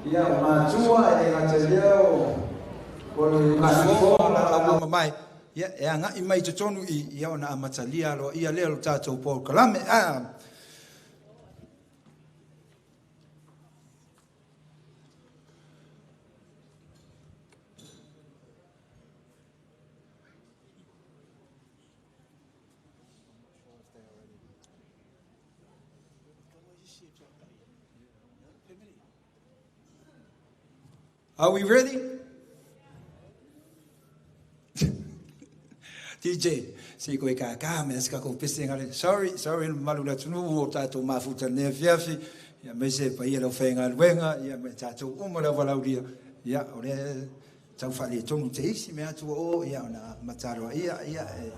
Ia, o matua e le gata i lea o le galuega mamae, ia, e agai mai i totonu i, ia, ona amatalia aloaia lea o le tatou polokalame. Are we ready? DJ, se i koe kākā mea se kako pese ngare. Sorry, sorry, malu la tunu o tātou mafuta nea fiafi. Ia me se pa ia lau whainga luenga, ia me tātou uma lau walaulia. Ia, o le tau whaale tonu te isi me atua o, ia ona mataroa ia, ia e.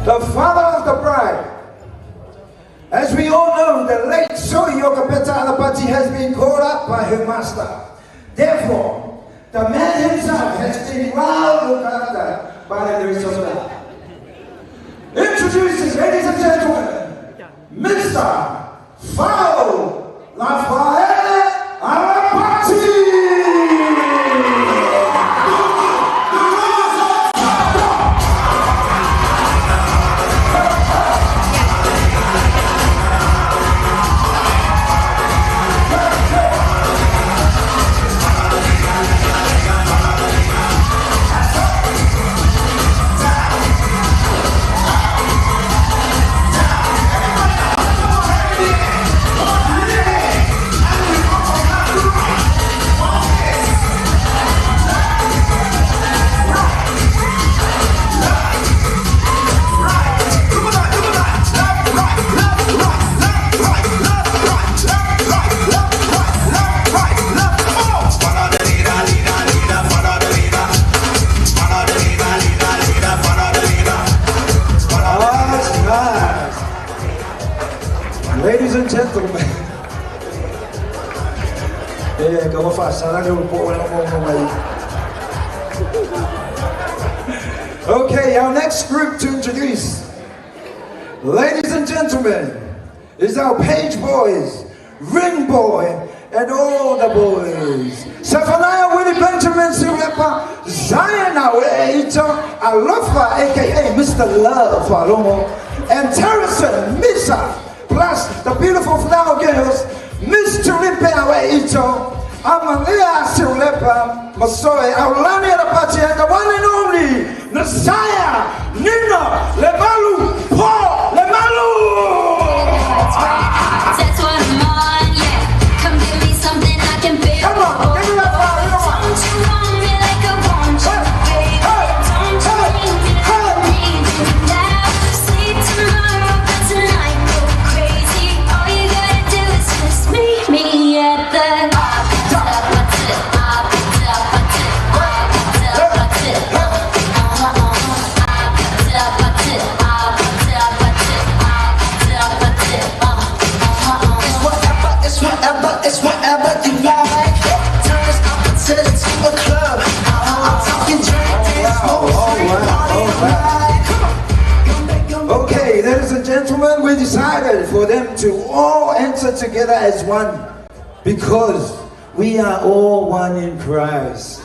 The father of the bride. As we all know, the late Soi Iokapeta Alapati has been called up by her master. Therefore, the man himself has been well looked after by the grace of God. Introducing, ladies and gentlemen, Mr. Fao Lafaele Alapati! Ladies and gentlemen, okay, our next group to introduce, ladies and gentlemen, is our page boys, ring boy, and all the boys. Sefanaia Willie Benjamin Siulepa, Zion Aweita, Alofa, aka Mr. Love Falomo, and Terison Misa, plus the beautiful flower girls, Miss Tulipe Aweito, Amalia Siulepa, Masoe, Aulani Alapati, and the one and only Nasiah Nina Lemalu Paul Lemalu! That's what I'm on, yeah. Come give me something I can feel. Come on, give me that fire, come on. Don't you want me like I want you, baby? Don't you need me like I need you now? Sleep tomorrow, but tonight go crazy. All you gotta do is just meet me at the. It's whatever, it's whatever you like. Turn this opposite to a club. I'm talking drink, dance, smoke, drink, party all night. Come on. Okay, ladies and gentlemen, we decided for them to all enter together as one because we are all one in Christ.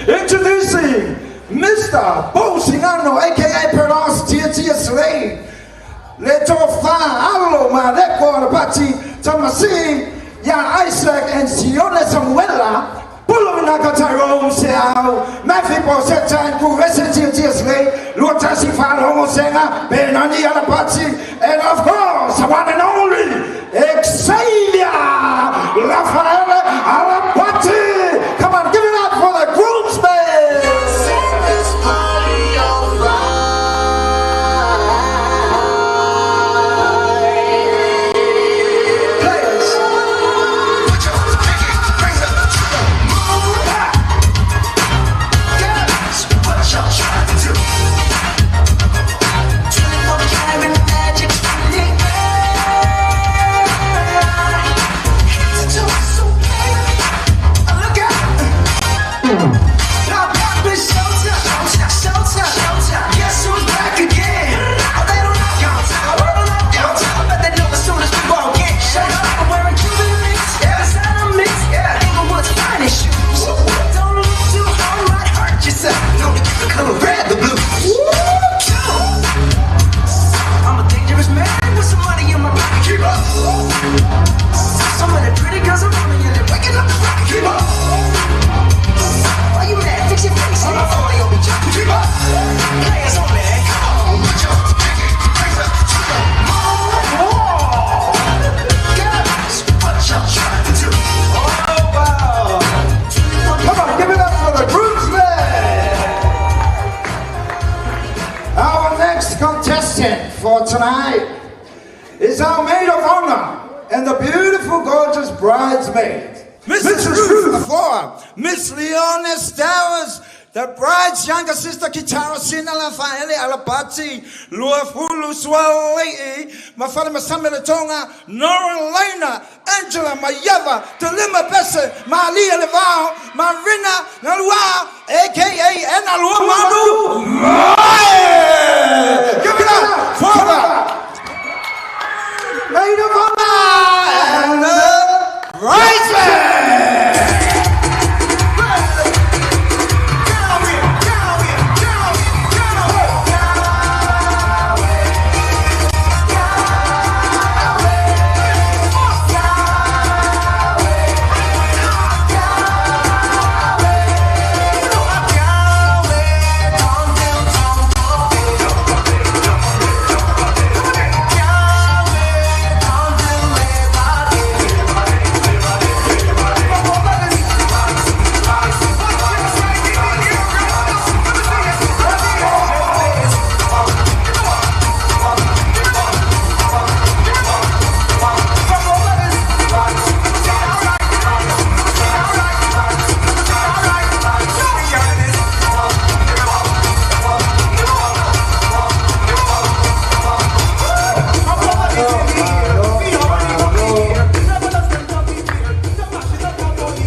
Introducing Mr. Bo Singano, aka Peros Tia Tia Slade. Leto Fa Alo Mareko Alapati Tamasi Ya Isaac and Sione Samuela Pulunaka Tyrone Seau Matthew Bosetta and Kuresa Tia Tia Slade Luatasi Falomo Senga Benani Alapati, and of course the one and only Xavier Rafael Alapati. Come on, give it up for the groomsmen. Set this party on fire. Players, put your pinky rings up to the moon. Girls, what y'all trying to do? 24 karat magic in the air. Head to toe, so clear. Look out. Now pop is showtime, showtime, showtime. Guess who's back again? Oh, they don't know downtown, they don't know downtown. But they know as soon as we walk in. Shut up, I'm wearing Cuban links, yeah. Designer mix, yeah. Inglewood's finest shoes. Don't look too hard, might hurt yourself. Know to keep the color red, the blue. I'm a dangerous man with some money in my pocket. Keep up. Some of the pretty girls around me and they're waking up the rocket. Keep up. Why you mad? Fix your face. Nigga, only be jocking. Keep up. Players only. Come on, put your pinky rings up to the moon. Girls, what y'all trying to do? Oh, wow. Come on, give it up for the groomsmen. Our next contestant for tonight is our maid of honor and the beautiful, gorgeous bridesmaid, Mrs. Ruth Afua, Miss Leona Stowers, The bride's younger sister Kitara Sina Lafaele Alapati Luafulu Suale'i Mafale Masame Tonga Nora Lena Angela Mayava Delima Besse Malia Levao Marina Nalua aka Enalua Manu. Give it up for the maid of honor and the bridesmaid.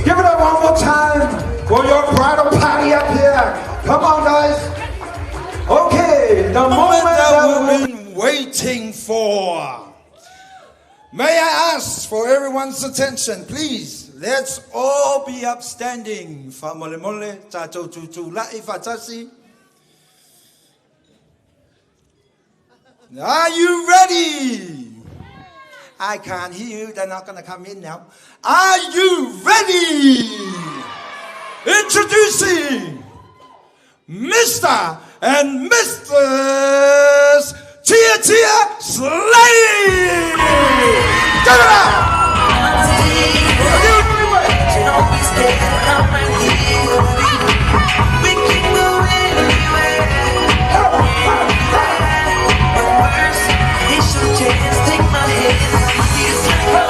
Give it up one more time for your bridal party up here. Come on, guys. Okay, the moment that we've been waiting for. May I ask for everyone's attention, please? Let's all be upstanding. Faamolemole, tatou tutulai faatasi. Are you ready? I can't hear you. They're not going to come in now. Are you ready? Introducing Mr. and Mrs. Tiatia Slade! Give it up! We can go anywhere. Worse, it's your chance. Take my hand. It's like a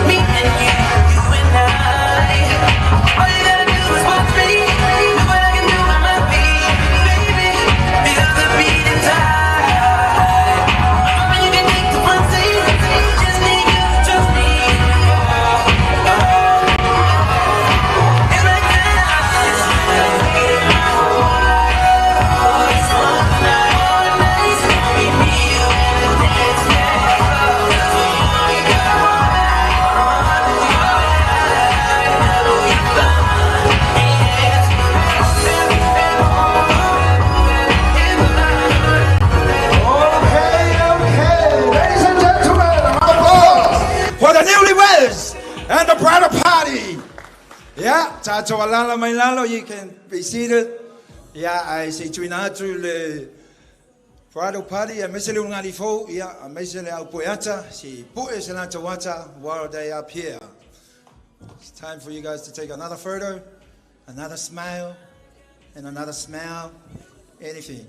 Me and you, you and I. All you gotta do is watch me. Do what I can do on my feet, baby. Feel the beat inside. I'm you can take the front seat. Just need you to trust me. It's like Okay, okay. Ladies and gentlemen, a round of applause for the newlyweds and the bridal party. Yeah, tatou alala mai lalo, you can be seated. Yeah, ae se i tuuina atu le bridal party, aemaise le ulugalii fou, yeah, aemaise le au pueata, se i pue se latou ata while they up here. It's time for you guys to take another photo, another smile, and another smile, anything.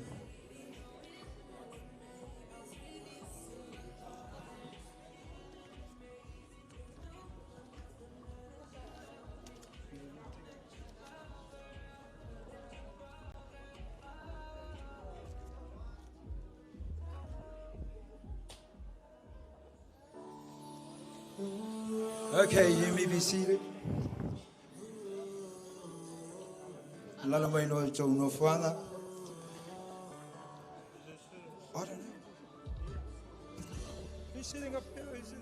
Okay, you may be seated. Lala mai no tou nofoaga. I don't know. Who's sitting up here? Who's in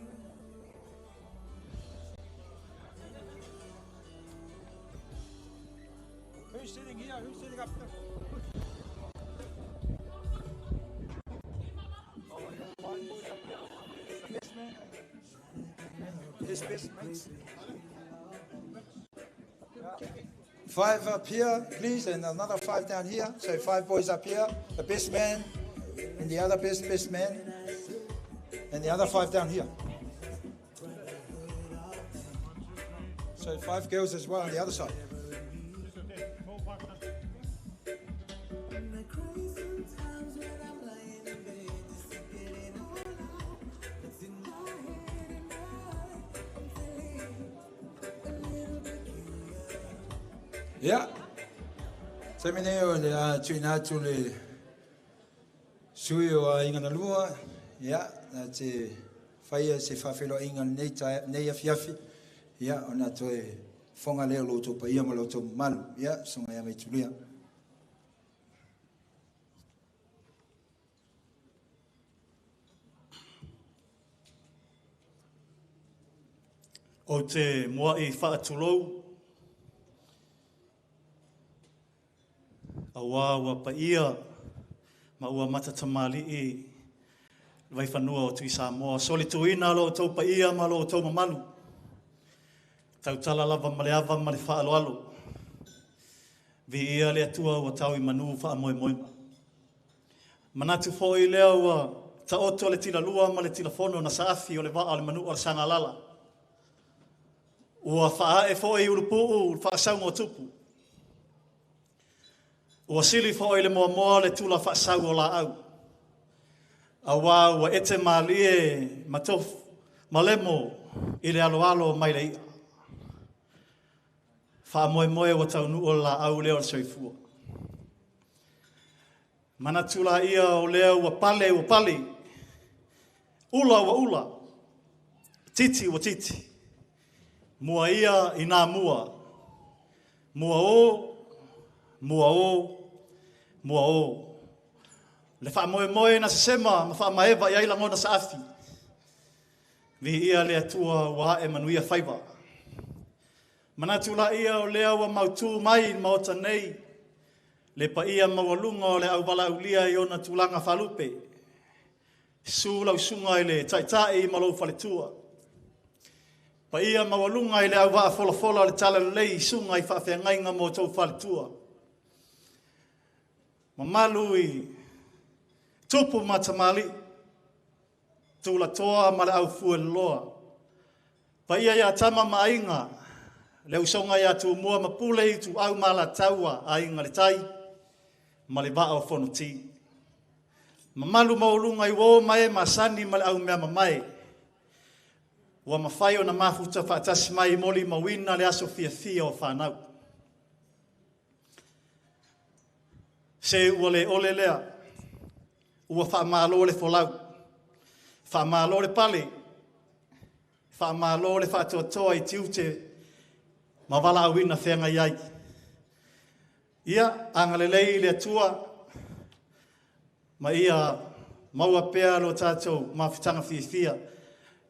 there? Who's sitting here? Who's sitting up there? His best mates. 5 up here, please, and another 5 down here. So 5 boys up here, the best man, and the other best man, and the other 5 down here. So 5 girls as well on the other side. Ia, taimi nei o le a tuuina atu le sui o Aiga na Lua, ia, na te faia se faafeiloaiga lenei nei afiafi, ia, ona toe fofoga lea o lo outou paia ma lo outou mamalu, ia, susuga ia Maitulia. Ou te mua'i faatulou auā ua paia ma ua matatamalii le vaifanua o Tui Samoa. Solituina lo outou paia ma lo outou mamalu, tautala lava ma le ava ma le faaaloalo. Viia le Atua ua tau i manu faamoemoega. Manatu foi lea ua taoto le tilalua ma le tilafono na saafi o le vaa o le manua o le Sagalala. Ua faaee foi ulupuu le faasauga o tupu. Ua sili foi le moamoa le tula faasau o laau. Auā ua ete mālie ma tofu ma lemo i le aloalo mai le i'a. Faamoemoe ua taunuu le laau lea o le soifua. Manatu laia o lea ua pale ua pale, ula ua ula, titi ua titi, mua ia i nā mua, mua o, mua o, mua o. Le faamoemoe na sesema ma faamaeva i ai lagona saafi. Viia le Atua ua ae manuia faiva. Manatu laia o lea ua mautū mai i le Maota nei, le paia maualuga o le auvalaulia i ona tulaga faalupe. Susu lau susuga i le Taitai ma lou faletua. Paia maualuga i le auvaa folafola o le talalelei i susuga i faafeagaiga ma outou faletua. Mamalu i tupu ma tamalii, tulatoa ma le aufueloloa. Paia ia Tama ma Aiga, le usoga ia Tumua ma Pule i Ituau ma Alataua, Aiga i le Tai ma le Vaa o Fonoti. Mamalu maualuga i uo ma e masani ma le aumea mamae. Ua mafai ona mafuta faatasi mai molimauina le aso fiafia o fanau. Se ua le ole lea, ua faamalo le folau, faamalo le pale, faamalo le faatoatoa i tiute ma valaauina feagai ai. Ia, agalelei le Atua ma ia maua pea lo tatou mafutaga fiafia.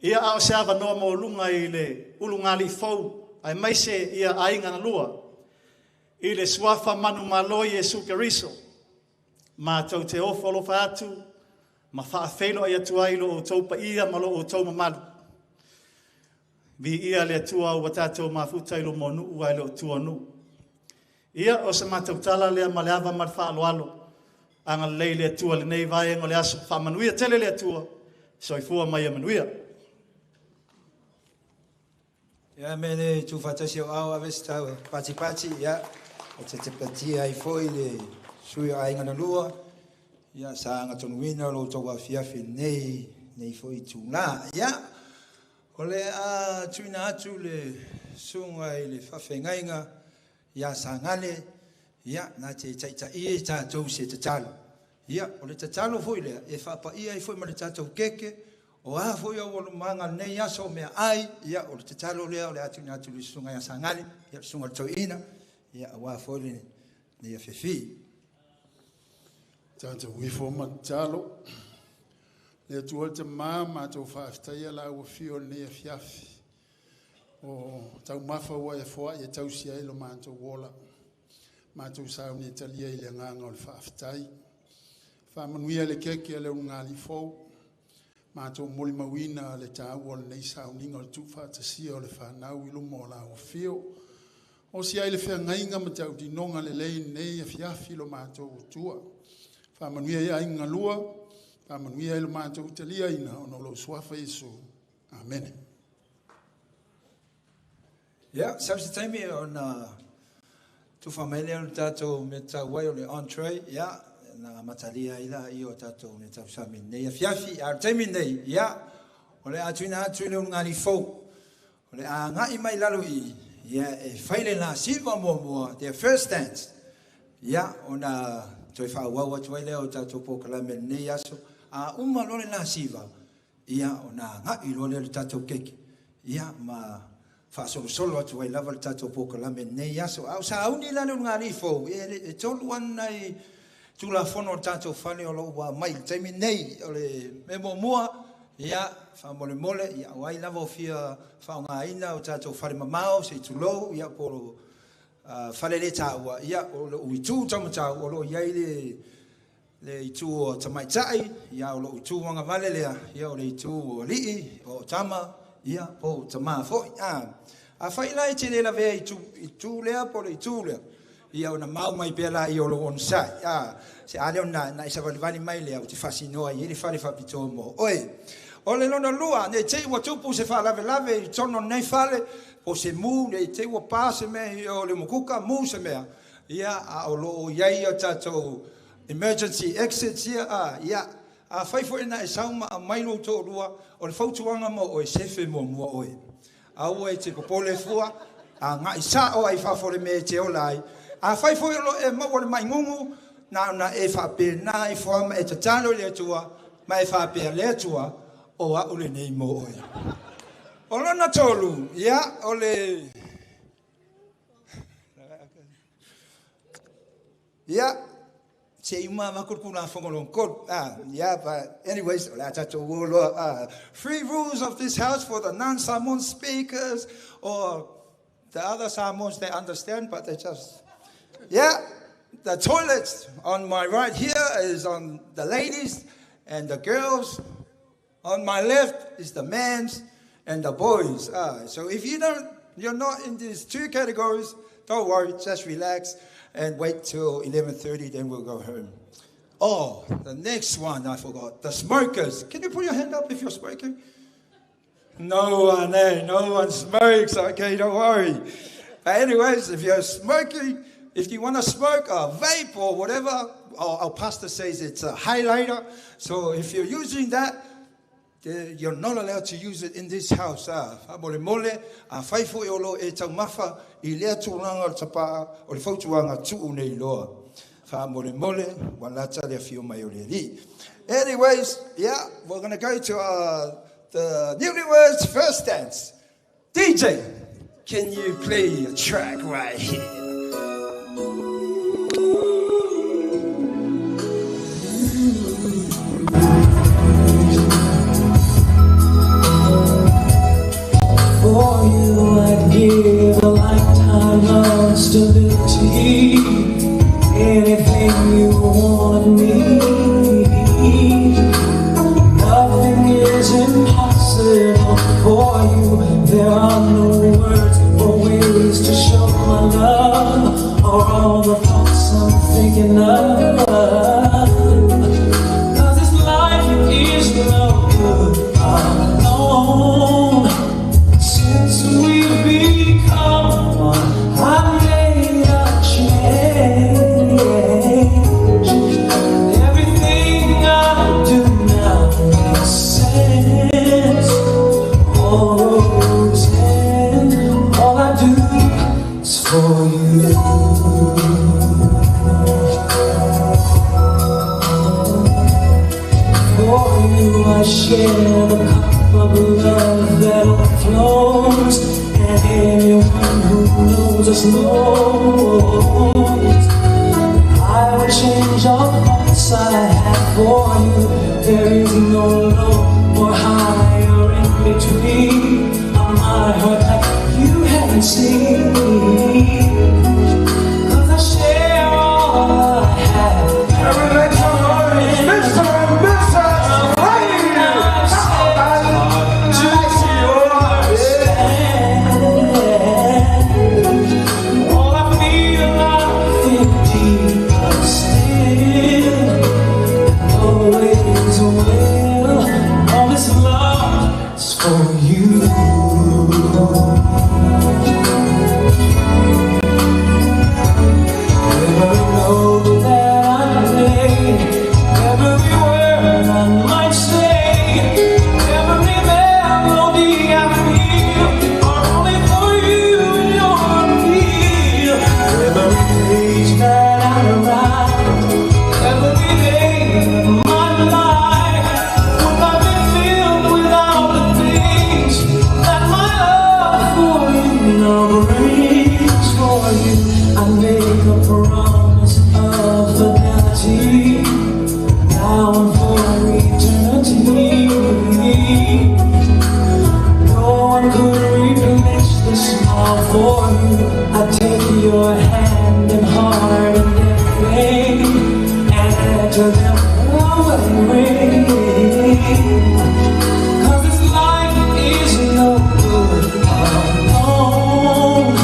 Ia, a o se avanoa maualuga i le ulugalii fou, aemaise ia aiga na lua, i le suafa manumalo Iesu Keriso, matou te ofo alofa atu ma faafeiloai atu ai lo outou paia ma lo outou mamalu. Viia le Atua ua tatou mafuta i luma o nuu ae le o tua o nuu. Ia, o se matou tala lea ma le ava ma le faaaloalo. Agalelei le Atua lenei vaega o le aso. Faamanuia tele le Atua. Soifua ma ia manuia. Ia me le tuufaatasi o ao ave se tau patipati, ia, o te tepatia ai foi le sui o Aiga na Lua, ia, sa agatonuina lo outou afiafi nei, nei foi itulā. Ia, o le a tuuina atu le susuga i le faafeagaiga ia Sagale, ia, na te taitaia i tatou se tatalo. Ia, o le tatalo foi lea, e faapaia ai foi ma le tatou keke, o a foi aualumaga lenei aso o meaai, ia, o le tatalo lea o le a tuuina atu i le susuga ia Sagale, ia, le susuga i le toeaina, ia, aua foi lenei afiafi. Tatou ifo ma tatalo. Le Atua le Tama, matou faafetaia lau afio i lenei afiafi. O taumafa ua e foai e tausi ai lo matou ola. Matou sauni e talia i le agaga o le faafetai. Faamanuia le keke a le ulugalii fou. Matou molimauina le taua o lenei sauniga o le tuufaatasia o le fanau i luma o lau afio. O si ai le feagaiga ma tautinoga lelei lenei afiafi lo matou Atua. Faamanuia i aiga galua, faamanuia i lo matou taliaina ona o lou suafa Iesu. Amene. Ia, sau se taimi ona tufa mai lea o le tatou mea tau ai o le entree, ia, na amatalia ai laia o tatou mea tausami i lenei afiafi. A o le taimi lenei, ia, o le a tuuina atu i le ulugalii fou, o le a agai mai i lalo i i, ia, e fai le lasiva muamua, their first dance, ia, ona toe faaauau atu ai lea o tatou polokalame i lenei aso. A uma loa le lasiva, ia ona agai loa lea i le tatou keke, ia ma faasolosolo atu ai lava le tatou polokalame i lenei aso. A o sauni la le ulugalii fou, e tolu lava nai Tulafono o le tatou fale o lo o ua aumai i le taimi lenei. O le mea muamua, ia, faamolemole, ia, o ai lava o fia faaaogaina o tatou fale mamao, se i tulou, ia, po o fale le taua, ia, o lou itu taumatau o lo o i ai le itu o tamaitai, ia, o lou itu agavale lea, ia, o le itu o alii, o tama, ia, po o tama foi. Afai la e te le lavea i itu lea po o le itu lea, ia ona mau mai pea laia o lou onosai. Se a lea ona e savalivali mai lea, ou te faasinoa ai i le fale faapitoa mo oe. O le lona lua, ne i te i ua tupu se faalavelave i totonu o lenei fale, po o se mu, ne i te i ua pa se mea i o le umukuka, mu se mea, ia, a o lo o i ai a tatou emergency exits ia, ia, afai foi na e sau ma aumai lou toalua, o le fautuaga mo oe, sefe muamua oe. Aua e te popole fua, agai sao ai i fafo i le mea e te ola ai. Afai foi o lo o e maua le mai gugu, na ona e faapena ifo lava ma e tatalo i le Atua, ma e faapea, Le Atua, o au lenei mo oe. O lona tolu, ia, o le... Ia, se i uma avatu le Tulafono lona tolu. Yeah, but anyways, o le a tatou o loa. Three rules of this house for the non-Samoan speakers or the other Samoans that understand, but they just... Yeah, the toilets on my right here is on the ladies and the girls. On my left is the men's and the boys. So if you don't, you're not in these two categories, don't worry, just relax and wait till 11:30, then we'll go home. Oh, the next one I forgot, the smokers. Can you put your hand up if you're smoking? No one, eh? No one smokes. Okay, don't worry. But anyways, if you're smoking, if you want to smoke a vape or whatever, our pastor says it's a highlighter. So if you're using that, you're not allowed to use it in this house. Faamolemole, afai foi o lo o e taumafa i lea tulaga o le tapaa, o le fautuaga tuu nei loa. Faamolemole, ua lata le afio mai o le Alii. Anyways, yeah, we're going to go to the newlyweds first dance. DJ, can you play a track right here? For you, I'd give a lifetime of stability. Anything you want of me. Nothing is impossible for you. There are no words or ways to show my love, or all the thoughts I'm thinking of. 'Cause this life is no good alone. Since we've become one, I made a change. And everything I do now makes sense. All roads end, all I do is for you. For you I share the cup of love that overflows, and anyone who knows us knows I would change all the thoughts I have for you. There is no low or high or in between on my heart that you haven't seen. 'Cause I share all I have. Everybody, Mr. and Mrs. Lane. Every note that I play, every word I might say, every melody I feel, are only for you and your appeal. Every page that I write, every day of my life, would not be filled without the things that my love for you now brings for you. I make a promise of fidelity, now and for eternity. No one could replace the smile for you. I take your hand and heart and everything, and enter them a wedding ring. 'Cause this life is no good alone.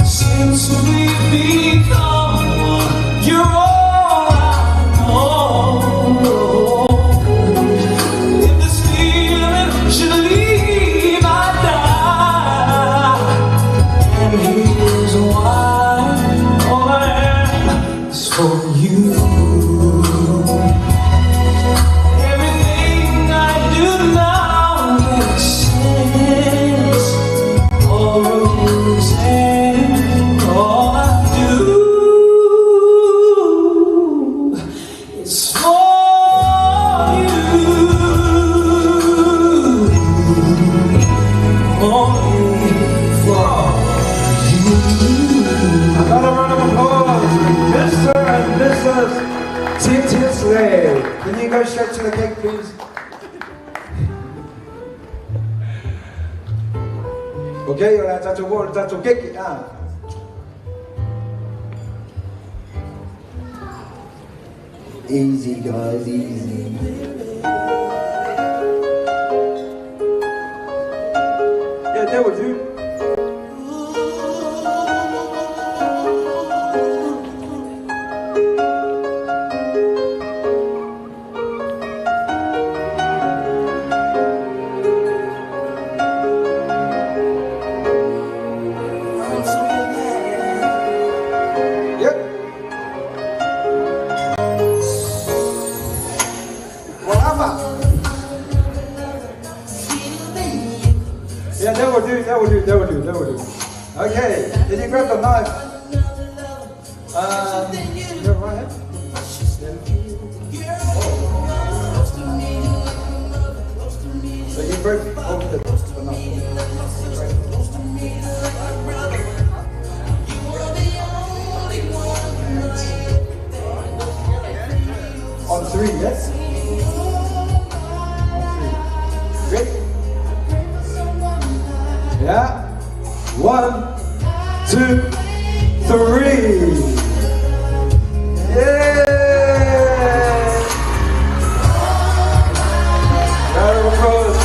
Since we've become one, you're all I know. If this feeling should leave, I die. And here's why: all I am is for you. Everything I do now makes sense. All roads end. All I do is for you. Only for you. Another round of applause for Mr. and Mrs. Tiatia Slade. Can you go straight to the cake, please? Okay, o le a tatou oo i le tatou keki. Ah. Easy, guys, easy. Yeah, that will do. Yep. Whatever. Yeah, that will do, that will do, that will do, that will do. Okay, can you grab the knife? Your right hand? Yeah. Oh. So you both hold the knife. Right. On three, yes? On three. Ready? Yeah. 1, 2, 3. Yeah! Round of applause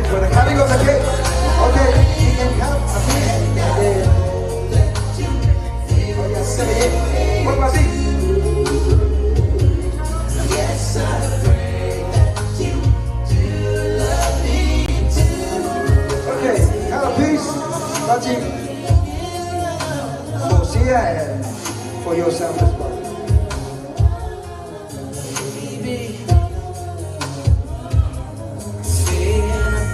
for the cutting of the cake. Okay, you can cut a piece. And then, oh yeah, 7, 8. What was it? Okay, cut a piece. That's it. For Sia and for yourself as well.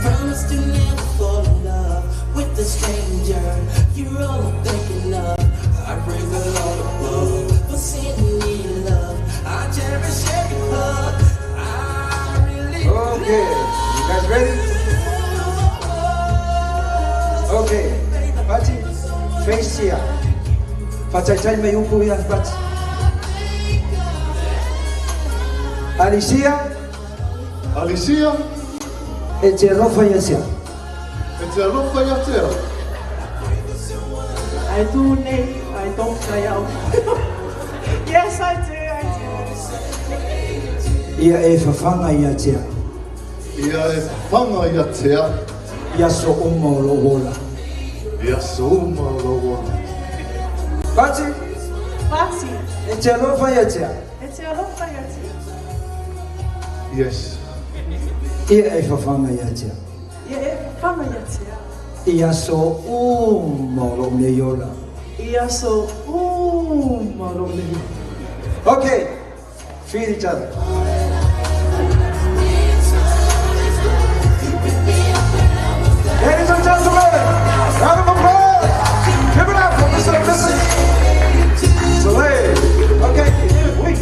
Promise to never fall in love with a stranger. You're all I'm thinking of. I pray the Lord above for sending me love. I cherish every hug. I really Okay, you guys ready? Okay, Pati, face here. Fataitai me upu ia, Pati. Alicia. Alicia. E te alofa ia sia. E te alofa ia tea. I do, Nate. I don't cry out. Yes, I do, I do. Ia e whawhanga ia tea. Ia e whawhanga ia tea. Ia so uma o lo ola. Ia so uma o lo ola. Pati. Pati. E te alofa ia tea. E te alofa ia tea. Yes. Ia e whawhanga ia tea. Ia e whawhanga tulaga ia te au. I aso uma o lou nei ola. I aso uma o lou nei ola. Okay, feed each other. Ladies and gentlemen, round of applause. Give it up for Mr. and Mrs. Soleil. Okay, wait,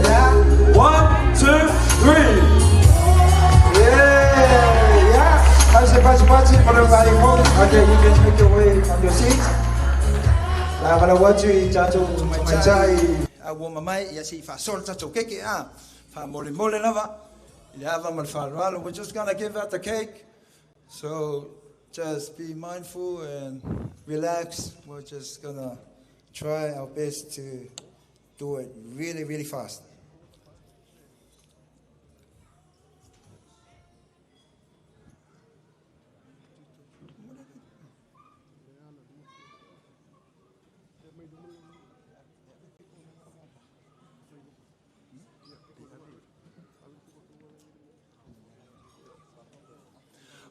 Yeah. 1, 2, 3. Yeah, yeah. Okay, you can make your way on your seat. La wala watu i tātou maitai a ua mamai ia si whaasolo tātou keke a wha mole mole lava i le ava ma le whaalualu. We're just gonna give out the cake. So just be mindful and relax. We're just gonna try our best to do it really, really fast.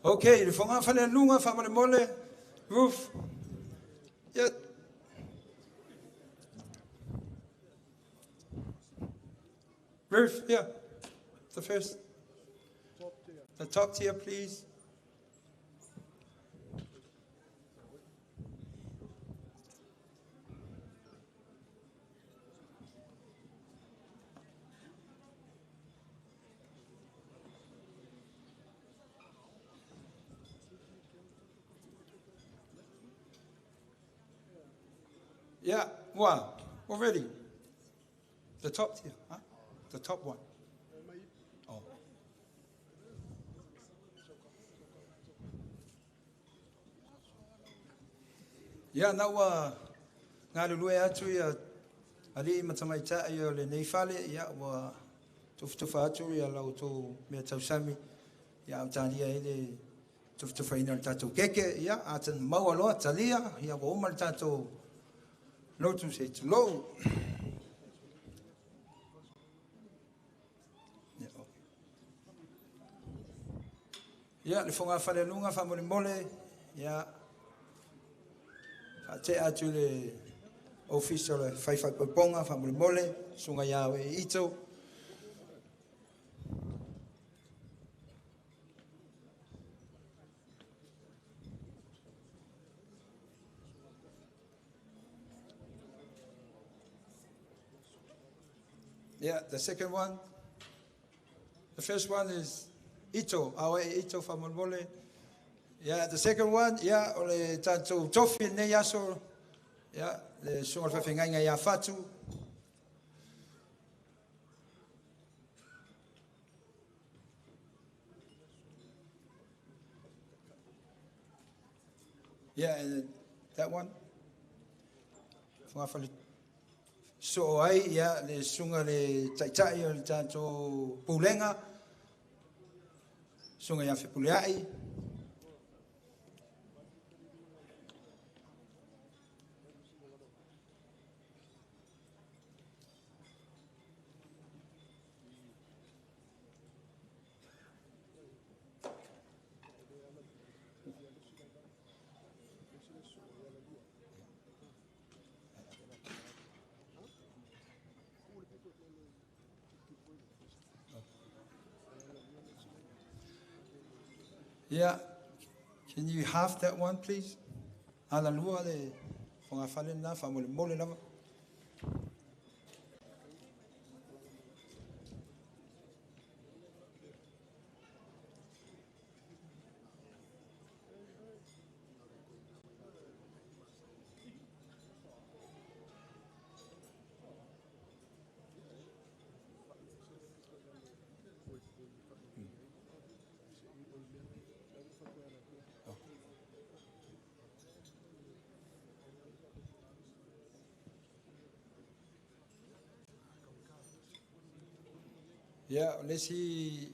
Okay, le fonga fale lunga fa mole mole. Roof. Yeah. Roof, yeah. The first. The top tier, please. Yeah, well, already. The top tier, huh? The top one. Oh. Yeah, now ngā lulue atu ia ali matamaita ia le nei fale ia ua tufutufa atu ia lau tō mea tausami ia au tālia e le tufutufa ina le tātou keke ia a tan maua loa talia ia ua uma le tātou lotu se tulou. Ia, le fonga fale lunga, fa mole mole, ia, fa te atu le office o le whaiwhai poiponga, fa mole mole, sunga ia e ito. Yeah, the second one. The first one is Ito, awe Ito fa mole mole. Yeah, the second one, yeah, o le tātou tofi nei aso, yeah, le sunga le whawhengainga ia whatu. Yeah, and that one. Whanga whale so ai, yeah, le sunga le taitai o le tātou pūlenga. Sunga ia whipuleai. Yeah, can you half that one, please? Ala lua le whanga whale nā, wha mole mole lava. Yeah, le si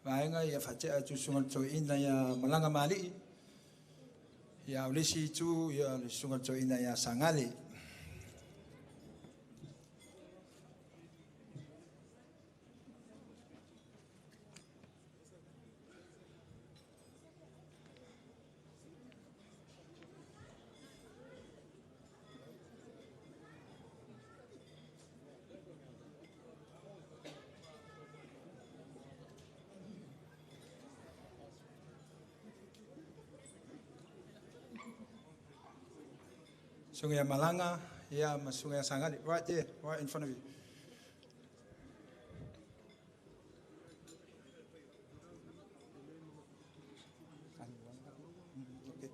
vaenga ia whatea atu sunga le toina ia malanga mali. Ia le si tu ia le sunga le toina ia sangale. Suga ia Malaga, ia, ma suga ia Sagali. Right there, right in front of you. Okay.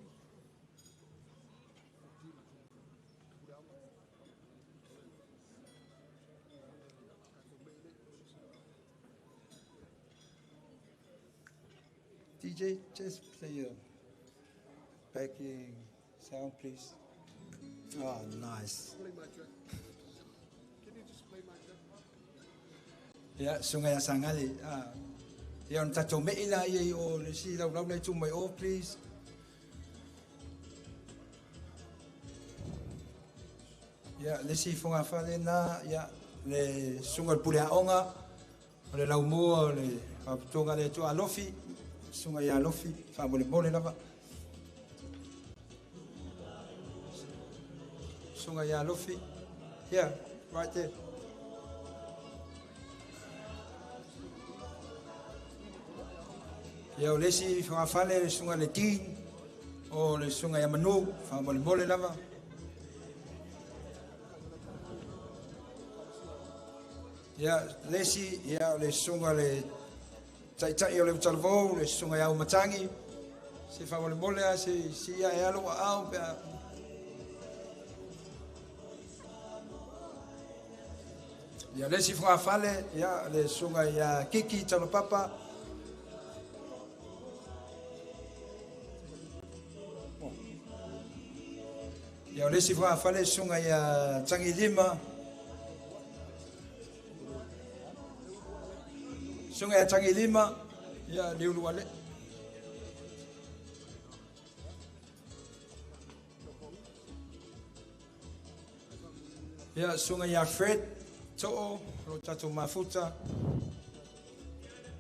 DJ, just play a backing sound, please. Oh, nice. Ia, suga ia Sagali. Ah. Ia, ona tatou me'i laia i o le si laulau lai tu mai o, please. Ia, le isi fogafale na, ia, le susuga i le pule aoga, o le laumua o le faapitoga le Atua Alofi, susuga ia Alofi, faamolemole lava. Susuga ia Alofi, yeah, right there. Ia, o le isi fogafale, le susuga i le Dean, o le susuga ia Manu, faamolemole lava. Ia, le isi, ia, o le susuga le taitai o le Utalavou, le susuga ia Aumatangi, se faamolemole a se si ia e alo aao pe a. Ia, le isi fogafale, ia, le susuga ia Kiki Taulapapa. Ia, o le isi fogafale, susuga ia Tagilima. Susuga ia Tagilima, ia, Liuluale. Ia, susuga ia Fred To'o, o lo tatou mafuta.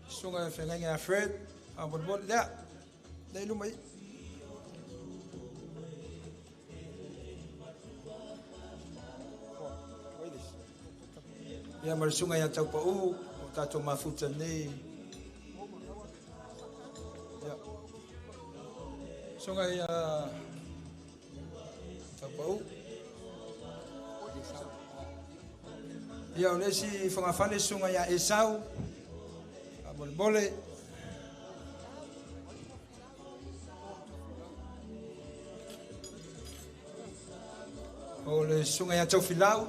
Susuga ia feagaiga ia Fred, faamolemole, lea, lea i luma i. Ia, ma le susuga ia Taupa'u, o tatou mafuta nei. Ia. Susuga ia Taupa'u. Ia, o le isi fogafale, susuga ia Esau, faamolemole. O le susuga ia Taufilau.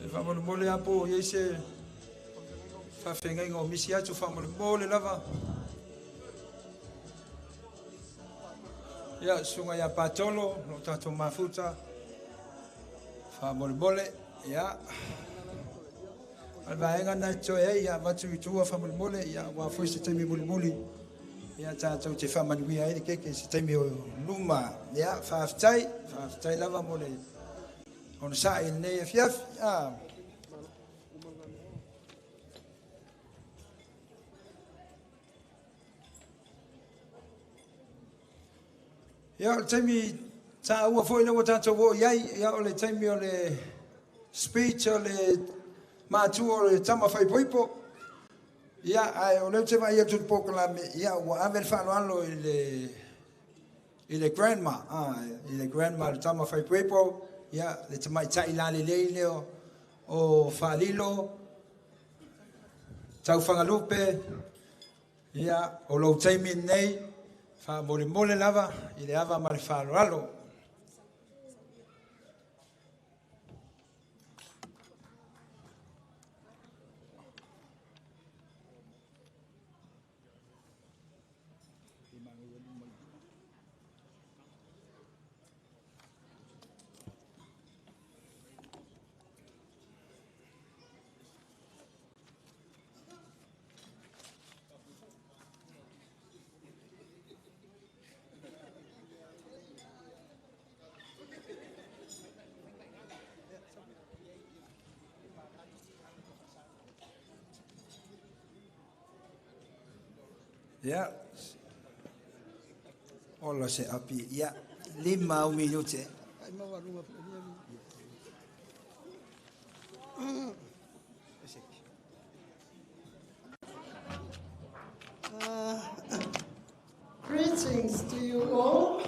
E faamolemole a po o i ai se faafeagaiga o misi atu, faamolemole lava. Ia, susuga ia Patolo, lo tatou mafuta, faamolemole. Ia, o le vaega na e toe ai, ia avatu i tua faamolemole, ia, ua foi se taimi mulimuli, ia, tatou te faamanuia ai le keke se taimi o luma. Ia, faafetai, faafetai lava mo le ona sa'i i lenei afiafi. Ah. Ia, o le taimi taua foi lea ua tatou oo i ai, ia, o le taimi o le speech o le matua o le tama faaipoipo. Ia, ae o lea ou te vaai atu i le polokalame, ia, ua ave le faaaloalo i le i le grandma, ah, i le grandma le tama faaipoipo, ia, le tamaitai lalelei lea o Faalilo, Taufagalupe, ia, o lou taimi lenei, faamolemole lava i le ava ma le faaaloalo. Ia, Ola se api, ia, 5 au minute. Greetings to you all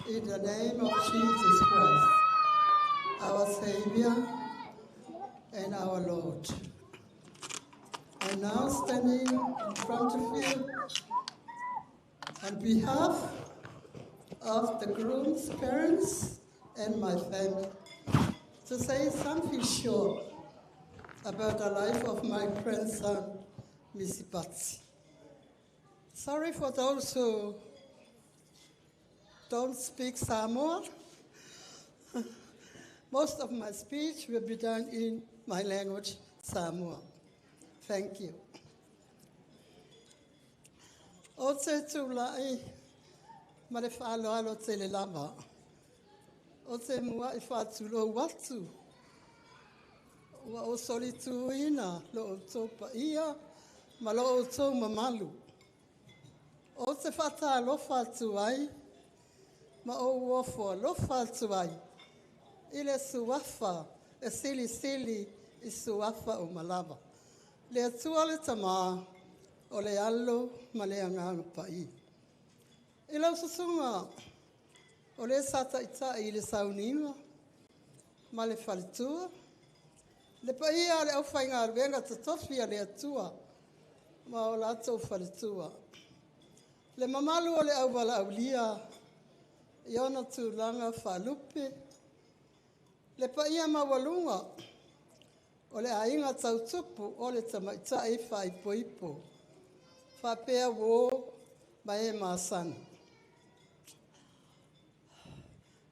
in the name of Jesus Christ, our Savior and our Lord. I'm now standing in front of you on behalf of the groom's parents and my family to say something short about the life of my grandson, Misipati. Sorry for those who don't speak Samoa. Most of my speech will be done in my language, Samoa. Thank you. O te tūlai ma le whaaloalo te le lava. O te mua i whātulo watu. Ua o soli tuina lo o tō paia ma lo o tō mamalu. O te whata alofa atu ai, ma o uofo alofa atu ai. I le suafa e sili sili i suafa o malava. Le atua le tamā, o le alo ma le agaga paia. I lau susuga, o le sa taʻitaʻi i le sauniga ma le faletua, le paia o le aufaigaluega totofi a le Atua ma o latou faletua. Le mamalu o le auvalaulia i ona tulaga faalupe, le paia maualuga o le aiga tautupu o le tamaitai faaipoipo, faapea uō ma e masani.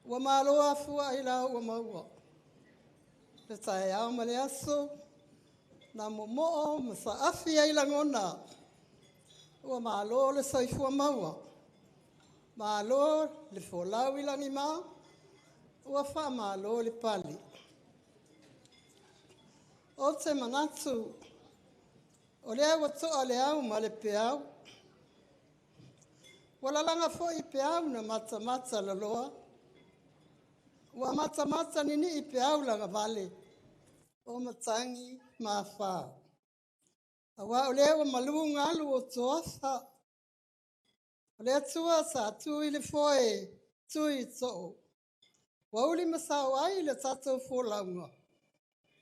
Ua malo afua ailao ua maua, le taeao ma le aso, na momoo ma saafi ai lagona. Ua malo le soifua maua, malo le folau i lagima, ua faamalo le pale. O te manatu, o lea ua toa le au ma le peau. Ua lalaga foi peau na matamata laloa. Ua matamata ninii peau lagavale o matagi ma afā. Auā o lea ua malū galu o toafa. O le Atua sa tu i le foe, tu i too. Ua uli masao ai le tatou folauga.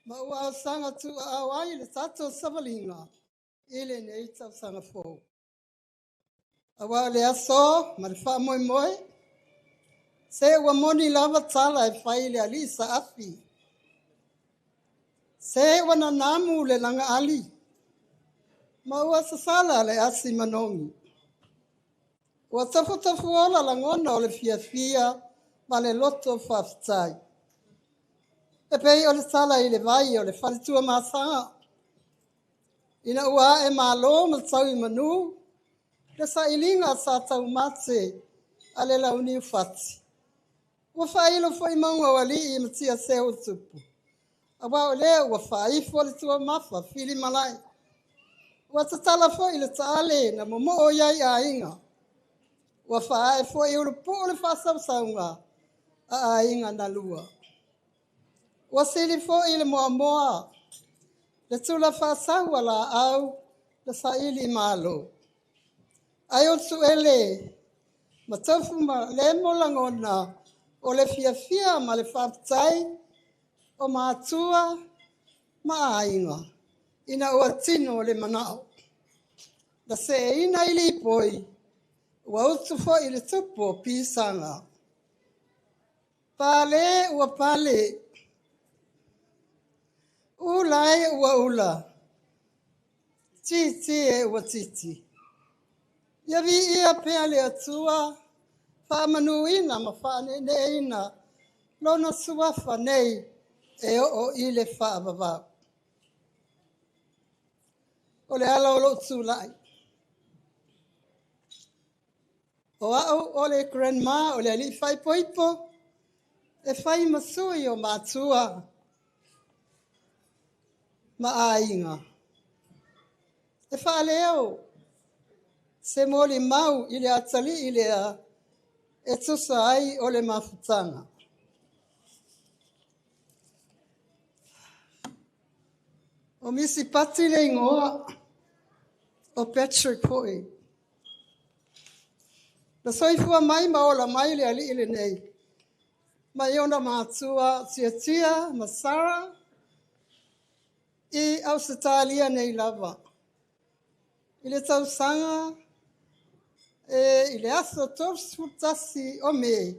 Ma ua ausaga tuuaao ai le tatou savaliga i lenei tausaga fou. Auā o le aso ma le faamoemoe, se ua moni lava tala e fai i le alii saafi. Se ua nanamu le lagaali, ma ua sasala le asi manogi. Ua tofutofuola lagona o le fiafia ma le loto faafetai. E pei o le tala i le vai o le faletua masaga. Ina ua ae malo ma tau i manu, le sailiga sa taumate a le launiu fati. Ua faailo foi mauga o alii ma tiasea o tupu. Auā o lea ua faaifo le tuamafa fili malae. Ua tatala foi le taale na momoo i ai aiga. Ua faaee foi ulupuu le faasausauga a aiga na lua. Ua sili foi le moamoa, le tula faasau a laau, le saili malo. Ai o tuele, ma tofu ma lemo lagona, o le fiafia ma le faafetai, o matua ma aiga, ina ua tino le manao. Na seeina i lipoi, ua utu foi le tupu o pisaga. Pale ua pale, ula e ua ula, titi e ua titi. Ia viia pea le Atua, faamanuina ma faaneeneeina lona suafa nei e oo i le faavavau. O le ala o lou tulai. O au o le grandma o le alii faaipoipo, e fai ma sui o matua ma aiga. E faaleo se molimau i le atalii lea e tusa ai o le mafutaga. O Misi Pati le igoa o Patrick fo'i. Na soifua mai ma ola mai le ali'i lenei mai ona matua Tiatia ma Sara i Ausetalia nei lava. I le tausaga e i le aso 31 o Me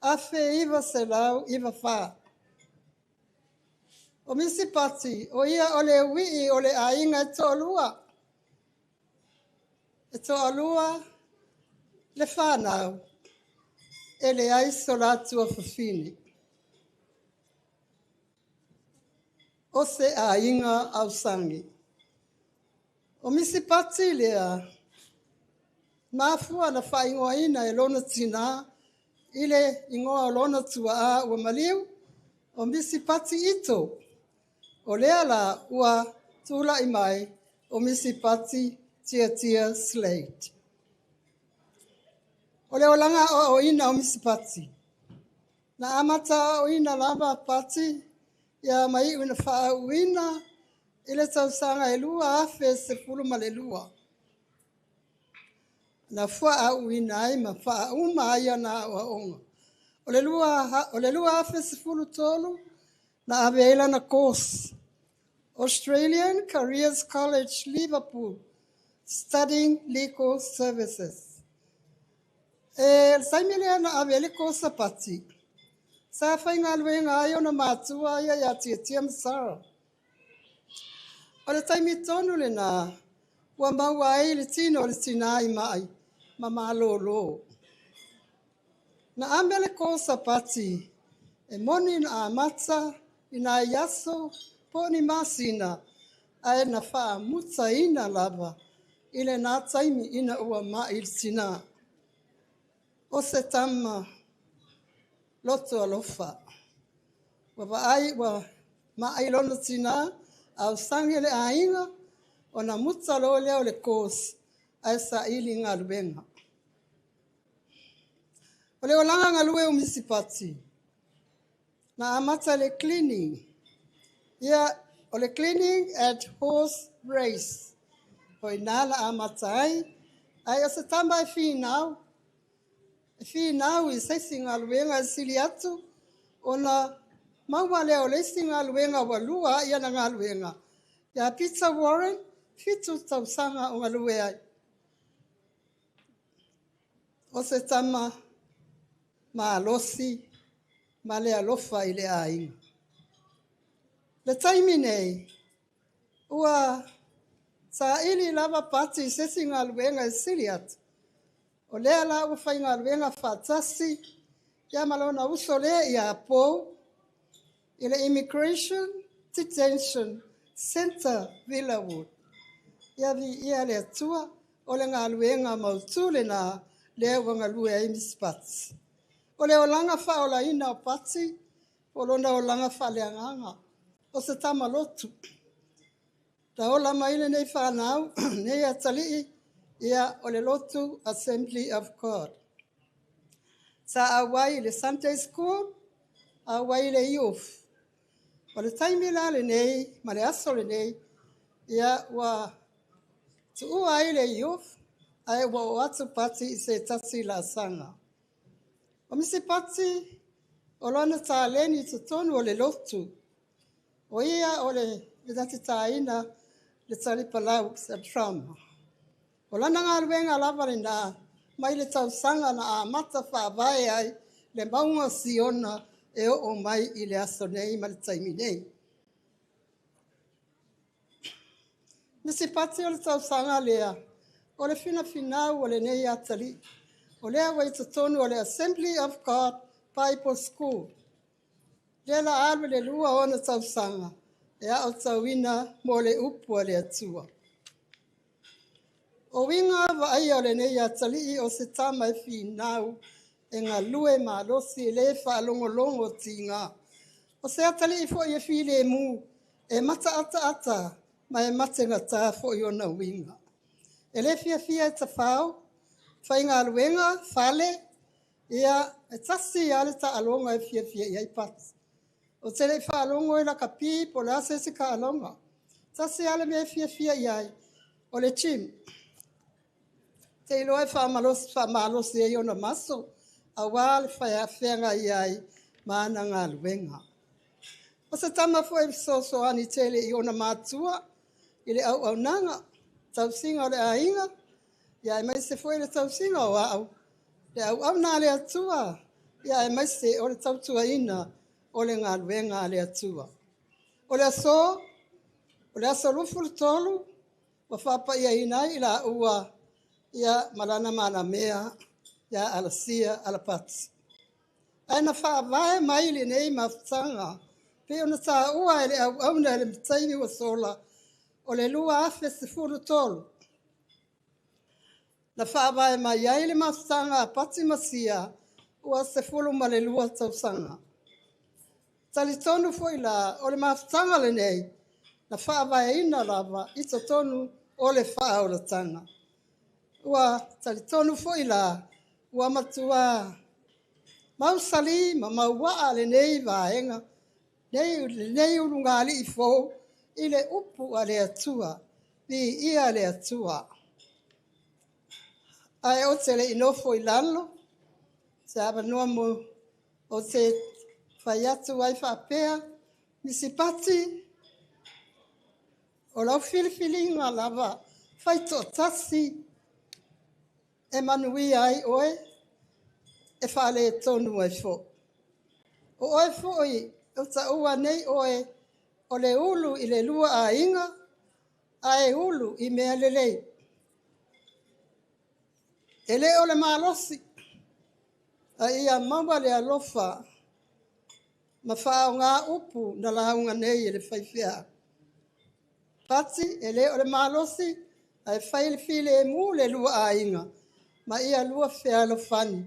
1994. O Misi Pati, o ia o le ui'i o le aiga e to'alua. E to'alua le fanau e leai so latua fafine. O se aiga ausagi. O Misi Pati lea, mafua na faaigoaina e lona tinā i le igoa o lona tua'a ua maliu, o Misi Pati Ito. O lea la ua tula'i mai o Misi Pati Tiatia Slade. O le olaga aoaoina o Misi Pati. Na amata aoaoina lava Pati ia ma iu ina faaauuina i le tausaga e 2012. Na faauuina ai ma faauma ai ana aoaoga. O le 2013 na ave ai lana course, Australian Careers College Liverpool, studying legal services. E le taimi lea na ave ai le course a Pati, sa faigaluega ai ona matua ia ia Tiatia ma Sara. O le taimi tonu lenā ua maua ai le tino o le tinā i ma'i ma malōlō. Na ame le course a Pati e moni na amata i nai aso po o ni masina ae na faamutaina lava i lenā taimi ina ua ma'i le tinā. O se tama loto alofa. Ua vaai ua ma'i lona tinā, ausage le aiga, ona muta loa lea o le course ae saili galuega. O le olaga galue o Misi Pati, na amata le cleaning. Ia, o le cleaning at horse race. O inā na amata ai, ae o se tama e finau i se isi galuega e sili atu, ona maua lea o le isi galuega ua lua ai ana galuega. Ia Peter Warren, 7 tausaga o galue ai. O se tama malosi ma le alofa i le aiga. Le taimi nei, ua saili lava Pati i se isi galuega e sili atu. O lea la ua faigaluega faatasi ia ma lona uso lea ia Paul i le Immigration Detention Centre Villawood. Ia viia le Atua o le galuega mautū lenā lea ua galue ai Misi Pati. O le olaga faaolaina o Pati, o lona olaga faaleagaga, o se tama lotu. Na ola mai lenei fanau, nei atalii, ia o le lotu Assembly of God. Sa auai i le Sunday School, auai i le youth. O le taimi la lenei, ma le aso lenei, ia ua tuua ai le youth, ae ua oo atu Pati i se tasi laasaga. O Misi Pati, o lona taleni i totonu o le lotu. O ia o le na te tāina le talipalau sa drum. O lana galuega lava lenā, mai le tausaga na amata faavae ai le mauga o Siona e oo mai i le aso nei ma le taimi nei. Misi Pati o le tausaga lea, o le finafinau o lenei atalii. O lea ua i totonu o le Assembly of God Bible School. Lea la alu le 2 ona tausaga e aotauina mo le upu a le Atua. O uiga vaaia o lenei atalii o se tama e finau e galue malosi e le faalogologo tiga. O se atalii foi e filemu, e mataataata ma e mategatā foi ona uiga. E le fiafia e tafao, faigaluega, fale, Ia, e tasi lava le taaloga e fiafia i ai Pati. Ou te le i faalogo i lakapi po o le a se isi taaloga. Tasi lava le mea e fiafia i ai, o le gym. Ou te iloa e faamalosi ai ona maso, aua le feagai ai ma ana galuega. O se tama foi e fesoasoani tele i ona matua i le auaunaga, tausiga o le aiga, aemaise foi le tausiga o au, le auauna a le Atua, aemaise o le tautuaina o le galuega a le Atua. O le aso, o le aso 23, ua faapaiaina ai i laua ma lana malamea ia Alasia Alapati. Ae na faavae mai lenei mafutaga pei ona taua e le auauna i le taimi ua sola o le 2013. Na faavae mai ai le mafutaga a Pati ma Sia ua 12 tausaga. Talitonu foi la o le mafutaga lenei na faavaeina lava i totonu o le faaolataga. Ua talitonu foi la ua matua mausali ma mauaa lenei vaega lenei ulugalii fou i le upu a le Atua, viia le Atua. Ae ou te le i nofo i lalo, se avanoa mo ou te fai atu ai faapea, Misi Pati, o lau filifiliga lava faitoatasi e manuia ai oe, e faaletonu ai foi. O oe foi o taua nei oe o le ulu i le lua aiga, ae ulu i mea lelei. E le o le malosi, a ia maua le alofa ma faaaoga upu na lauga nei e le faifeau. Pati, e le o le malosi, ae fai le filemu le lua aiga, ma ia lua fealofani,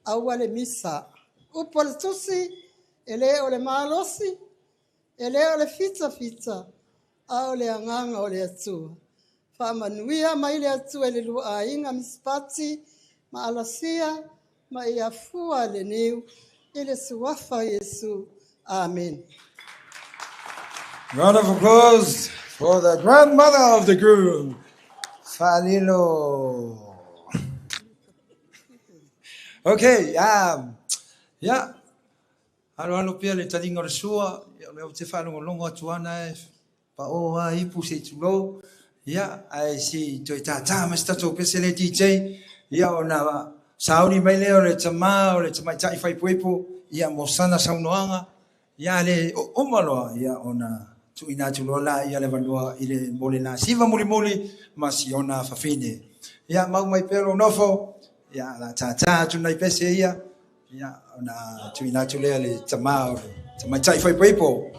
aua le misa. Upu a le Tusi, e le o le malosi, e le o le fitafita, a o le agaga o le Atua. Faamanuia mai le Atua i le lua aiga Misi Pati ma Alasia, ma ia fua le niu i le suafa o Iesu. Amene. Round of applause for the grandmother of the groom, Falilo. Okay, yeah. Alo alo pea le taliga o le sua, ia o lea ou te faalogologo atu ana e pao lava ipu se i tulou, ia, ae se i toe tātā mai se tatou pese lea DJ, ia ona sauni mai lea o le tama o le tamaitai faaipoipo, ia mo sana saunoaga, ia a le uma loa, ia ona tuuina atu loa laia le avanoa i le mo le lasiva mulimuli ma si ona fafine. Ia mau mai pea lou nofo, ia o le a tātā atu nai pese ia, ia ona tuuina atu lea le tama o le tamaitai faaipoipo.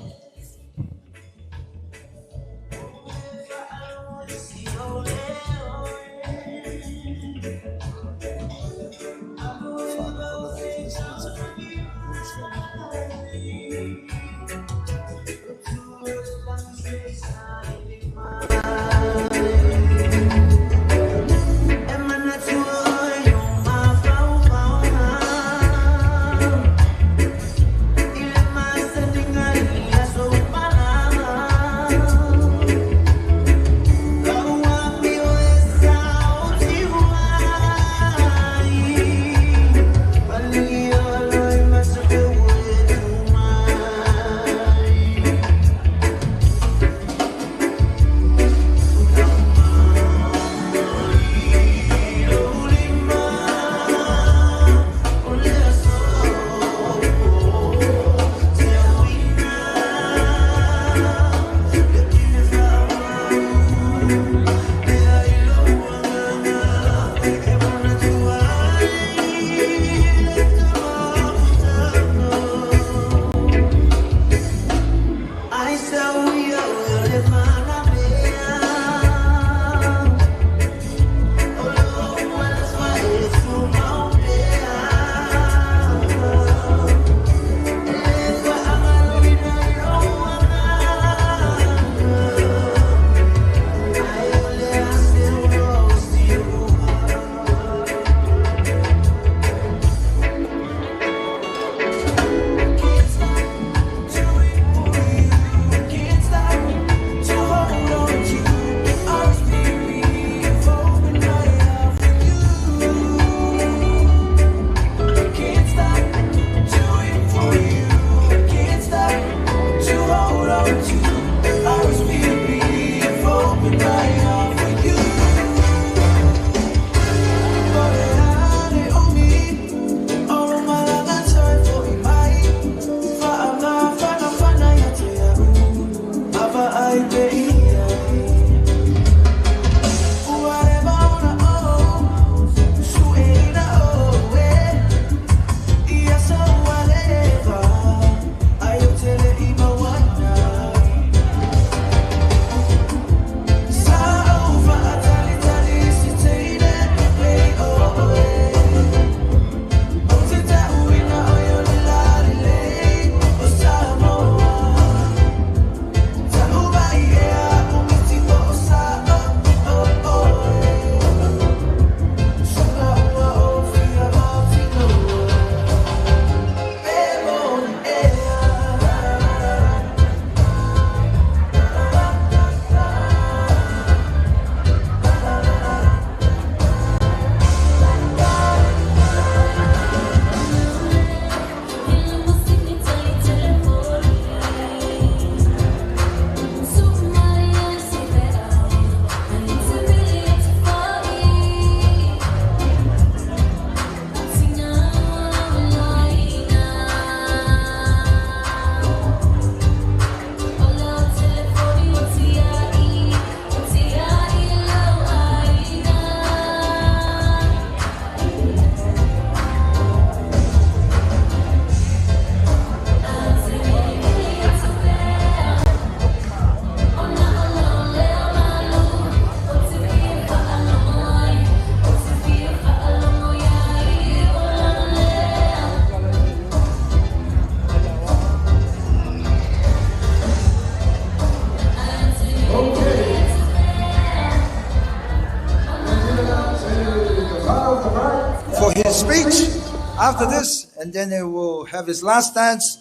After this, and then he will have his last dance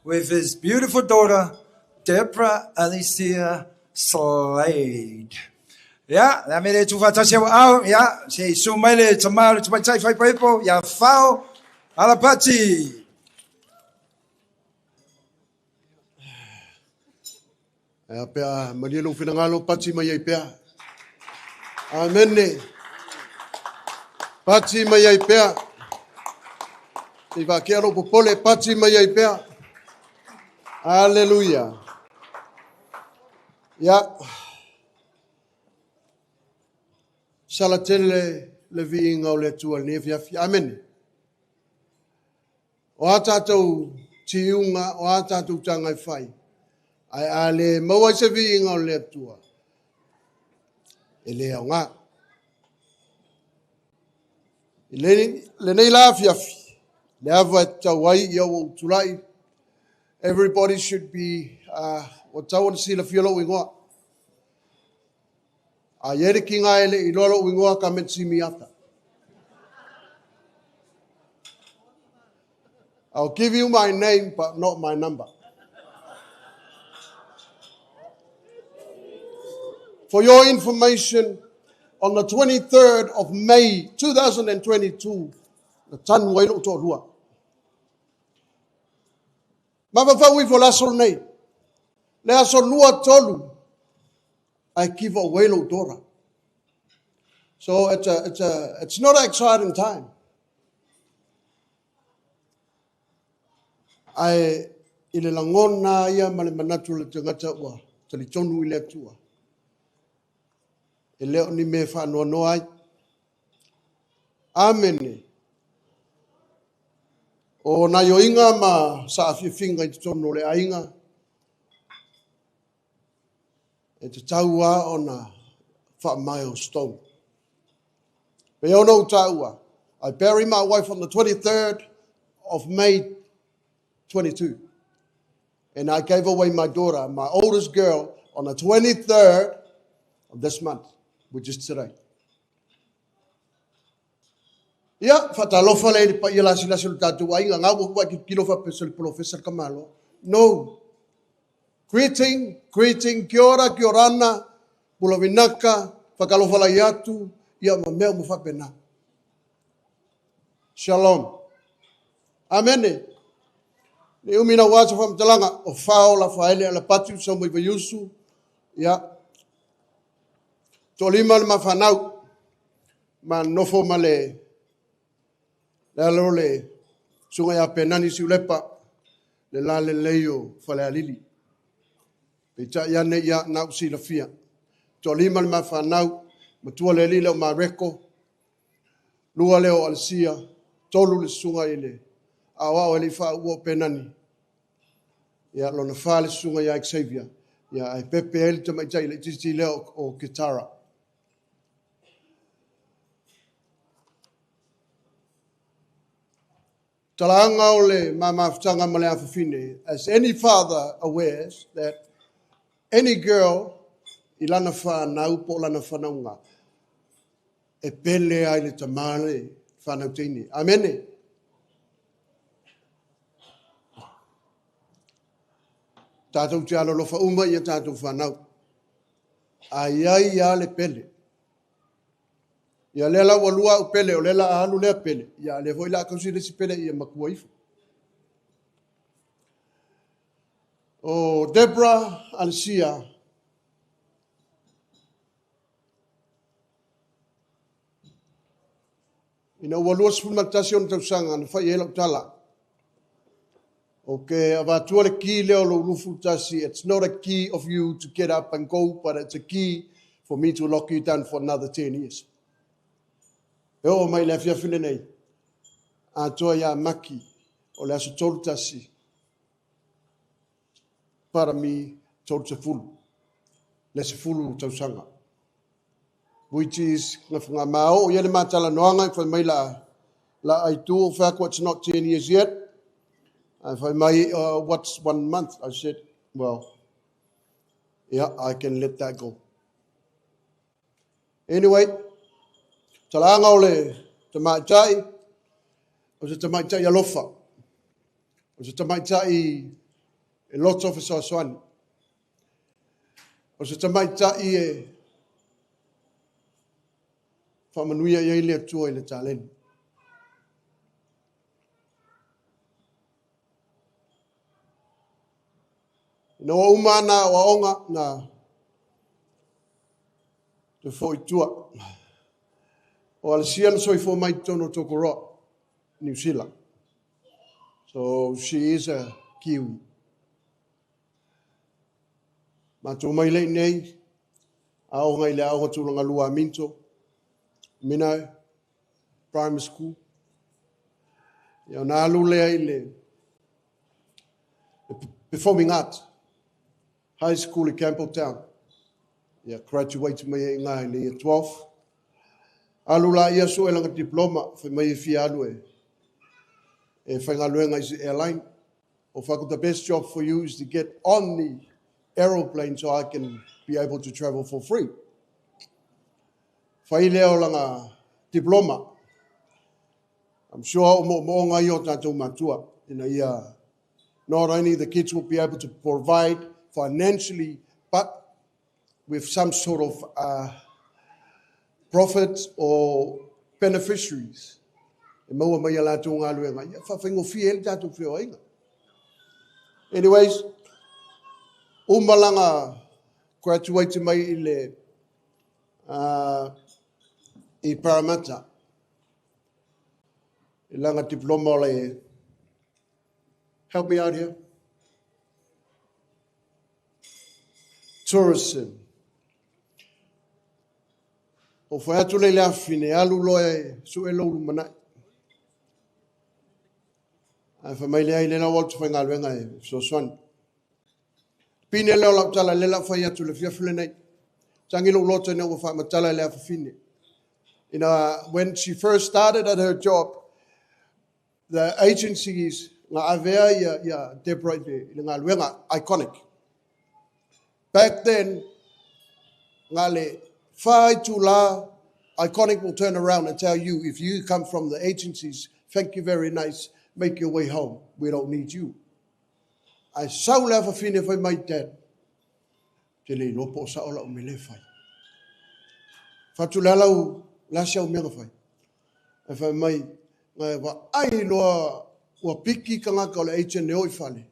with his beautiful daughter, Deborah Alicia Slade. Ia, le a mea lea e tuufaatasi au aao, ia, se i susu mai le tama o le tamaitai faaipoipo, ia Fao Alapati. Ae a pe a malie lou finagalo, pati mai ai pea. Amene. Pati mai ai pea. Te vaakea lou popole, pati mai ai pea. Aleluia. Ia. Sala tele le viiga o le Atua i lenei afiafi. Amene. O a tatou tiuga, o a tatou taga e fai, ae a le maua ai se viiga o le Atua, e le aoga. I lenei la afiafi, le ava e tatau ai, ia ua ou tulai, everybody should be, ua tatau ona silafia lou igoa. A i ai le kiga e le i iloa lou igoa, come and see me after. I'll give you my name, but not my number. For your information, on the 23rd of May 2022, na tanu ai lou toalua. Mafaufau ifo le aso lenei, le aso lua tolu, I give away lou daughter. So it's, a, it's, a, it's not an exciting time. Ae i le lagona ia ma le manatu o le tagata ua talitonu i le Atua, e le o ni mea e faanoanoa ai. Amene. O nai oiga ma saafiafiga i totonu o le aiga, e tatau lava ona faa-milestone. Pei ona ou taua, I bury my wife on the 23rd of May 22. And I gave away my daughter, my oldest girl, on the 23rd of this month, which is today. Ia, faatalofa lea i le paia lasilasi o le tatou aiga, ngā ua kuai kilokilo faapea le polofesa le kamalo. No. Greeting, greeting, kia ora, kia orana, pulavinaka, whakalofa lai atu, ia ma mea uma faapena. Shalom. Amene. Ne umi na ua sa whamatalaga, o Fao Lafaele Alapati sa mai Vaiusu, ia, toalima le mafanau, ma nofo ma le, le alo le susuga ia Penani Siulepa, le la lelei o Falealili. Peitai ane ia na u silafia. Toalima le mafanau, matua le alii lea o Mareko, lua lea o Alisia, tolu le susuga i le aoao e le i faauu o Penani. Ia, lona fa le susuga ia Xavier. Ia, ae pepe ai le tamaitai laitiiti lea o Kitara. Talaaga o le ma mafutaga ma le afafine, as any father awares that any girl i lana whanau po o lana whanaunga, e pele ai le tama le whanau teine. Amene. Tātou te alolofa uma ia tātou whanau. A iai ia le pele. Ia lea la ua lua au pele, o lea la a alu lea pele. Ia lea foi la kausi le isi pele ia makua ifo. O Deborah Alicia, ina ua 21 ona tausaga na fai ai lau tala. O ke avatua le key lea o lou 21, it's not a key of you to get up and go, but it's a key for me to lock you down for another 10 years. E oo mai le afiafi lenei, atoa ia Maki o le aso 31, parami 30, le 10 tausaga. Which is nga mao ia le matalanoaga i fai mai la la ai tu o whako, it's not 10 years yet. I fai mai, what's 1 month? I said, well, yeah, I can let that go. Anyway, talaaga o le tamaitai, O se tamaitai alofa. O se tamaitai e loto fesoasoani. O se tamaitai e faamanuia i ai le Atua i le taleni. Ina ua uma ana aoaoga na toe foi i tua. O Alasia na soifua mai i totonu o Tokoroa, Niu Sila. So she is a Kiwi. Matou mai lea i inei, aoga i le aoga tulaga lua a Minto, Minno Primary School. Ia ona alu lea i le Performing Arts High School i Campbelltown. Ia graduate mai ai i ina i le Year 12. Alu laia sue lana diploma, fai mai e fia alu e faigaluega i se airline. Ou fai atu, the best job for you is to get on the aeroplane so I can be able to travel for free. Fai lea o lana diploma. I'm sure o moomooga ia o tatou matua ina ia not only the kids will be able to provide financially, but with some sort of profits or beneficiaries. E maua mai ia latou galuega, ia faafaigofie ai le tatou feoaiga. Anyways, uma lana graduate mai i le i Parramatta. I lana diploma o le, help me out here, tourism. Ou fai atu lea i le afafine, alu loa e sue lou lumanai. Ae fai mai leai, lea la ua ou faigaluega e fesoasoani. Pine lea o lau tala, lea la fai atu le afiafi lenei. Tagi lou loto ina ua faamatala i le afafine. When she first started at her job, the agencies nga avea ia Deborah i le galuega, Iconic. Back then, nga le 4 itula, Iconic will turn around and tell you, if you come from the agencies, thank you very nice, make your way home. We don't need you. Ae sau le afafine fai mai, Dad, te le iloa po o sao lau mea lea e fai. Fatu le alau, la se au mea na fai. Ae fai mai, ngai vaai loa ua piki tagata o le agent e o i fale,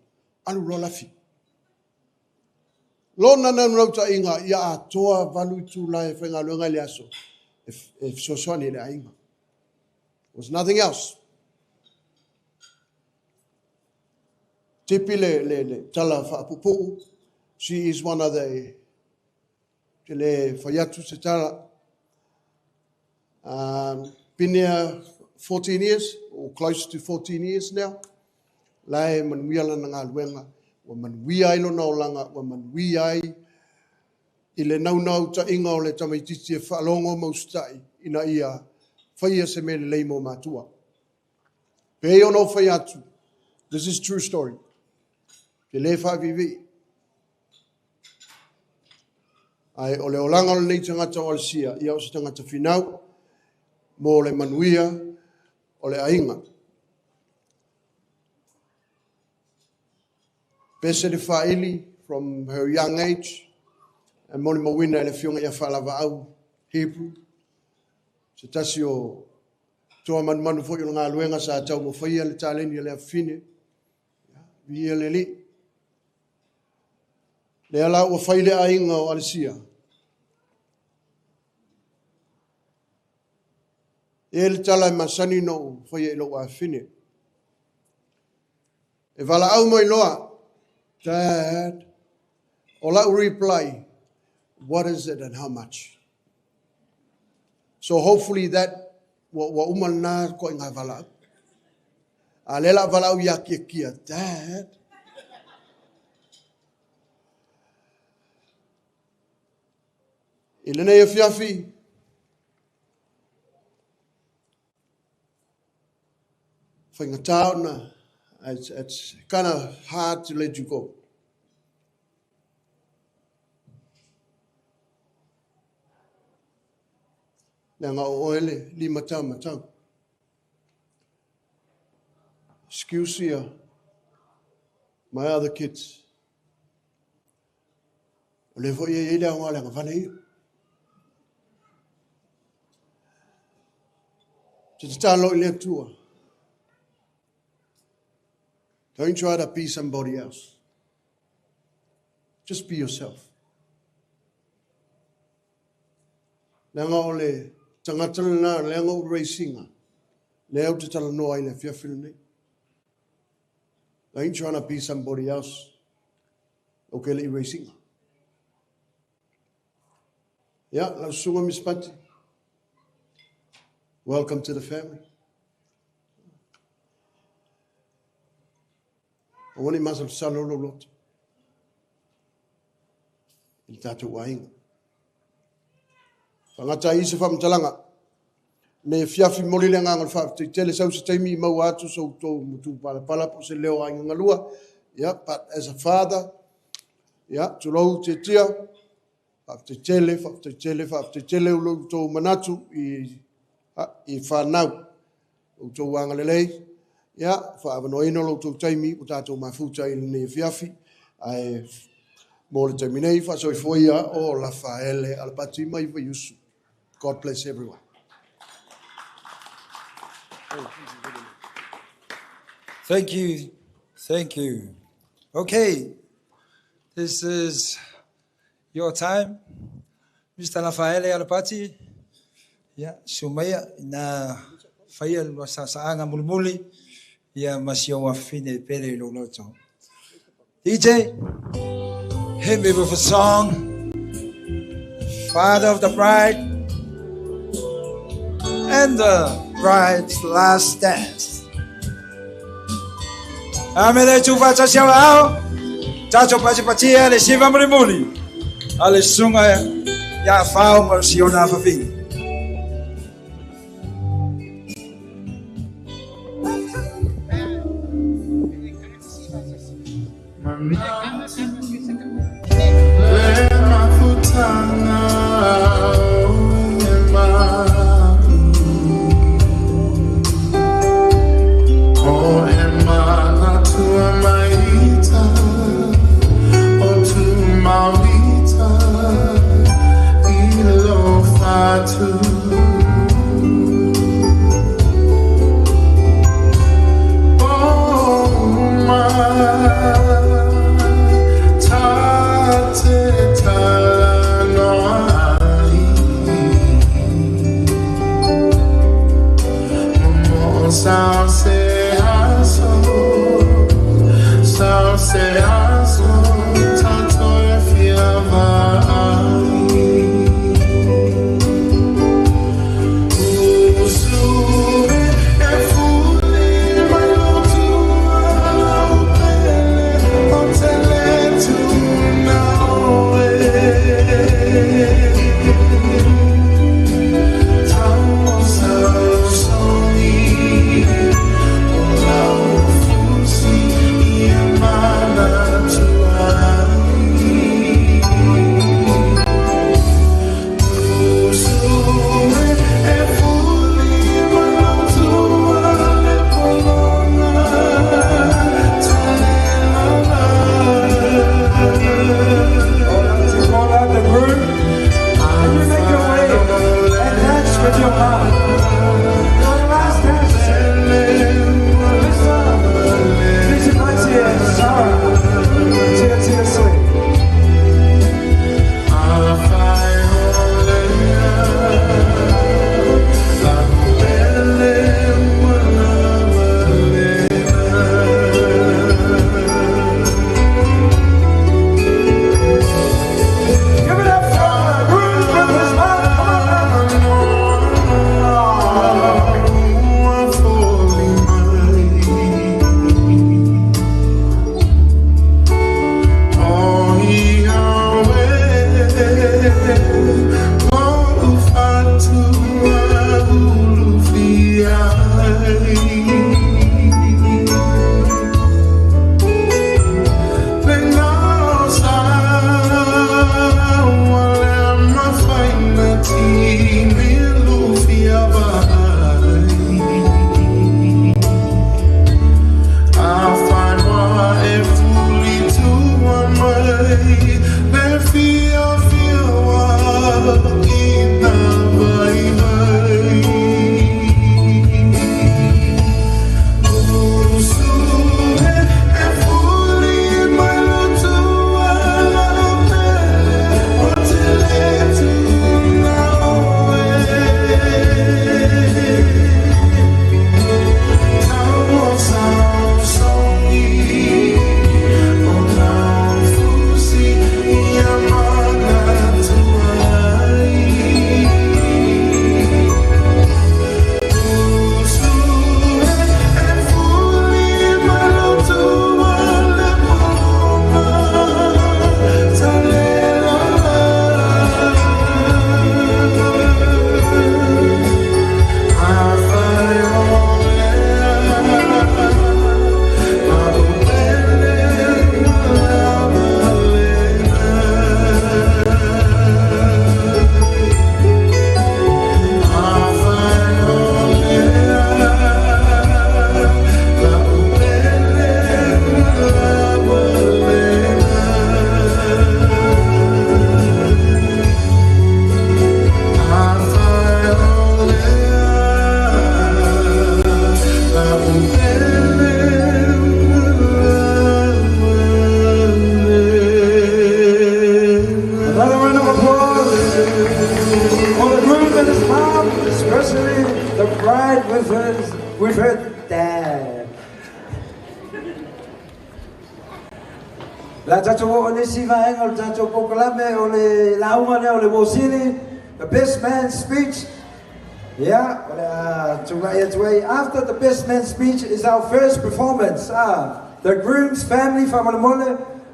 alu loa lafi. Lona naunautai ia atoa 8 itula e faigaluega i le aso, e fesoasoani i le aiga. Was nothing else. Tipi le tala faapupuu, she is one of the, te le fai atu se tala. Been there 14 years, or close to 14 years now. La e manuia lana galuega, ua manuia ai lona olaga, ua manuia ai i le naunautaiga o le tamaitiiti e faalogo ma usitai ina ia faia se mea lelei mo matua. Pe ona ou fai atu, this is true story. Te le faaviivii. Ae o le olaga o lenei tagata o Alasia, ia o se tagata finau, mo le manuia o le aiga. Pese le faili from her young age, e molimauina e le afioga ia Faalavaau Hebrew, se tasi o toa manumanu foi o le galuega sa taumafaia le taleni a le afafine. Viia le Alii. Lea la ua fai le aiga o Alasia. E le tala e masani na ou faia i lou afafine. E valaau mai loa, Dad, o lau reply, what is it and how much? So hopefully that ua uma lena ko i ngā valaau. A le la valaau ia kia kia, Dad. I lenei afiafi, faigata ona, it's kind of hard to let you go. Leaga o oe le lima taumatau. Excuse ia my other kids. O lea foi e i ai le aoga o le agavale ia. Te tatalo i le Atua. Don't try to be somebody else. Just be yourself. Leaga o le tagata lena, leaga o racing. Lea ou te talanoa ai le afiafi lenei. I ain't trying to be somebody else. Okay, le racing. Yeah, lau susuga Miss Pati. Welcome to the family. Aua ne i masalosalo lou loto i le tatou aiga. Faagata ai se faamatalaga nei afiafi momoli le agaga o le faafetai tele sau se taimi i maua atu so outou matupalapala po o se leo o aiga galua. Yeah, but as a father, yeah, tulou Tietia, faafetai tele, faafetai tele, faafetai tele i lo outou manatu i i fanau, outou agalelei, ia, faaavanoaina lo outou taimi ua tatou mafuta i lenei afiafi, ae mo le taimi nei, faasoifua ia o Lafaele Alapati mai Vaiusu. God bless everyone. Thank you. Thank you. Okay. This is your time. Mr. Lafaele Alapati. Ia, susu maia ina faia le lua saasaaga mulimuli ia ma si ou afafine e pele i lou loto. DJ, hit me with a song. Father of the bride and the bride's last dance. Ame le tuufaatasi au ao, tatou patipatia le siva mulimuli a le susuga ia Fao ma si ona afafine. bride with with her dad. La tatou oo i le isi vaega o le tatou polokalame o le lauga lea o le Wosili, the best man's speech. Ia, o le a tulai atu ai. After the best man's speech is our first performance. Ah, the groom's family faamolemole,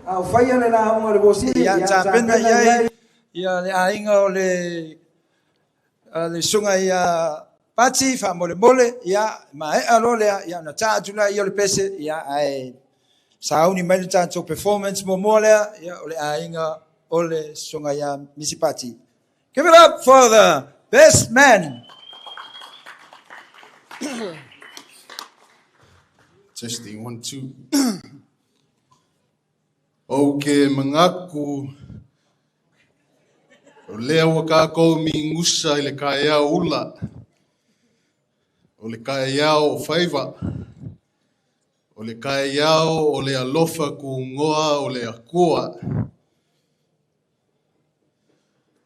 a o faia le lauga o le Wosili, ia tapena i ai ia le aiga o le le susuga ia Pati faamolemole, ia maea loa lea, ia ona ta atu lea o le pese, ia ae sauni mai le tatou performance muamua lea, ia o le aiga o le susuga ia Misi Pati. Give it up for the best man. Testing, one, two. Ou ke manatu o lea ua kākou migusa i le kaeao ula, o le kaeao o faiva, o le kaeao o le alofa kugoa o le Akua.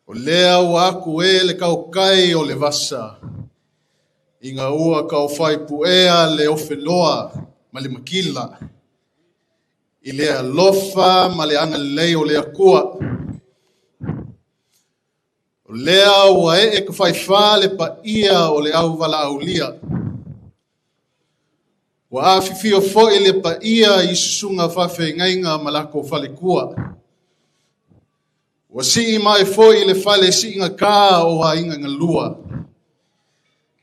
O lea ua aku e le kaukai o le vasa, ina ua kaufai puea le ofeloa ma le makila, i le alofa ma le agalelei o le Akua. O lea ua ee ka faifā le paia o le auvala'aulia. Ua afifio fo'i le paia i susuga faafeagaiga ma lako falekua. Ua sii mai fo'i le fale siigatā o aiga galua.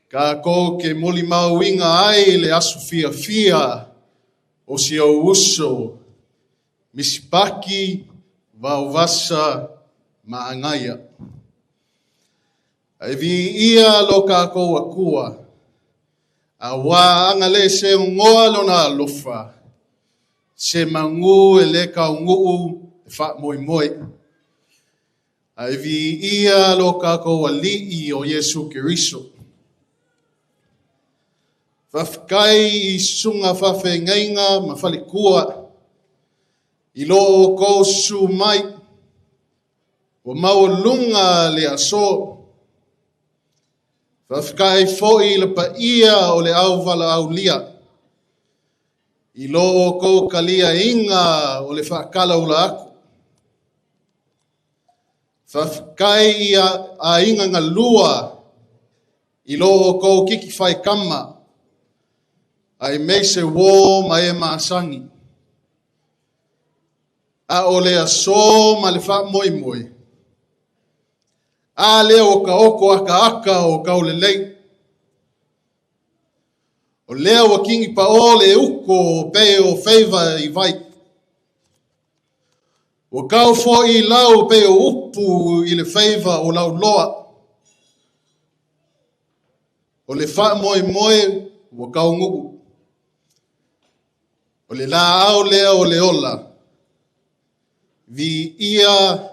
Kākou ke molimauina ai le aso fiafia o si ou uso, Misipaki Vaovasa Maagaia. Ae viia lo kākou Akua, auā agalelei se goa lona alofa, se magū e lē tauguu le faamoemoe. Ae viia lo kākou Alii o Iesu Keriso. Faafetai i susuga faafeagaiga ma falekua, i lo outou susu mai, ua maualuga le aso. Faafetai fo'i i le paia o le auvala'aulia, i lo outou taliaina o le faatalaula atu. Faafetai i aiga galua i lo outou kiki faikama, aemaise uō ma e masani. A o le aso ma le faamoemoe, a lea ua taoto akaaka o taulelei. O lea ua kigipa'o le uto o pei o faiva i vai. Ua tau fo'i lau pei o upu i le faiva o lauloa. O le faamoemoe ua tauguu. O le laau lea o le ola. Viia,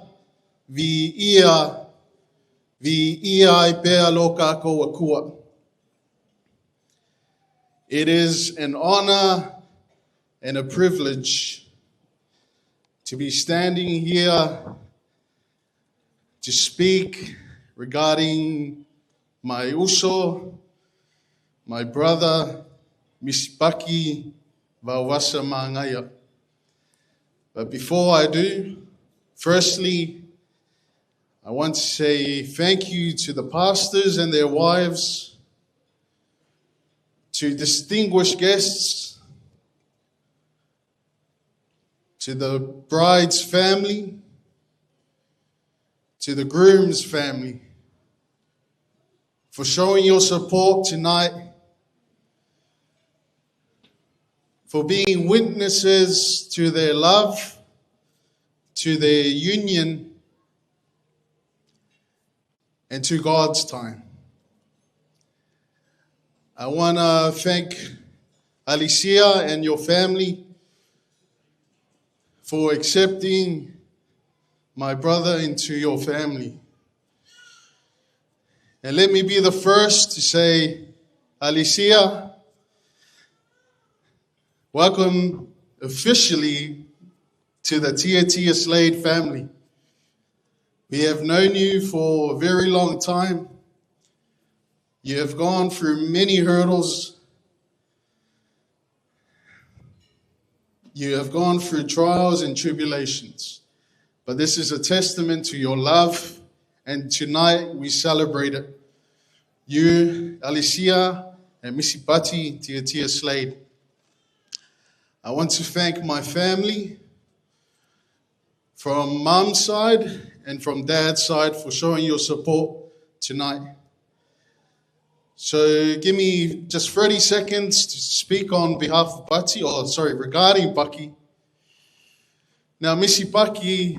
viia, viia ai pea lo kākou Akua. It is an honor and a privilege to be standing here to speak regarding my uso, my brother, Misipaki Vaovasa Maagaia. But before I do, firstly, I want to say thank you to the pastors and their wives, to distinguished guests, to the bride's family, to the groom's family, for showing your support tonight, for being witnesses to their love, to their union, and to God's time. I want to thank Alicia and your family for accepting my brother into your family. And let me be the first to say, Alicia, welcome officially to the Tiatia Slade family. We have known you for a very long time. You have gone through many hurdles. You have gone through trials and tribulations. But this is a testament to your love, and tonight we celebrate it. You, Alicia, and Misipati Tiatia Slade. I want to thank my family from mom's side and from dad's side for showing your support tonight. So give me just 30 seconds to speak on behalf of Bucky, or sorry, regarding Bucky. Now, Missy Bucky,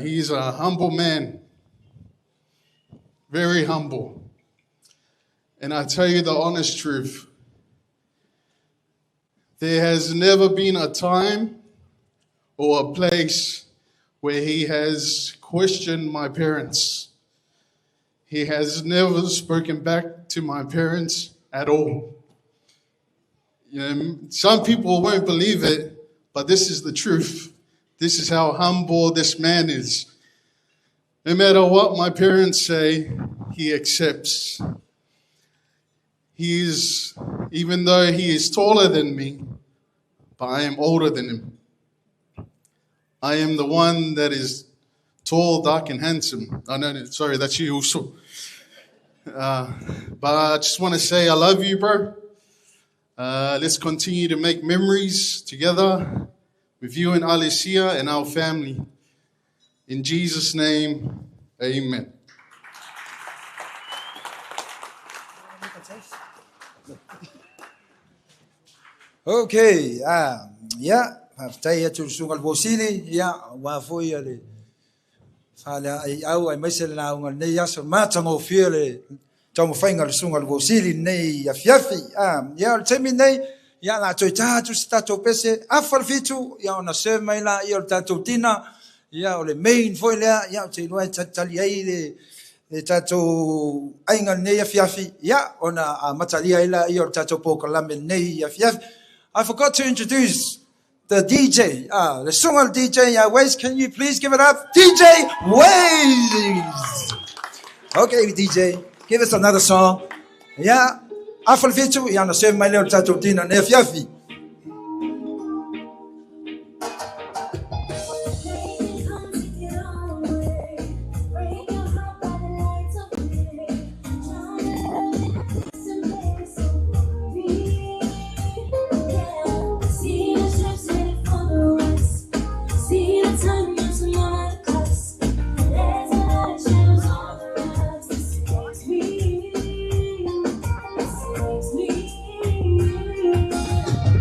he's a humble man, very humble. And I tell you the honest truth, there has never been a time or a place where he has questioned my parents. He has never spoken back to my parents at all. You know, some people won't believe it, but this is the truth. This is how humble this man is. No matter what my parents say, he accepts. Even though he is taller than me, but I am older than him. I am the one that is tall, dark, and handsome. Oh, no, sorry, that's you also. But I just want to say I love you, bro. Let's continue to make memories together with you and Alicia and our family. In Jesus' name, amen. Okay, yeah, faafetai atu le susuga le Vosili, ia, ua foi le fale ai au ai maise le lauga lenei aso matagofie le taumafaiga le susuga le Vosili lenei afiafi. Ia, o le taimi nei, ia, la toe tā atu se tatou pese, afa le 7, ia, ona serve mai la, ia, o le tatou tina, ia, o le main foi lea, ia, o te iloa e talitali ai le tatou aiga lenei afiafi, ia, ona amatalia ai la, ia, o le tatou polokalame lenei afiafi. I forgot to introduce the DJ, the susuga DJ, Waze. Can you please give it up? DJ Waze! Okay, DJ, give us another song. Yeah, afa le 7, ia, ona serve mai lea o le tatou tina lenei afiafi. See the time, there's another class. There's a lot of shadows on the rocks. This takes me, this takes me.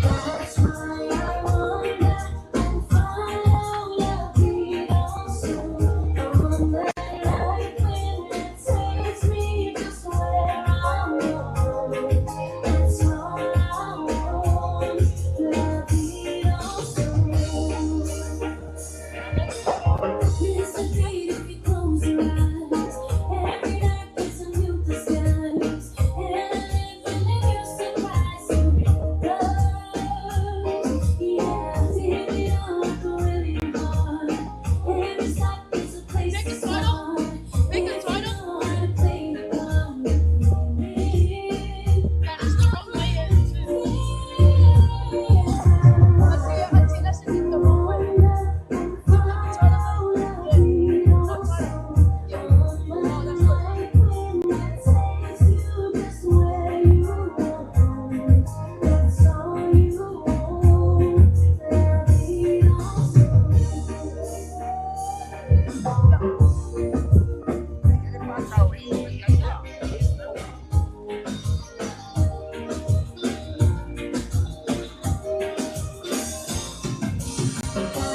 That's why I wonder and follow la vida so. On the night when it takes me just where I want. That's all I want. La vida so. Miss the date if you close your eyes. Every night there's a new disguise. And I live in your surprise surrender. Yeah, did it all like a really hard. Every stop is a place to start. If you know how to play the part with me.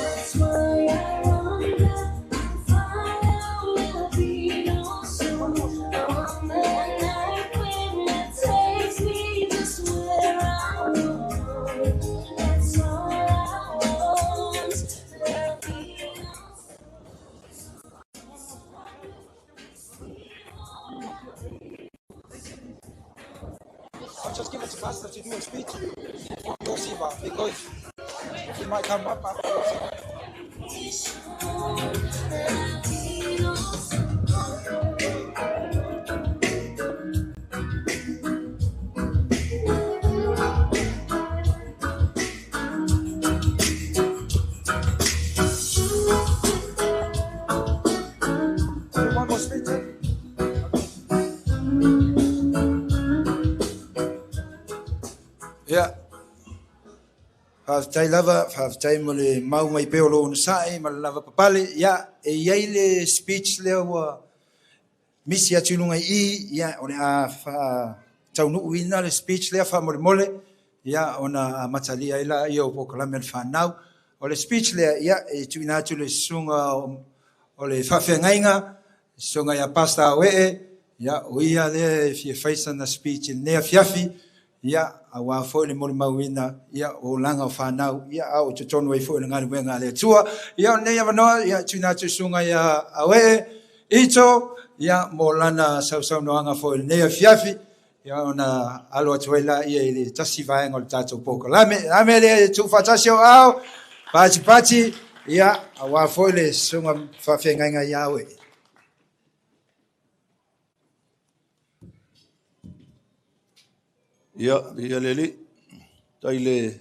That's why I wonder and follow la vida so. On the night when it takes me just where I want. That's all I want. La vida I'll just give it to Pastor to do a speech for Iosima because he might come up afterwards. La vida so. Faafetai lava, faafetai mo le mau mai pea o lou onosai ma le lavapapale. Ia, e i ai le speech lea ua misi atu i luga i i, ia, o le a faataunuuina le speech lea faamolemole, ia, ona amatalia ai lea o polokalame a le fanau. O le speech lea, ia, e tuuina atu i le susuga o le faafeagaiga, le susuga ia Pastor Auee, ia, o ia lea e fia fai sana speech i lenei afiafi, ia, aua foi le molimauina, ia, o olaga o fanau, ia, a o totonu ai foi o le galuega a le Atua. Ia, o lenei avanoa, ia, tuuina atu i le susuga ia Auee Ito, ia, mo lana sausaunoaga foi i lenei afiafi, ia, ona alo atu ai laia i le tasi vaega o le tatou polokalame. O le mea lea e tuufaatasi o ao, patipati, ia, aua foi le susuga faafeagaiga ia Auee. Ia, ia le alii, tai le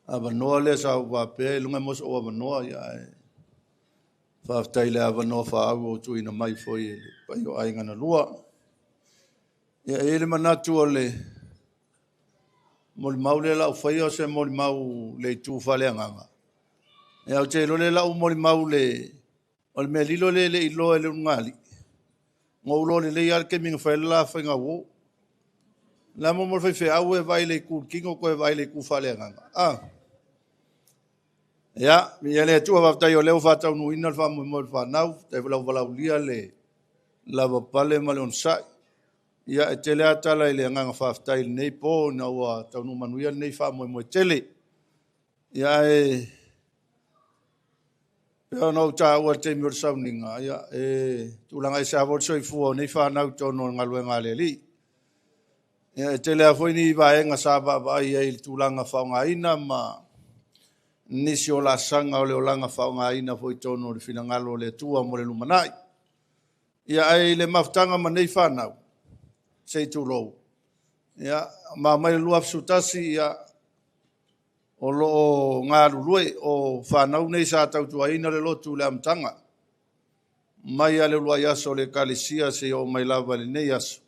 avanoa lea sa ou faapea i luga e maua sou avanoa, ia ae faafetai i le avanoa faaauau ua tuuina mai foi e le paia o aiga na lua. Ia, e i ai le manatu o le molimau lea la ua faia o se molimau le itu faaleagaga. Ia, ou te iloa lea la ua molimau le o le mea lilo lea e le i iloa e le ulugalii. Na ou iloa lelei lava le taimi na fai ai le la faiga uo. Le a mo le faifeau e vaai i le itu i le tino toe vaai i le itu faaleagaga. Ah. Ia, viia le Atua, faafetai o lea ua faataunuuina le faamoemoe o le fanau, faafetai foi ua valaaulia le lavapapale ma le onosai. Ia, e tele lava tala i le agaga faafetai i lenei po ina ua taunuu manuia lenei faamoemoe tele. Ia, ae pei ona ou taua i le taimi o le sauniga, ia, e tulaga ese lava foi le soifua o nei fanau i totonu o le galuega a le Alii. Ia, e tele lava foi ni vaega sa vaavaai ai i le tulaga faaaogaina ma nisi o laasaga o le olaga faaaogaina foi i totonu o le finagalo o le Atua mo le lumanai. Ia, ae i le mafutaga ma nei fanau, se i tulou, ia, ma mai le 2011, ia, o lo o galulue o fanau nei sa tautuaina le lotu i le amataga, mai lava le uluai aso o le Ekalesia seia oo mai lava i lenei aso.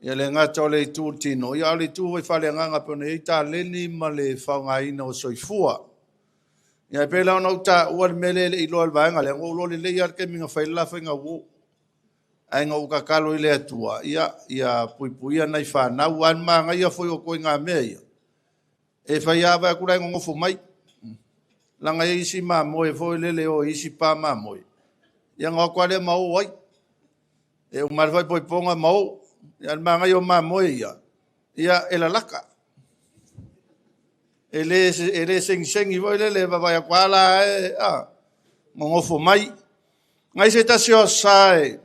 Ia le gata o le itu i le tino, ia a o le itu foi faaleagaga pei ona i ai taleni ma le faaaogaina o soifua. Ia e pei la ona ou taua le mea lea e le i iloa e le vaega lea, na ou iloa lelei lava le taimi na fai ai le la faiga uo. Ae na ou tatalo i le Atua, ia, ia puipuia nai fanau, aua o le manaia foi o ituaiga mea ia, e fai lava vaai atu la e nonofo mai. Leaga e i ai isi mamoe foi lele e o i isi pa mamoe, ia ona o atu lava lea ma o ai. E uma lava le faaipoipoga ma o. Ia a o le manaia o mamoe ia, ia e lalata. E le segisegi foi lele e vaavaai atu lava la e nonofo mai. Na i se tasi o aso Sa e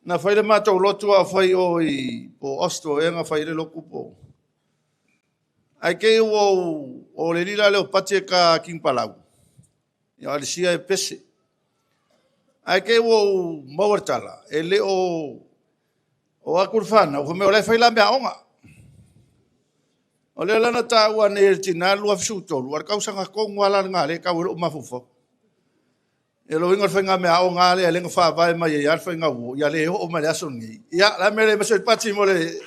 na fai le matou lotu a o fai o i po o Austral ea na fai ai le lotu po o. Ae te i ua ou, o le alii la lea o Pati e ta King Palau, ia o Alisia e pese. Ae te i ua ou maua le tala, e le o o atu le fanau, fai mai o la e fai la meaaoga. O lea la na taua nei e le tina le 2013, a o le tausaga tonu lava la lena lea e tau ai lou mafaufau. Ia lona uiga o le faiga meaaoga lava lea lea na faavae mai ai lava le faiga uo, ia le oo mai le aso lenei. Ia, o le a le mea e le aemaise ai le Pati mo le.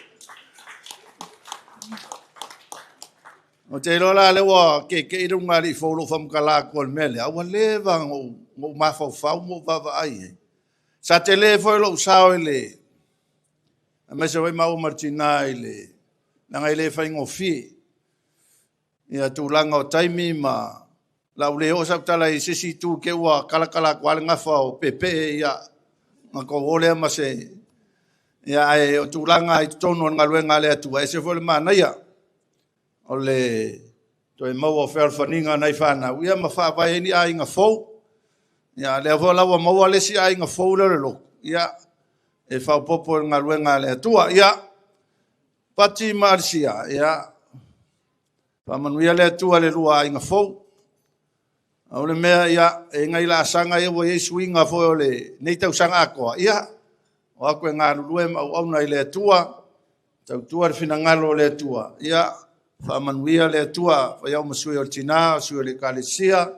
Ou te iloa la lea ua keke'i le ulugalii fou i lou faamatala atu o le mea lea, ua leva ona ou mafaufau ma ou vaavaai i ai. Sa tele foi lou sao i le, aemaise foi maua ma le tina i le, leaga e le faigofie ia tulaga o taimi ma la ua le oo sau tala i se isi itu te ua talatala atu lava le gafa o peepee ia ona tou o lea ma se ia ae o tulaga i totonu o le galuega a le Atua e ese foi le manaia o le toe maua o fealofaniga a nai fanau ia ma faavae ai ni aiga fou. Ia lea foi la ua maua le isi aiga fou lea o le lotu ia e faaopoopo i le galuega a le Atua. Ia Pati ma Alisia, ia faamanuia le Atua i le lua aiga fou. O le mea ia e nai laasaga ia ua i ai suiga foi o lenei tausaga atoa, ia o atu e galulue ma auauna i le Atua, tautua le finagalo o le Atua, ia faamanuia le Atua, fai au ma sui o le tina, sui o le Ekalesia,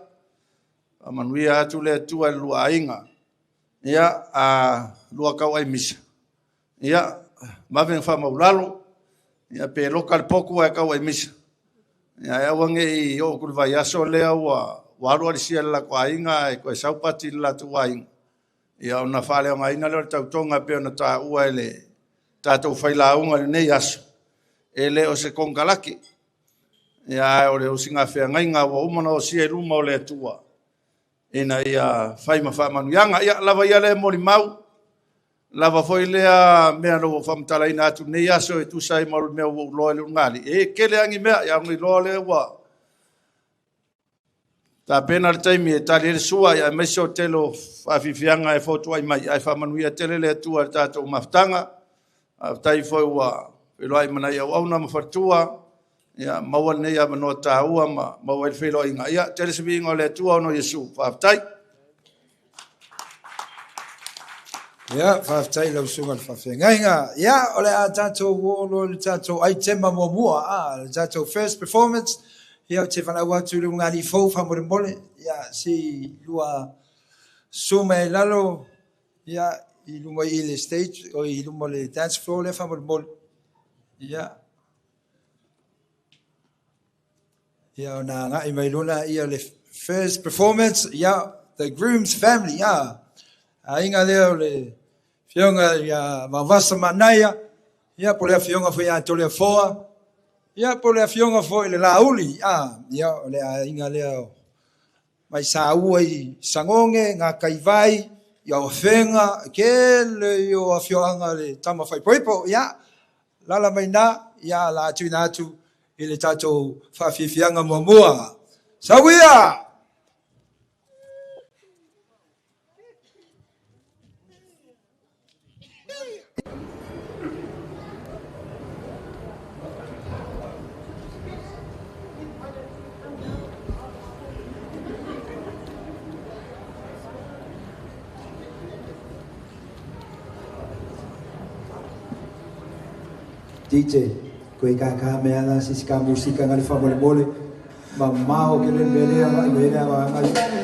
faamanuia atu le Atua i le lua aiga. Ia, a lua tauai misa, ia, vave ona faamaulalo, ia pe loka le potu ae tauai misa. Ia e aua nei o ku le vaiaso lea ua ua alu alisia le latou aiga e toe sau pati i le latou aiga. Ia ona faaleaogaina lea o le tautoga e pei ona taua e le tatou failauga i lenei aso, e le o se konekarate. Ia ae o le usigafeagaiga ua uma ona osia i luma o le Atua ina ia fai ma faamanuiaga. Ia lava ia lea molimau, lava foi lea mea na ua faamatalaina atu nei aso e tusa ai ma le mea ua ou iloa i le ulugalii. E tele lava ni mea, ia ona iloa lea ua tapena le taimi e tali ai le sua, ia aemaise o le tele o faafiafiaga e fotuai mai, ae faamanuia tele le Atua i le tatou mafutaga. Faafetai foi ua feiloai ma nai auauna ma faletua, ia maua lenei avanoa taua ma maua ai le feiloaiga. Ia tele se viiga o le Atua ona o Iesu. Faafetai. Ia, faafetai lau susuga i le faafeagaiga. Ia, o le a tatou oo loa i le tatou aitema muamua, le tatou first performance. Ia, ou te valaau atu i le ulugalii fou faamolemole. Ia, se i lua susu mai ai i lalo, ia, i luma i le stage, o i luma o le dance floor lea faamolemole. Ia, ia ona agai mai loa lea le first performance, ia, the groom's family, ia, aiga lea o le afioga ia Vaovasa Manaia, ia, po o le afioga foi ia Toleafoa, ia, po o le afioga foi i le Laauli, ia, o le aiga lea o mai Saua i Sagoge, Gataivai, i Auafega, tele i o afioaga le tama faaipoipo, ia, lala mai na, ia, la tuuina atu i le tatou faafiafiaga muamua. Sauia! DJ, koe kākā mea la se si ka musika nga le faamolemole, mamao ke le mea lea ngai mea lea ngai.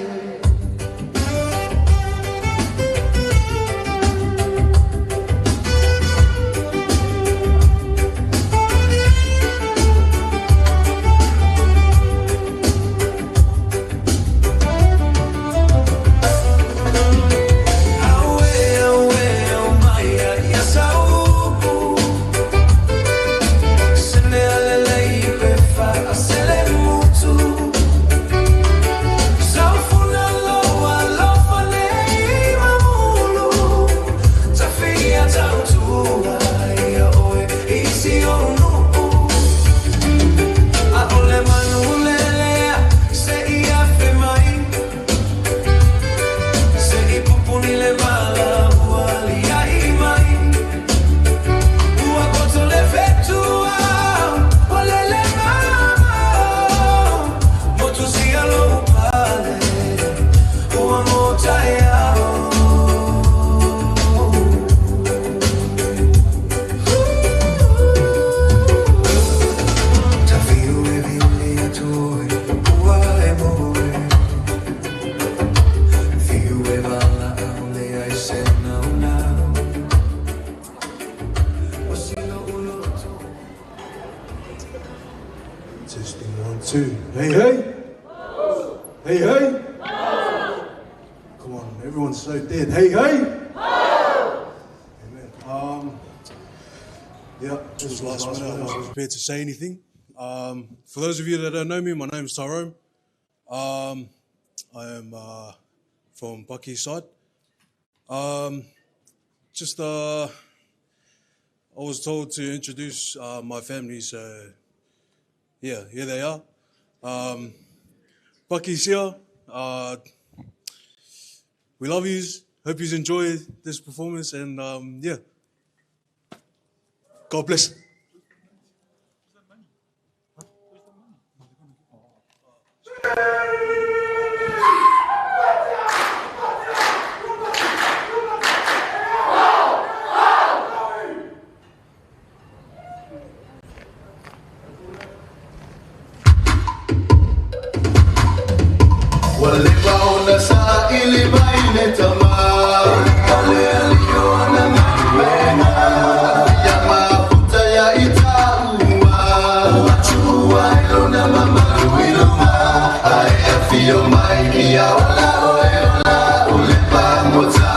Testing 1, 2. Hey, hey! Hey, hey! Come on, everyone's so dead. Hey, hey! Amen. Yeah, just last minute, I wasn't prepared to say anything. For those of you that don't know me, my name's Tyrome. I am from Bucky side. I was told to introduce my family, so yeah, here they are. Bucky's here. We love yous. Hope you enjoy this performance, and yeah, God bless. Mama. Ia ola oe ola o le pagota.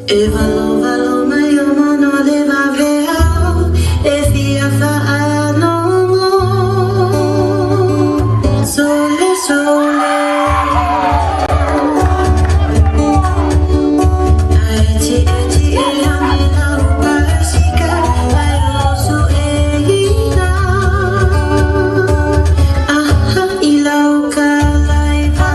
E valo valo mai o mano le vave au e fia whaanongo. Sole sole Ae ti e langi lau pasika Ai oso e ina. Aha i lau ka laiva.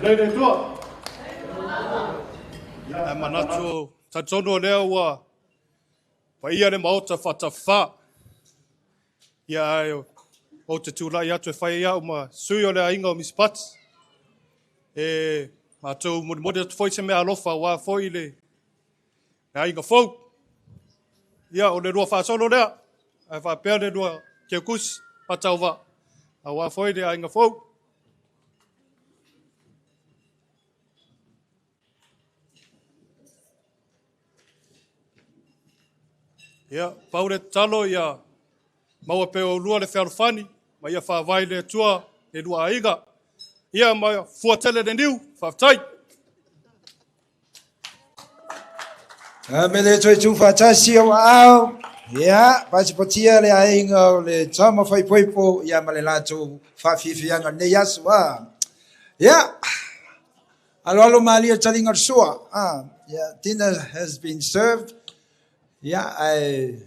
Faafetai le Atua. Ae manatu, talitonu o lea ua paia le Maota faatafafa. Ia ae ou te tulai atu e fai ai au ma sui o le aiga o Misipati. E matou molimoli atu foi se mea alofa aua foi le aiga fou. Ia, o le lua faasolo lea, ae faapea le lua keukusi faatauvaa aua foi le aiga fou. Ia, pau le tatalo ia maua pea e oulua le fealofani ma ia faavae i le Atua le lua aiga. Ia ma fua tele le niu. Faafetai. A me le toe tuufaatasi ou aao. Ia, patipatia le aiga o le tama faaipoipo ia ma le latou faafiafiaga lenei aso. A. Ia, aloalo malie le taliga o le sua. A, yeah, dinner has been served. Ia, ae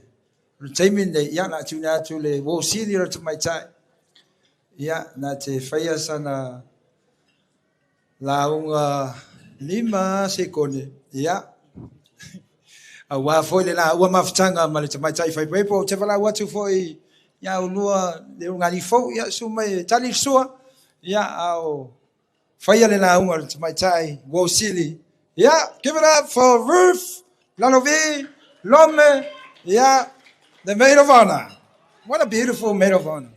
o le taimi lenei, ia, o le a tuuina atu le uo sili o le tamaitai. Ia, na te faia sana lauga 5 sekone, ia, aua foi le laua mafutaga ma le tamaitai faaipoipo. Ou te valaau atu foi ia oulua le ulugalii fou, ia, susu mai e tali le sua, ia, a o faia le lauga a le tamaitai uo sili. Yeah, give it up for Ruth Lalovi Lome, yeah, the maid of honor. What a beautiful maid of honor.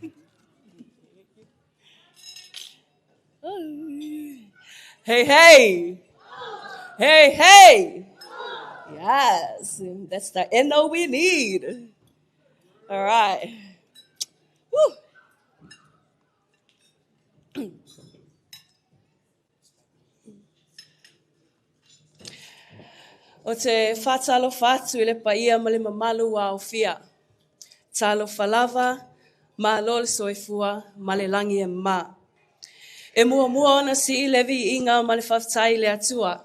Hey, hey. Hey, hey. Yes, that's the NO we need. All right. Woo. O te faatalofa atu i le paia ma le mamalu ua aofia. Talofa lava, malo le soifua ma le lagi e mama. E muamua ona sii le viiga ma le faafetai i le Atua.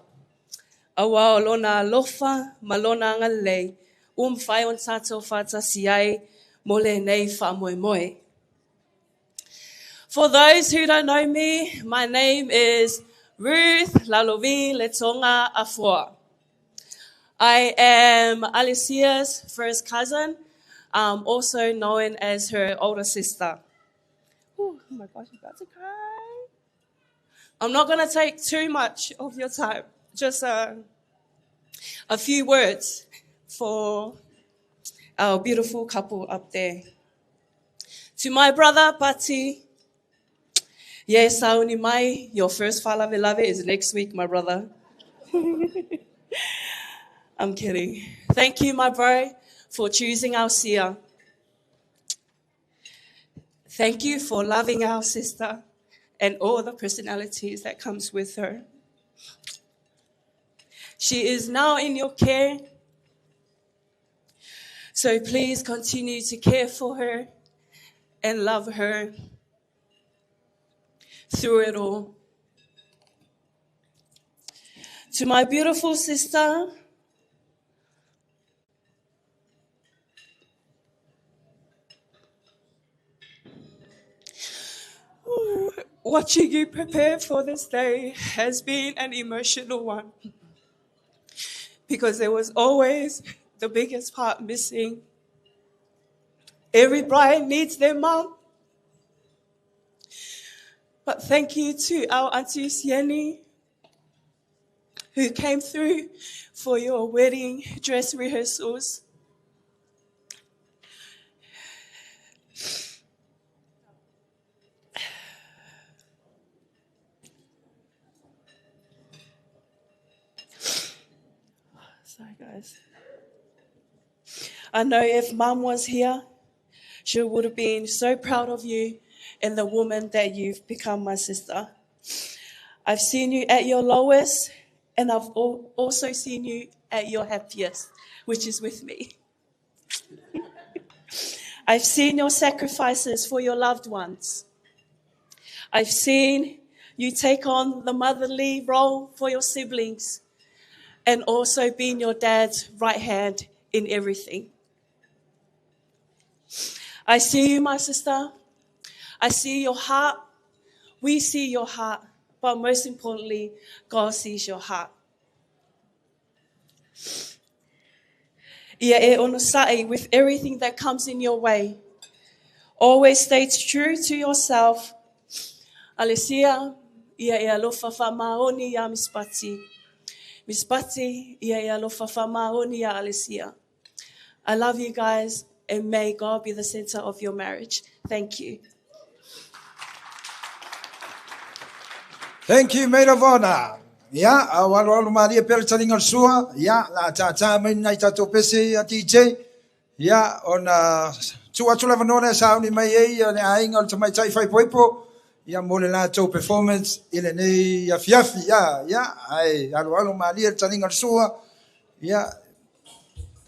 Aua o lona alofa ma lona agalelei ua mafai ona tatou faatasi ai mo lenei faamoemoe. For those who don't know me, my name is Ruth Lalovi Letoga Afoa. I am Alicia's first cousin, also known as her older sister. Oh my gosh, I'm about to cry. I'm not going to take too much of your time, just a few words for our beautiful couple up there. To my brother, Pati, yes, sauni mai, your first faalavelave is next week, my brother. I'm kidding. Thank you, my bro, for choosing our Sia. Thank you for loving our sister and all the personalities that comes with her. She is now in your care. So please continue to care for her and love her through it all. To my beautiful sister, watching you prepare for this day has been an emotional one because there was always the biggest part missing. Every bride needs their mom. But thank you to our Auntie Sieni, who came through for your wedding dress rehearsals. Sorry, guys. I know if Mum was here, she would have been so proud of you and the woman that you've become, my sister. I've seen you at your lowest, and I've also seen you at your happiest, which is with me. I've seen your sacrifices for your loved ones. I've seen you take on the motherly role for your siblings and also being your dad's right hand in everything. I see you, my sister. I see your heart. We see your heart. But most importantly, God sees your heart. Ia e onosai with everything that comes in your way. Always stay true to yourself. Alesia, ia e alofa whamaoni ia Mispati. Mispati, ia e alofa whamaoni ia Alesia. I love you guys, and may God be the center of your marriage. Thank you. Thank you, maid of honor. Ia, au alo alo malia pea le taliga o le sua, ia, la tātā mai nai tātou pese a DJ, ia, ona tuu atu le avanoa lea sauni mai ai le aiga o le tamaitai faaipoipo, ia, mo le latou performance i lenei afiafi, ia, ia, ae aloalo malie le taliga o le sua, ia,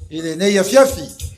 i lenei afiafi.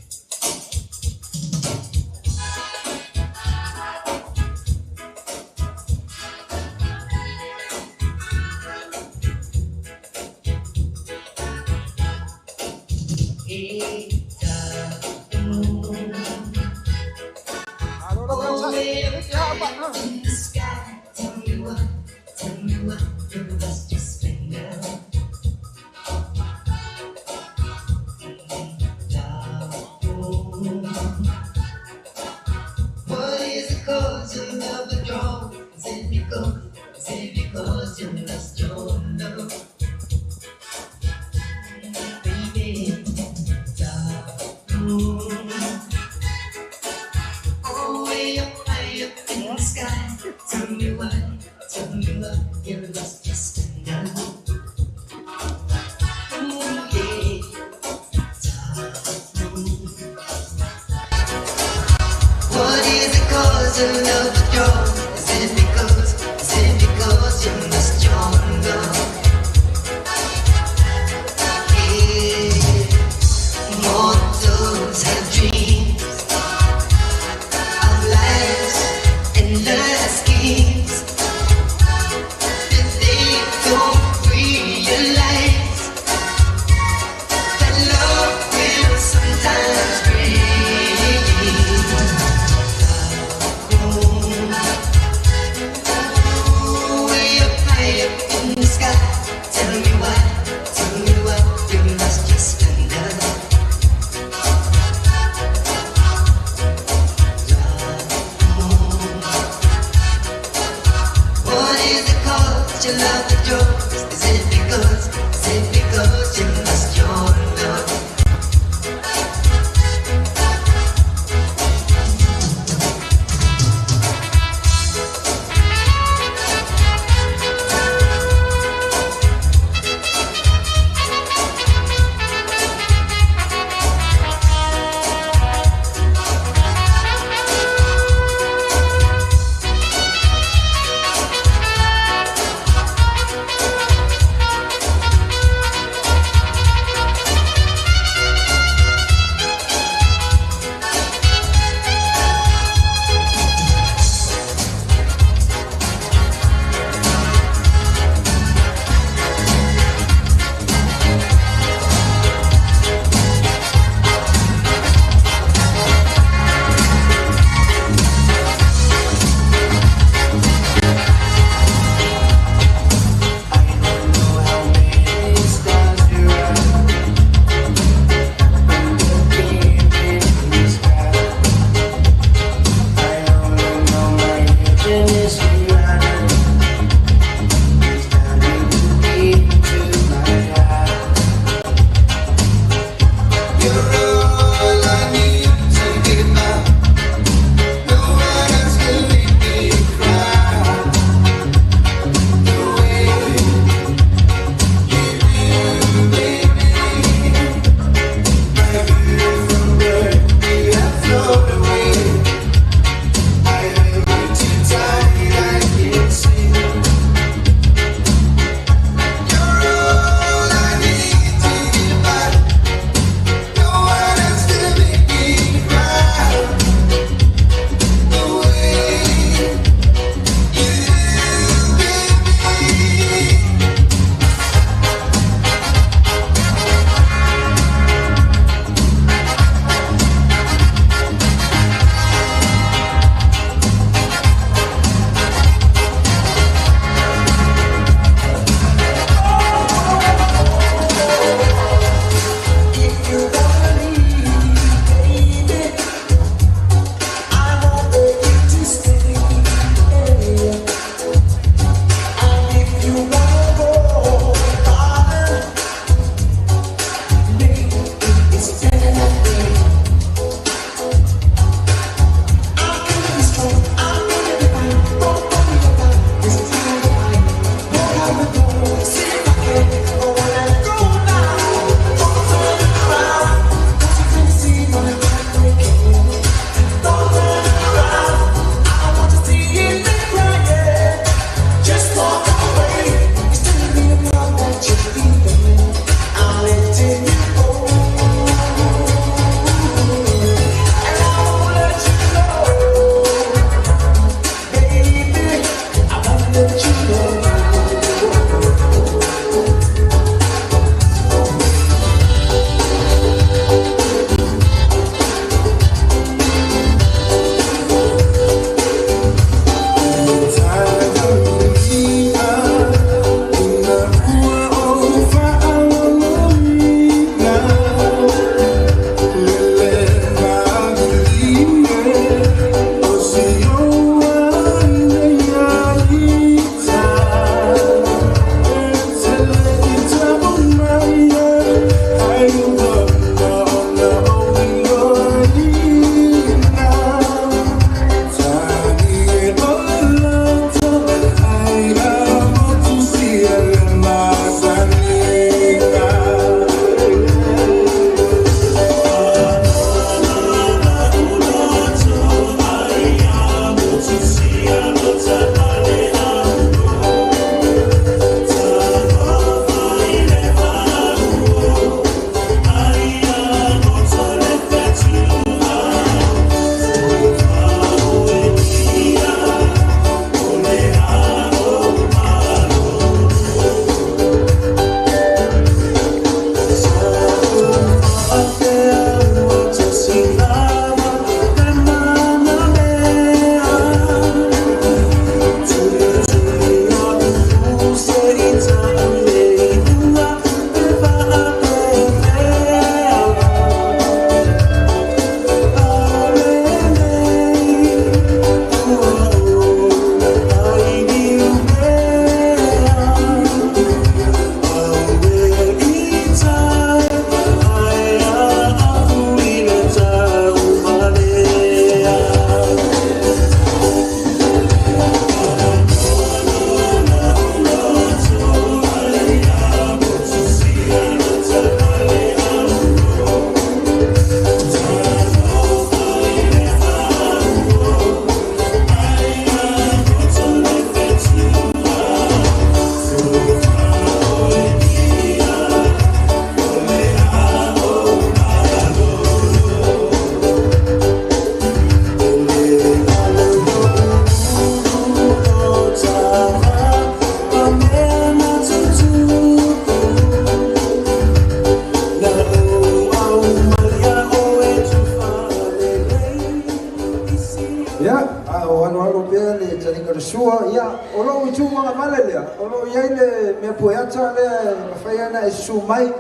sua, ia, o lou itu agavale lea, o loo i ai le mea pueata lea e mafai ona e susū mai,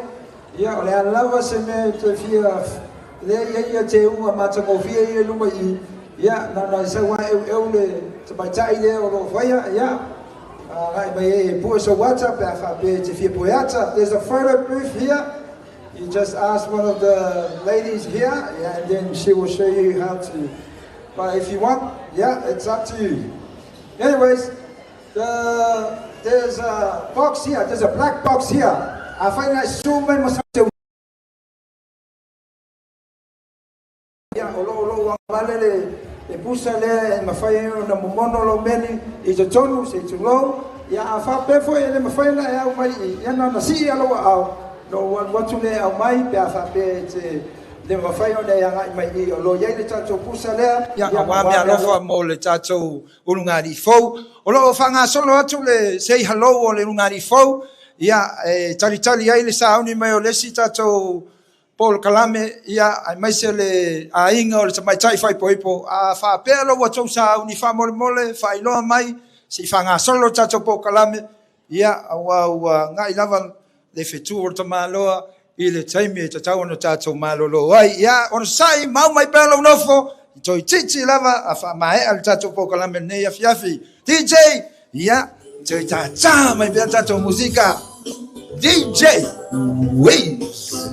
ia, o le a lava se mea e toe fia lea i ai ia teuga matagofie ia i luma i i, ia, na ona e sau lava eueu le tamaitai lea o loo faia, ia, agai mai ai e pue sou ata pe a faapea e te fia pueata. There's a photo booth here. You just ask one of the ladies here, yeah, and then she will show you how to. But if you want, yeah, it's up to you. Anyways, there's a box here. There's a black box here. Afai na e susu mai ma sa te ia, o loo lou agavale le le pusa lea e mafai ai ona momono lou meli i totonu se i tulou. Ia, a faapea foi e le mafai ona e au mai i, ia na ona sii lava lou aao, ona ou alu atu lea e aumai pe a faapea e te le mafai ona e agai mai i, o lo o i ai le tatou pusa lea. Ia, aua mea alofa mo le tatou ulugalii fou. O lo o faagasolo atu le say hello o le ulugalii fou, ia, e talitali ai le sauni mai o le isi tatou polokalame, ia, aemaise le aiga o le tamaitai faaipoipo. A faapea lo ua tou sauni faamolemole, faailoa mai, se i faagasolo le tatou polokalame, ia, aua ua agai lava le fetu o le tamaloa i le taimi e tatau ona tatou malolo ai. Ia, onosai, mau mai pea lou nofo, toeitiiti lava a faamaea le tatou polokalame i lenei afiafi. DJ, ia, toe tātā mai pea tatou musika. DJ Waves.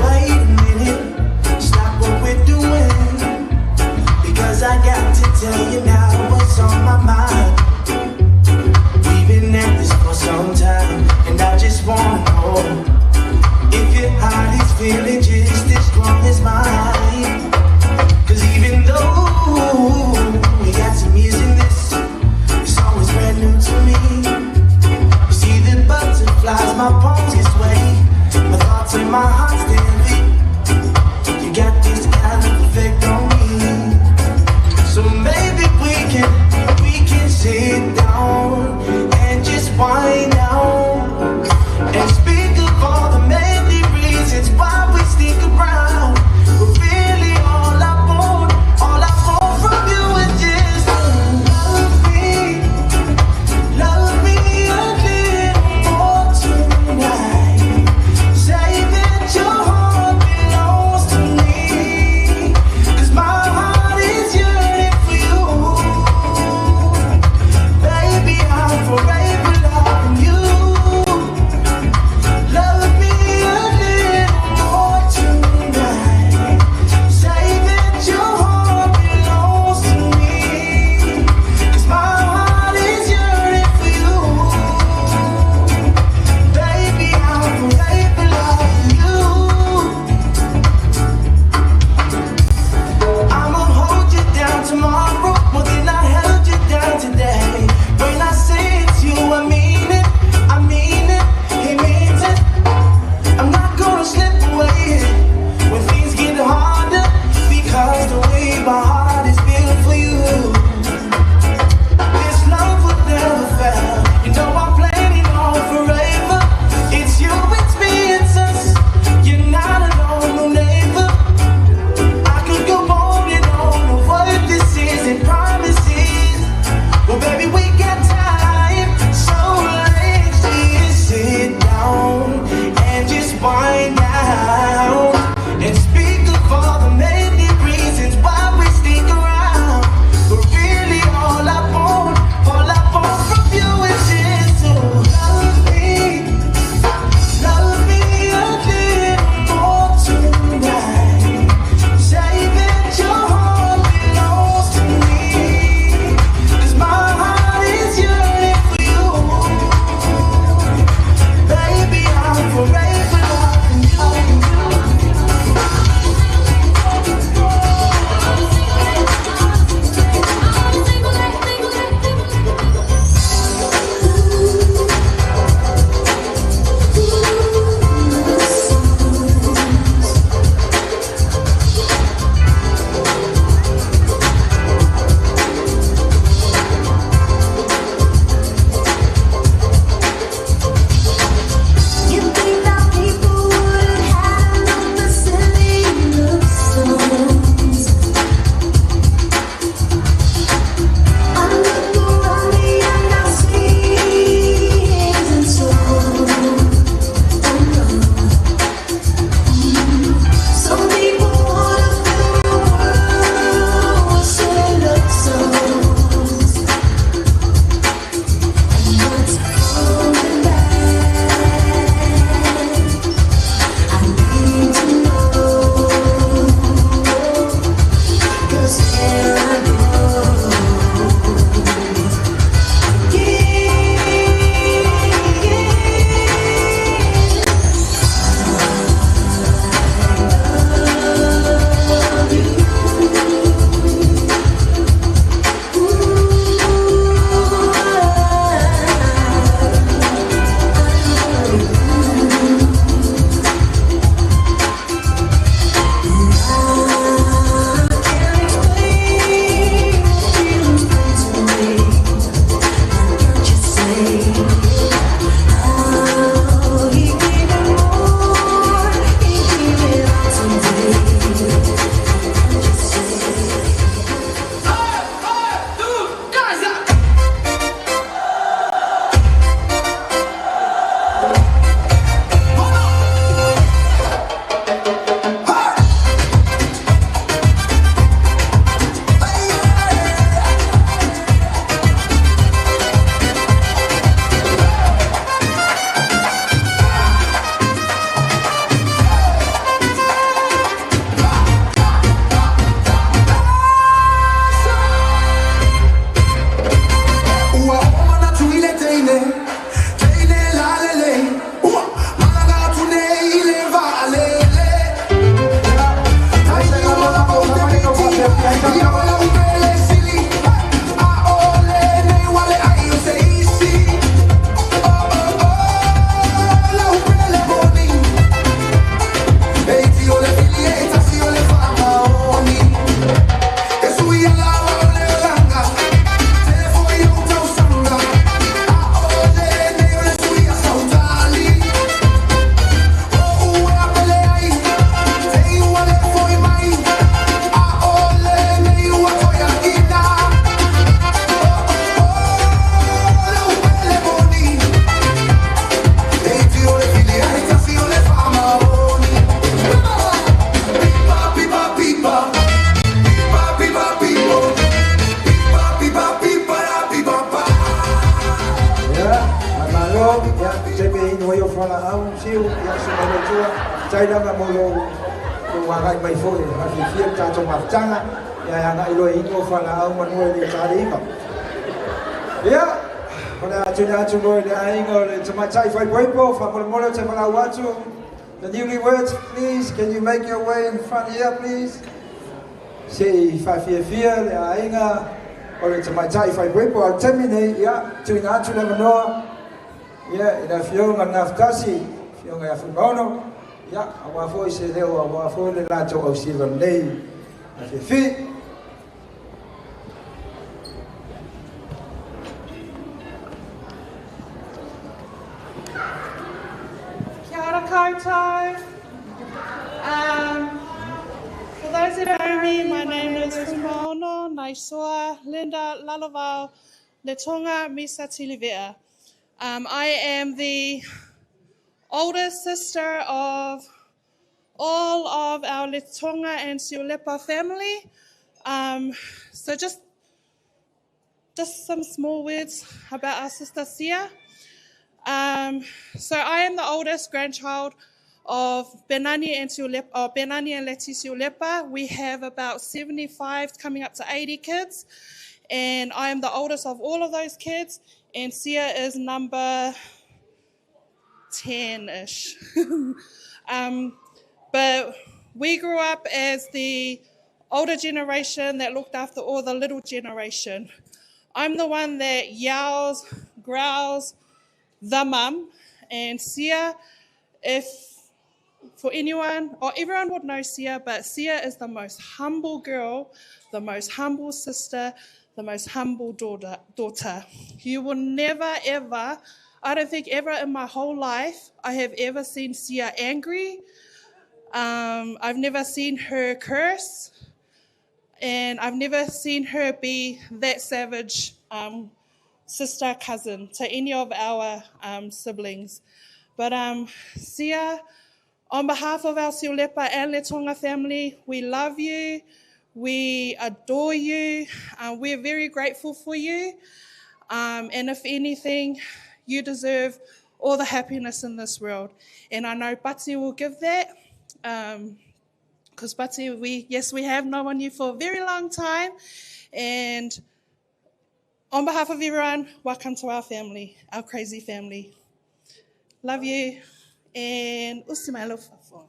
Wait a minute, stop what we're doing. Because I got to tell you now what's on my mind. We've been at this for some time, and I just wanna know if your heart is feeling just as strong as mine. Cause even though we got some years in this, it's always brand new to me. You see the butterflies, my palms get sweaty, my thoughts and my heart stand beat. You got this kind of effect on me. So maybe we can sit down and just wind down and speak of all the many reasons why we stick around. We're Faafetai lava mo lou agai mai foi e faafiafia le tatou mafutaga, ia e agai loa e inu au fualaau manua e le ta le 9. Ia, o le a tuuina atu loa i le aiga o le tamaitai faaipoipo, faamolemole ou te valaau atu. The newlyweds, please, can you make your way in front here, please? Se i faafiafia le aiga o le tamaitai faaipoipo. A o le taimi nei, ia, tuuina atu le avanoa, ia, i le afioga i le Gafatasi, afioga ia Fuimaono, ia, aua foi se leo, aua foi le latou ausiva lenei afiafi. Kia ora koutou. For those who don't know me, my name is Fuimaono Naisoa Linda Lalovau Letonga Misa Tilivea. I am the oldest sister of all of our Letoga and Siulepa family. So just some small words about our sister Sia. So I am the oldest grandchild of Benani and Siulepa, or Benani and Leti Siulepa. We have about 75 coming up to 80 kids, and I am the oldest of all of those kids, and Sia is number 10-ish. But we grew up as the older generation that looked after all the little generation. I'm the one that yells, growls, the mum, and Sia, if for anyone, or everyone would know Sia, but Sia is the most humble girl, the most humble sister, the most humble daughter. You will never, ever, I don't think ever in my whole life, I have ever seen Sia angry. I've never seen her curse, and I've never seen her be that savage sister cousin to any of our siblings. But Sia, on behalf of our Siulepa and Letoga family, we love you, we adore you, we're very grateful for you, and if anything, you deserve all the happiness in this world. And I know Pati will give that, because Pati, we have known you for a very long time, and on behalf of everyone, welcome to our family, our crazy family. Love you, and usimalo fafoga.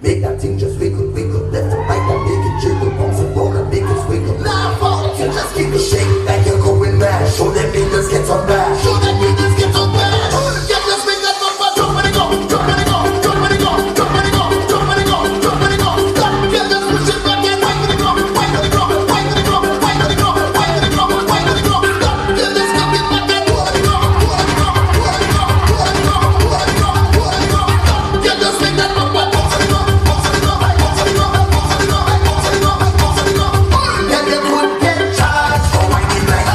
Make that thing just wiggle, wiggle, left and right, and make it jiggle, bounce and roll and make it wiggle. Now, fuck, you just keep it shake like you're going mad. Show them niggas get on bad. Show them niggas get on bad. Get this make that bumper, jump and go, jump and go, jump and go, jump and go, jump and go, jump and go. Get this push it back and wait to go, wait to go, wait to go, wait to go, wait to go, wait to go. Get this get back and go, go, go, go, go, go, go, go, go. Get this make that bumper. Get charged for whining like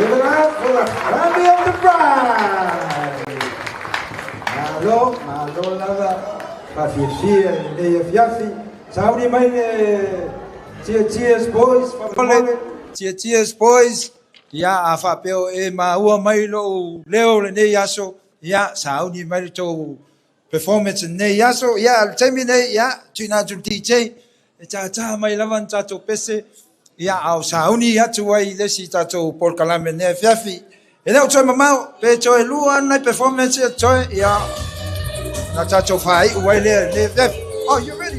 Give it up for the family of the bride. Malo, malo lava, faafiafia i lenei afiafi. Sauni mai le Tia Tia's Boys, faamolemole. Tia Tia's Boys, ia a faapea o e maua mai lou leo lenei aso, ia sauni mai le tou performance lenei aso. Ia, le taimi nei, ia, tuuina atu i le DJ, e tātā mai lava ni tatou pese, ia, a o sauni atu ai le isi tatou polokalame lenei afiafi. E le o toe mamao, pe toe lua nai performance ia toe, ia, na tatou faaiu ai lea lenei afiafi. Oh, you ready?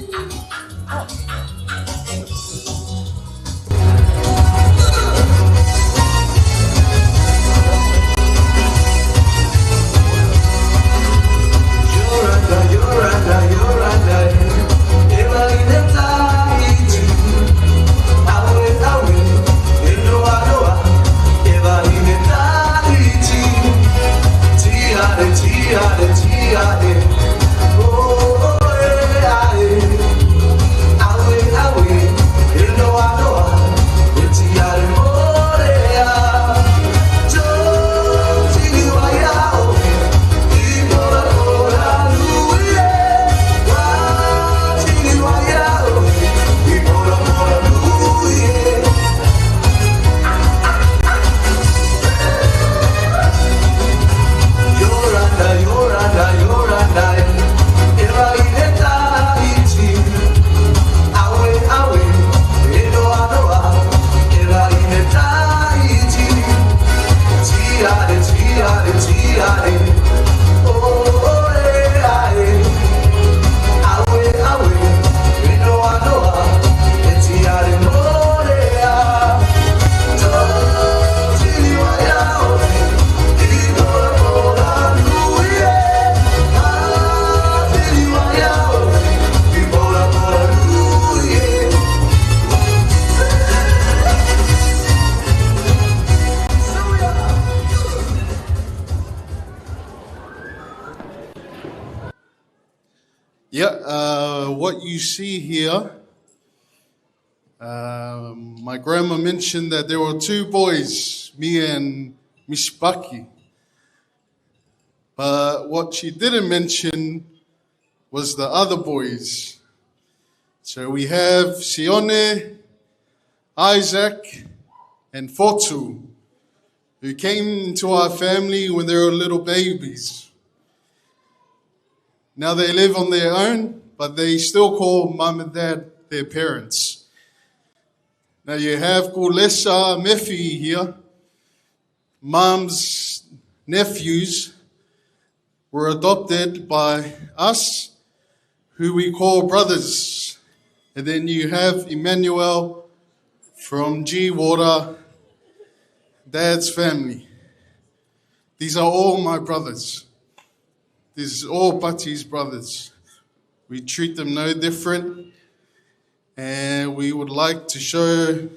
Yeah, what you see here, my grandma mentioned that there were two boys, me and Miss Bucky. But what she didn't mention was the other boys. So we have Sione, Isaac, and Fotu, who came into our family when they were little babies. Now they live on their own, but they still call mum and dad their parents. Now you have Kulesa Mefi here. Mom's nephews were adopted by us, who we call brothers. And then you have Emmanuel from G Water, Dad's family. These are all my brothers. This is all Bati's brothers. We treat them no different, and we would like to show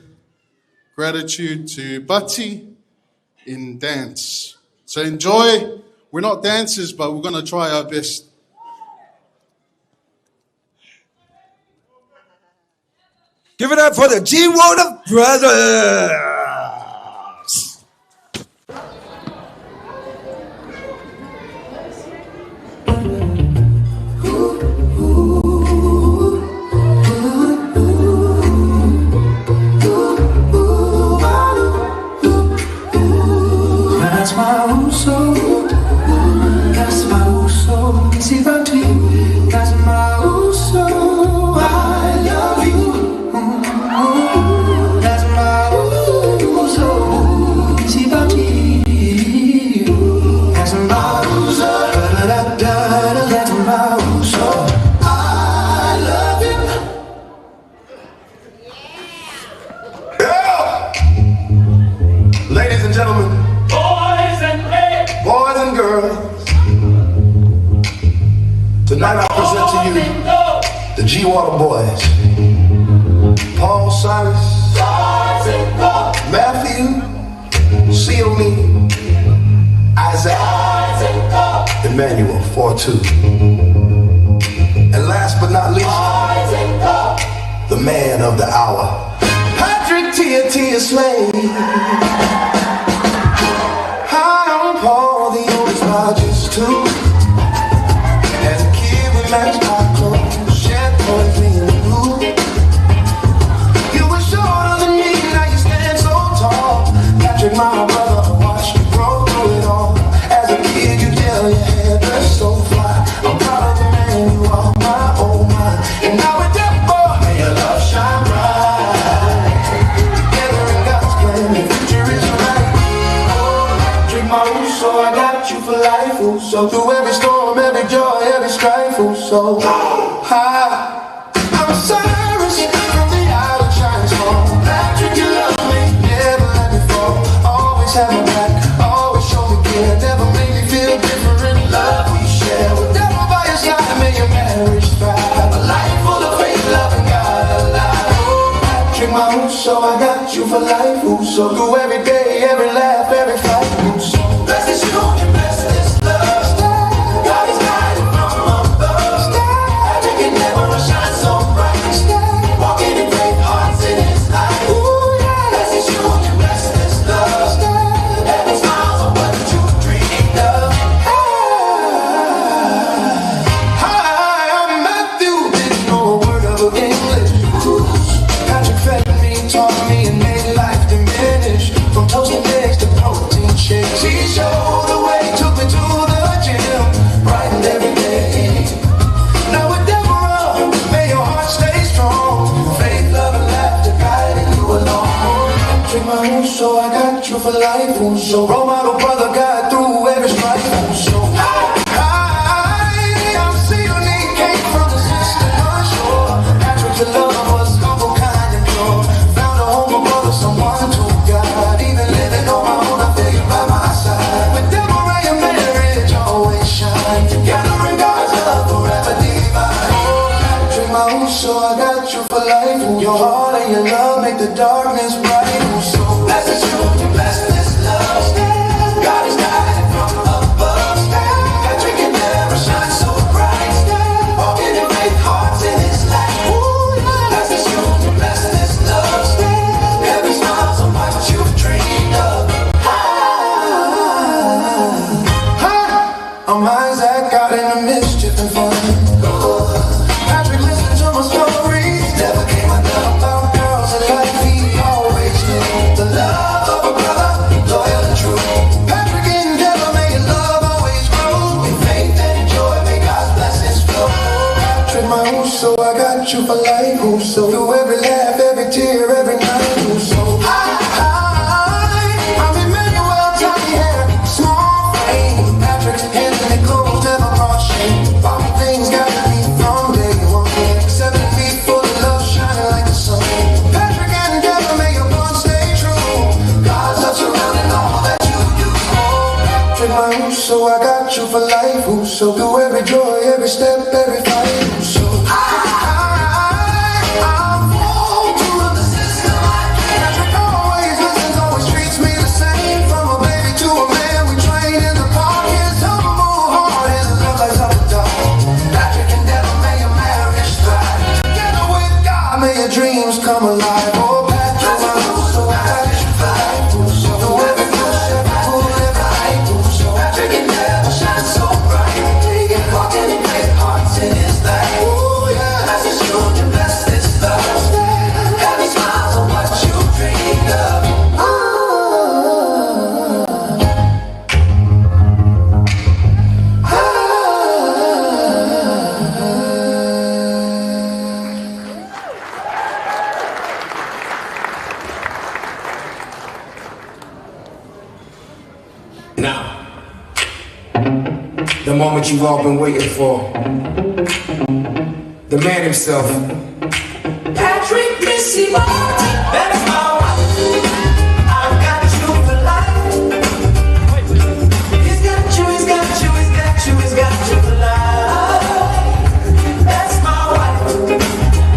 gratitude to Bati in dance. So enjoy. We're not dancers, but we're going to try our best. Give it up for the G Water Brothers. That's my uso. That's my uso. That's my uso. I love you. That's my uso. That's my uso. That's my uso. I love you. Yeah. Ladies and gentlemen. Boys and girls, tonight I present to you the G Water Boys. Paul Cyrus, Matthew, Sione, Isaac, Emmanuel, 4-2. And last but not least, the man of the hour, Patrick Tia Tia Slade. my Uso, I got you for life, Uso. Through every storm, every joy, every strife, Uso. Hi, I'm Cyrus from the Isle of Giants fall. Patrick, you love me, never let me fall. Always have my back, always show me care. Never made me feel different. Love we share. With devil by your side, may your marriage thrive. A life full of faith, love, and God alive. Oh, Patrick, my Uso, I got you for life, Uso. Through every day, every laugh, every fight, Uso. Bless this union, bless this love. God is guiding from above. Patrick and Deborah shine so bright. Walking in faith, hearts in His light. Ooh, yeah. Bless this union, bless this love. Heaven smiles on what you dreamed of. Hi, I'm Matthew. Didn't know a word of English. Patrick fed me, taught me, and made life diminish. From toasted eggs to protein shakes. He showed the way, took me to the gym, brightened every day. Now with Deborah, may your heart stay strong. Faith, love, and laughter guiding you along. Patrick, my Uso, I got you for life, Uso. Role model brother, guide through every strife, Uso. I see you need came from the system unsure. Patrick, your love was humble, kind, and pure. Found a home, a brother, someone to guide. Even living on my own, I feel you by my side. With Deborah, your marriage always shine. Together in God's love, forever divine. Patrick, my Uso, I got you for life. Your heart and your love make the darkness bright. Uso, bless this union, bless this love. God is guiding from above. Patrick and Deborah shine so bright. Walking in faith, hearts in His light. Ooh, yeah. Bless this union, bless this love. Heaven smiles on what you dreamed of. Hi, I'm Isaac, out in the mischief and fun. Patrick listened to my stories. Never came undone about girls and life. He always knew the love of a brother, loyal and true. Patrick and Deborah, may your love always grow. In faith and in joy, may God's blessings flow. Patrick, my Uso, I got you for life, Uso. Through every laugh, every tear, every night, Uso. I'm Emmanuel, tiny hair, small frame. Patrick's hands and it clothes never brought shame. Bobby things got me from day one. Accepting me full of love, shining like the sun. Patrick and Deborah, may your bond stay true. God's love surrounding all that you do. Patrick, my Uso, I got you for life, Uso. Through every joy, every step, every fight, Uso. I'm full to the system. Patrick always listens, always treats me the same. From a baby to a man, we train in the park. His humble heart, his love lights up the dark. Patrick and Deborah, may your marriage thrive. Together with God, may your dreams come alive. Oh, Patrick, my Uso, I got you for life. Uso, through every push, every pull, every fight. Uso, Patrick and Deborah shine so bright. Walking in faith, hearts in His light. Oh yeah, bless this union, bless this love. Heaven smiles on what you dreamed of. Now, the moment you've all been waiting for. The man himself, Patrick Missy Martin, that's my wife. I've got you for life. He's got you, he's got you, he's got you, he's got you for life. That's my wife.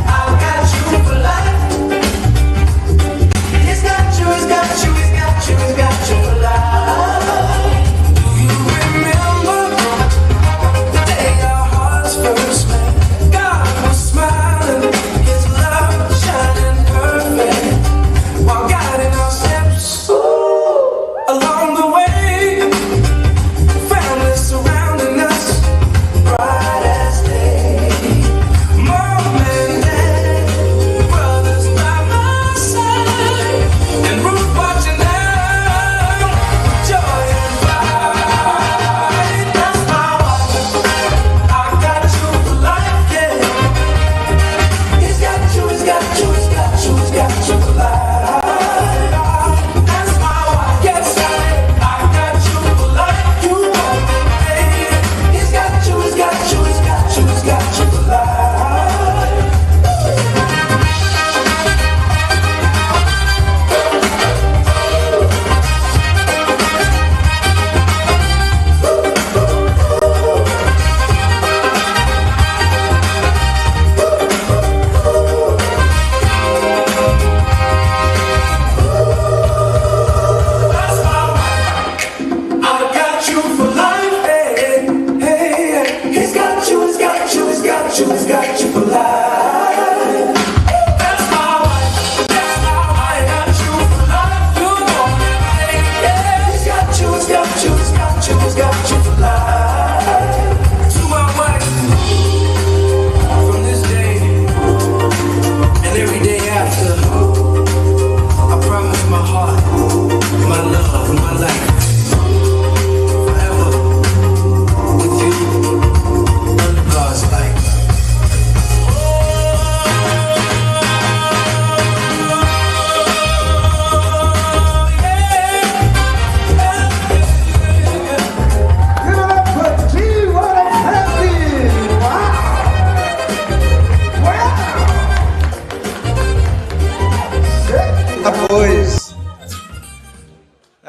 I've got you for life. He's got you, he's got you, he's got you, he's got you for life. Do you remember the day our hearts first met? God was smiling, His love shining perfect.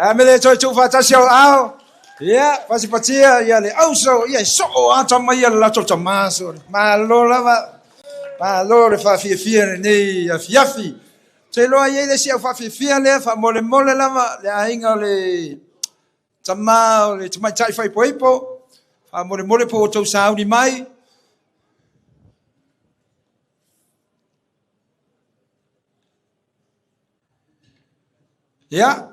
A me le toe tuufaatasi au ao. Ia, pasipatia ia le auso, ia e soo ata mai ia le latou tamā sole. Malo lava, malo le faafiafia lenei afiafi. Ou te iloa e i ai le isi au faafiafia lea, faamolemole lava le aiga o le tamā o le tamaitai faaipoipo, faamolemole po o outou sauni mai. Ia,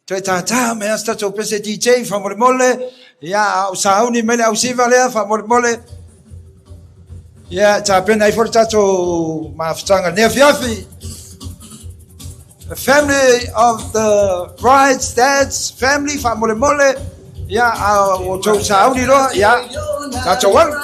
toe tātā mai a se tatou pese DJ, faamolemole. Ia, a o sauni mai le ausiva lea, faamolemole. Ia, tapena ai foi le tatou mafutaga nei afiafi. The family of the bride's dad's family, faamolemole. Ia, a o outou sauni loa, ia, tatou alu.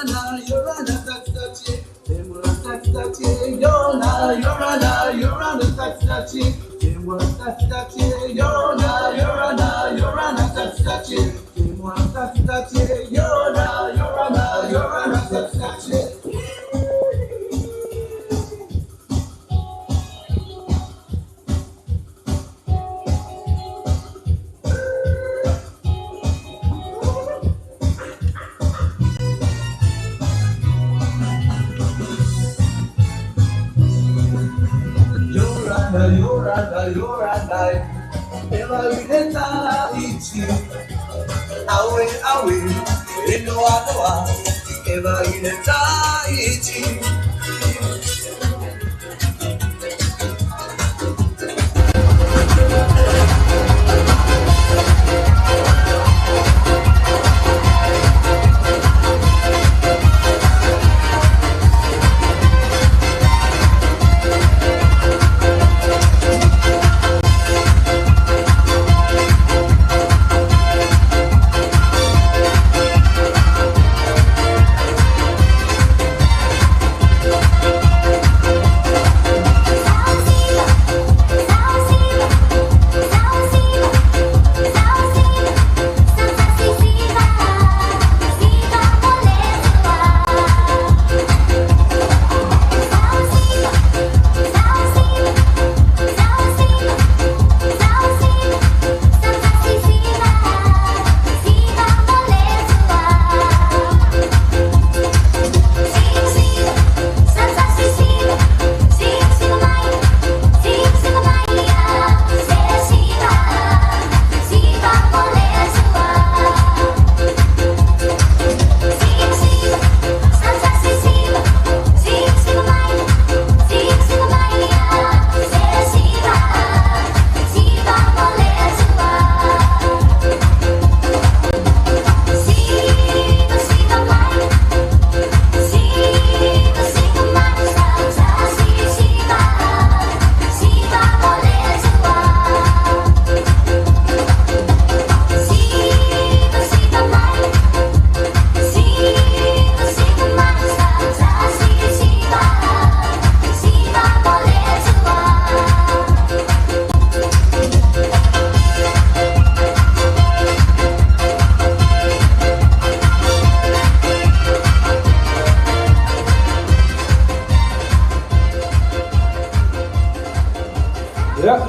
Ia,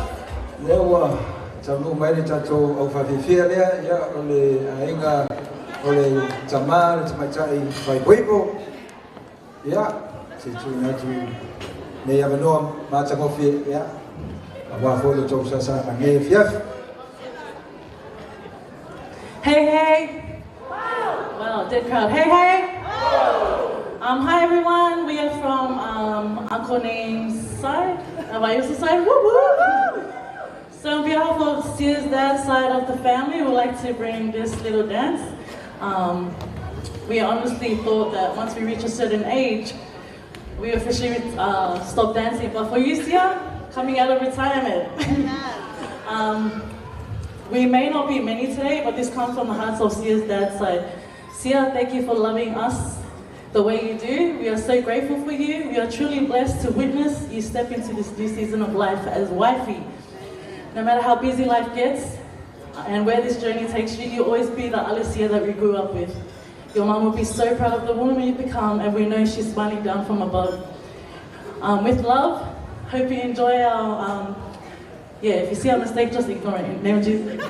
lea ua taunuu mai le tatou aufaafiafia lea, ia, o le aiga o le tamā le tamaitai faaipoipo. Ia, se i tuuina atu nei avanoa matagofie, ia, aua foi lo outou sasaga nei afiafi. Hey, hey. Wow, dead crowd. Hey, hey. Hi, everyone. We are from Uncle Name's side, Vaiusu side. Woo, woo. So on behalf of Sia's dad's side of the family, we'd like to bring this little dance. We honestly thought that once we reach a certain age, we officially stop dancing. But for you, Sia, coming out of retirement. We may not be many today, but this comes from the hearts of Sia's dad's side. Sia, thank you for loving us the way you do. We are so grateful for you. We are truly blessed to witness you step into this new season of life as wifey. No matter how busy life gets and where this journey takes you, you'll always be the Alicia that we grew up with. Your mom will be so proud of the woman you've become, and we know she's smiling down from above. With love, hope you enjoy our Yeah, if you see a mistake, just ignore it. In the name of Jesus.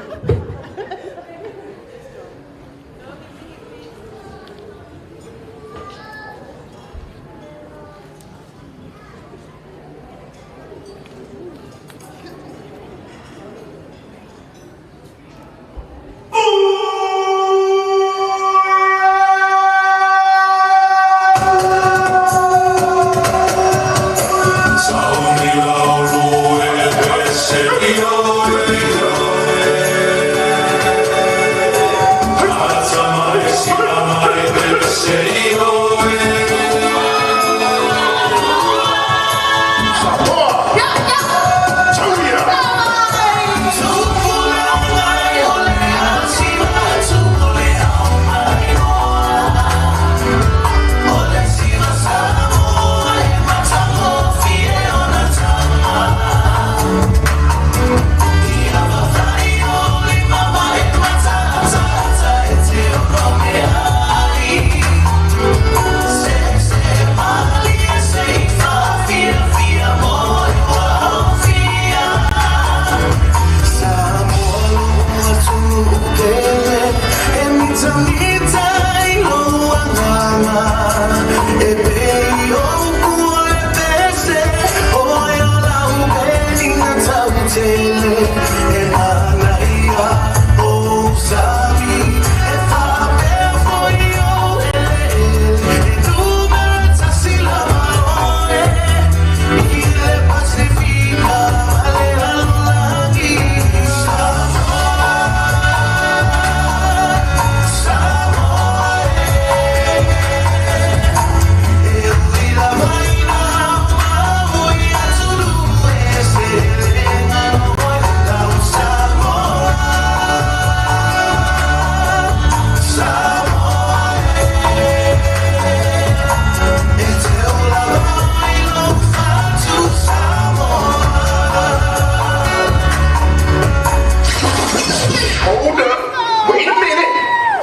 Hold up. Wait a minute.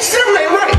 Something ain't right.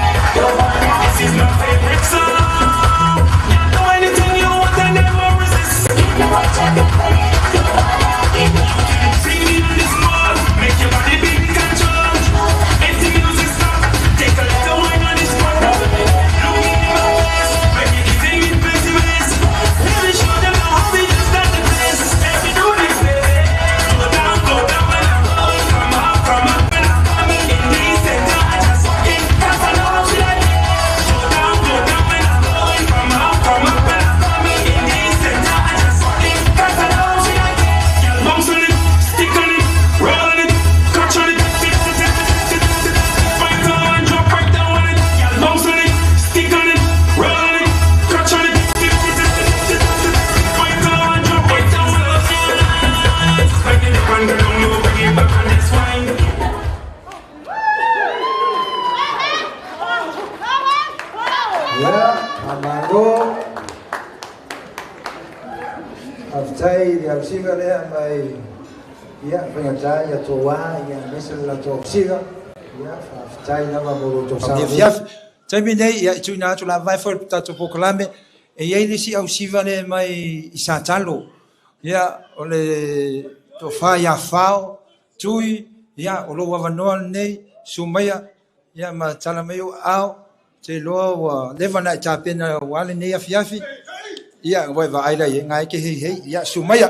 This is my favorite song. You do anything you want, I never resist. Bring me on this wall, make your body be in control. If the music stop, take a little wine on this one. Look in my face, when you giving me busy ways. Let me show them how we just got the place. Let me do this, baby. Go down, and I come up, come up, and I come in. In this center, I just walk in, 'cause I know she like it. Go down, and I come up, come up, and I come in. In this center, I just walk in, 'cause I know she like it. Girl, bounce on it, stick on it, roll on it, catch on it. Fight on and drop right down on it. Girl, bounce on it, stick on it, roll on it, catch on it. Fight on and drop right down on it. Bring it up and down low, bring it back and it's fine. Ia, faamalo. Faafetai i le ausiga lea mai ia faigata ia toā ia aemaise le latou ausiga. Ia, faafetai lava mo lo outou sao. Taimi nei, ia, e tuuina atu lava ai foi le tatou polokalame, e i ai le isi ausiva lea mai i Satalo. Ia, o le tofa ia Fao, Tui, ia, o lou avanoa lenei, susu maia, ia, ma tala mai ou aao, te iloa ua leva ona e tapena aua lenei afiafi. Ia, ua e vaai la i ai, nga e ke heihei, ia, susu maia.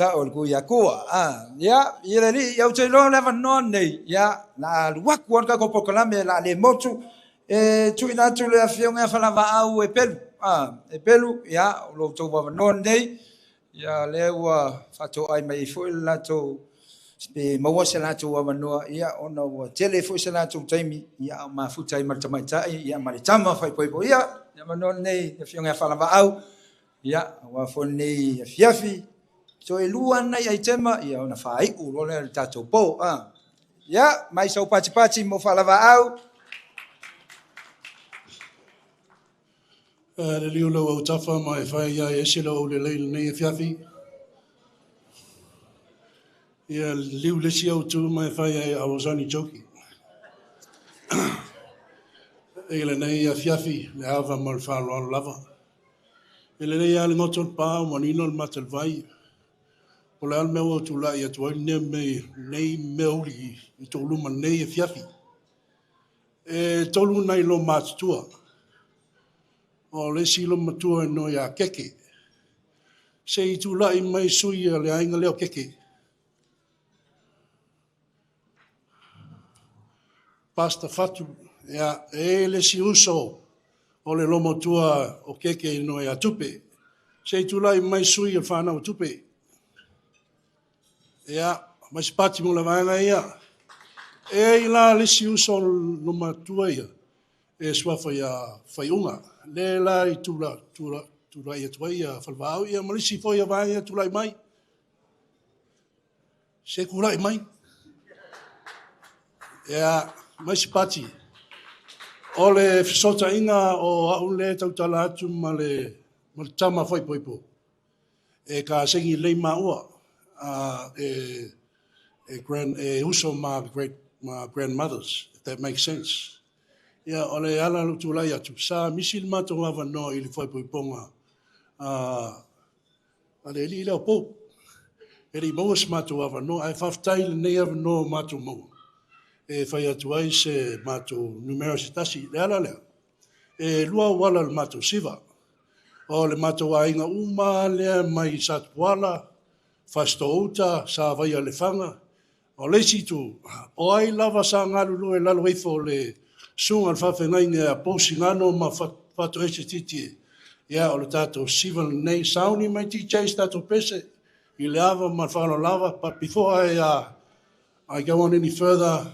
Sa o le kuiakua. Ia, ia le li, iau te iloa le avanoa nei, ia, la alu aku ona tatou polokalame la le motu, e tuuina atu le afioga ia Falavaau e Pelu. E Pelu, ia, o lo outou avanoa nei, ia, lea ua faatoai mai ai foi le latou, pe maua se latou avanoa, ia, ona ua tele foi se latou taimi, ia, o mafuta ai ma le tamaitai, ia, ma le tama faaipoipo. Ia, le avanoa nei, le afioga ia Falavaau, ia, aua foi lenei afiafi, so e lua nai aitema, ia, ona faaiu loa lea le tatou po. Ia, mai sau patipati mo faalavaau. Le liu lau autafa ma e fai ia e ese lau aulelei lenei afiafi. Ia liu le isi autu ma e fai ai, I was only joking. I lenei afiafi, le ava ma le faaaloalo lava. E lelei lava le goto o le pa ua manino le mata i le vai. O le a le mea ua tulai atu ai lenei mea uli i tou luma lenei afiafi. E tolu nai lo matutua. O le isi loomatua e igoa ia Keke. Se i tulai mai sui a le aiga lea o Keke. Pastor Fatu, ia, e le isi uso o le loomatua o Keke e igoa ia Tupe. Se i tulai mai sui o le whanau o Tupe. Ia, mai se pati mo le vaega ia. E i la le isi uso o le loomatua ia, e suafa ia Faiuga. Le la i tula, tula, tulai atu ai ia Falevaau, ia ma le isi foi o vaega ia tulai mai. Se tulai mai. Ia, mai se pati. O le fesootaiga o au le tautala atu ma le tama faaipoipo. E kasegi lelei maua. E uso ma great ma grandmothers, if that makes sense. Ia, o le ala lou tulai atu, sa misi le matou avanoa i le faaipoipoga a le alii lea o Pou. E le i maua se matou avanoa, ae faafetai lenei avanoa o matou maua. E fai atu ai se matou numera se tasi. Le ala lea, e lua auala le matou siva. O le matou aiga uma lea mai Satupuala, Fasitoo-uta, Savaia Lefaga. O le isi itu, o ai lava sa galulue i lalo ifo o le susuga o le faafeagaiga a Pousigano ma Fatoese Tietie. Ia, o le tatou siva lenei, sauni mai DJ se tatou pese, i le ava ma le faaaloalo lava. But before I go on any further,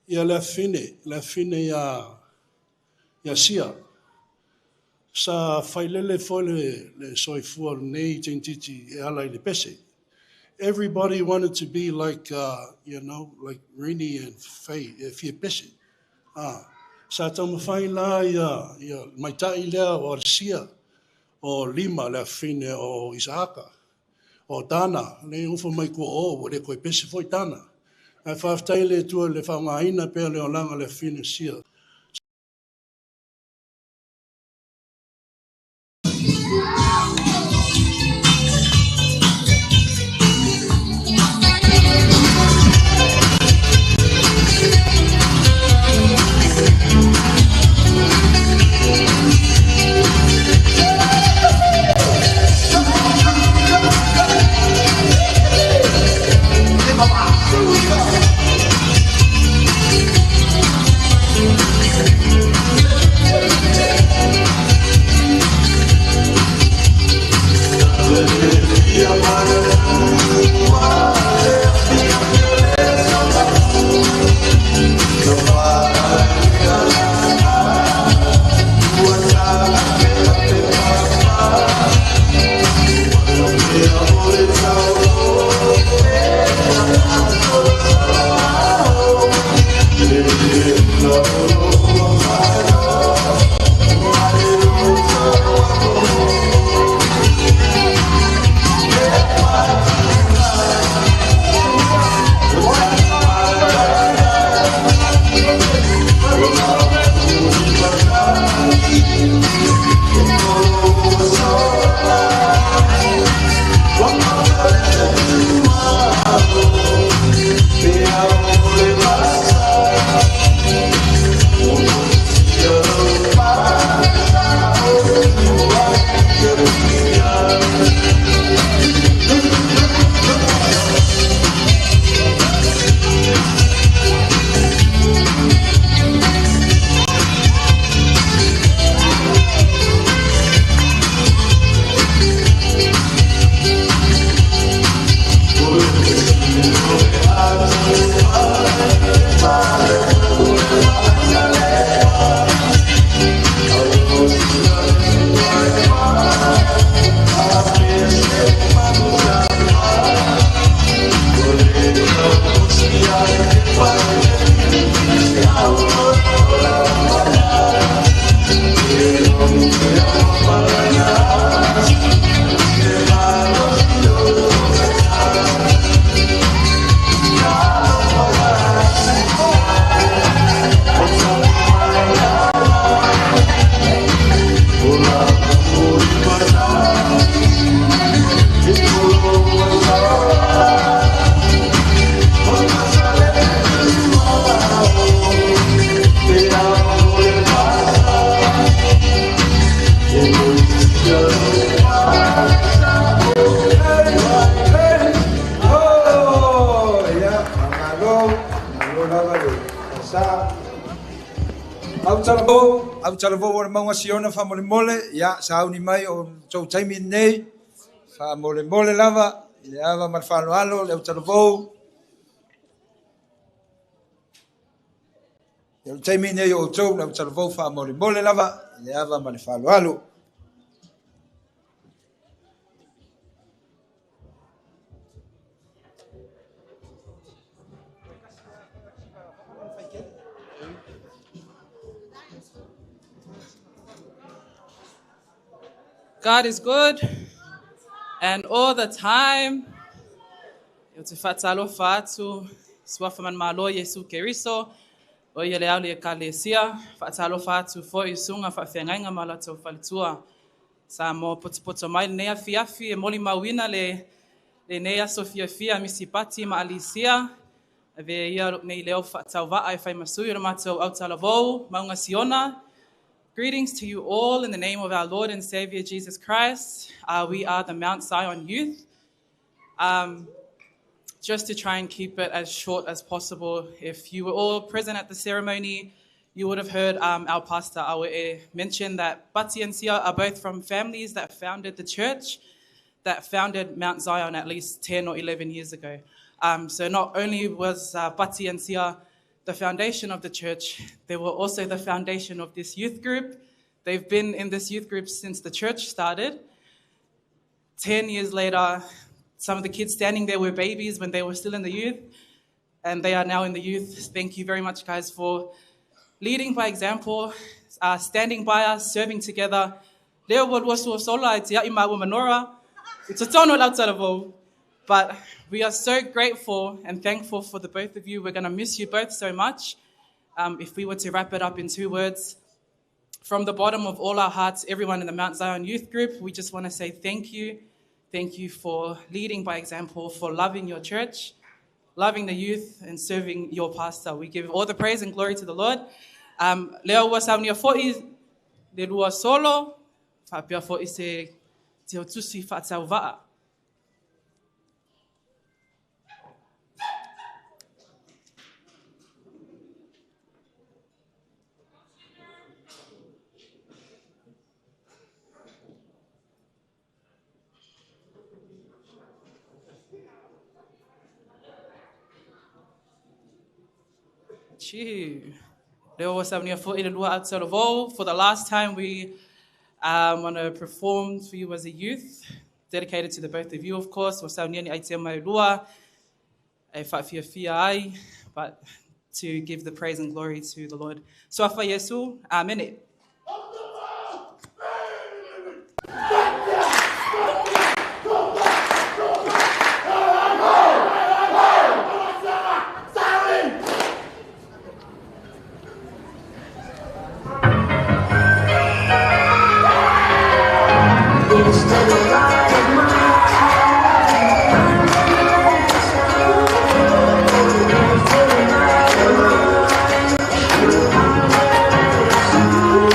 ia le afine ia Sia, sa failele foi le soifua o lenei tamaititi e ala i le pese. Everybody wanted to be like, like Rini and Faye, e fia pese. Ah, sa taumafai la ia maitai lea o Sia, o Lima le afine o Isaaka, o Dana, le ufa mai kua o, ua le koe pese foi Dana. Ae faafetai le Atua i le faaaogaina pea le olaga le afine Sia. Maumau, malo lava le sa. Au talavou, au talavou o le maunga Siona faamolemole, ia sauni mai o tou taimi nei, faamolemole lava, i le ava ma le faaaloalo le au talavou. Ia o le taimi nei o outou le au talavou faamolemole lava, i le ava ma le faaaloalo. God is good and all the time. E te whatalofa atu, suafa man malo Yesu Keriso, o ia le auli e ka lesia, whatalofa atu fo i sunga whawhiangainga ma latou faletua. Sa mo potopoto mai lenei afiafi e moli mauina le lenei aso fiafia Misi Pati ma Alisia. Ave ia nei leo whaatauva'a e whai masui o le matou autalavou, Maunga Siona. Greetings to you all in the name of our Lord and Savior Jesus Christ. We are the Mount Zion Youth. Just to try and keep it as short as possible, if you were all present at the ceremony, you would have heard our pastor Awe mention that Pati and Sia are both from families that founded the church, that founded Mount Zion at least 10 or 11 years ago. So not only was Pati and Sia the foundation of the church, they were also the foundation of this youth group. They've been in this youth group since the church started. 10 years later, some of the kids standing there were babies when they were still in the youth, and they are now in the youth. Thank you very much, guys, for leading by example, standing by us, serving together. Leo wa lua sua sola e te ai maua manora. It's a tono lau talavou. But we are so grateful and thankful for the both of you. We're going to miss you both so much. If we were to wrap it up in 2 words, from the bottom of all our hearts, everyone in the Mount Zion Youth Group, we just want to say thank you. Thank you for leading by example, for loving your church, loving the youth, and serving your pastor. We give all the praise and glory to the Lord. Leo wa saunia fo'i le lua solo, whaapea fo'i se te o tusi whaatau va'a. Leo wa saunia fo'i le lua autalavou. For the last time, we want to perform for you as a youth, dedicated to the both of you, of course. Wa saunia ni aitea mai lua, e whaafiafia ai, but to give the praise and glory to the Lord. Suafa Yesu, amen. It's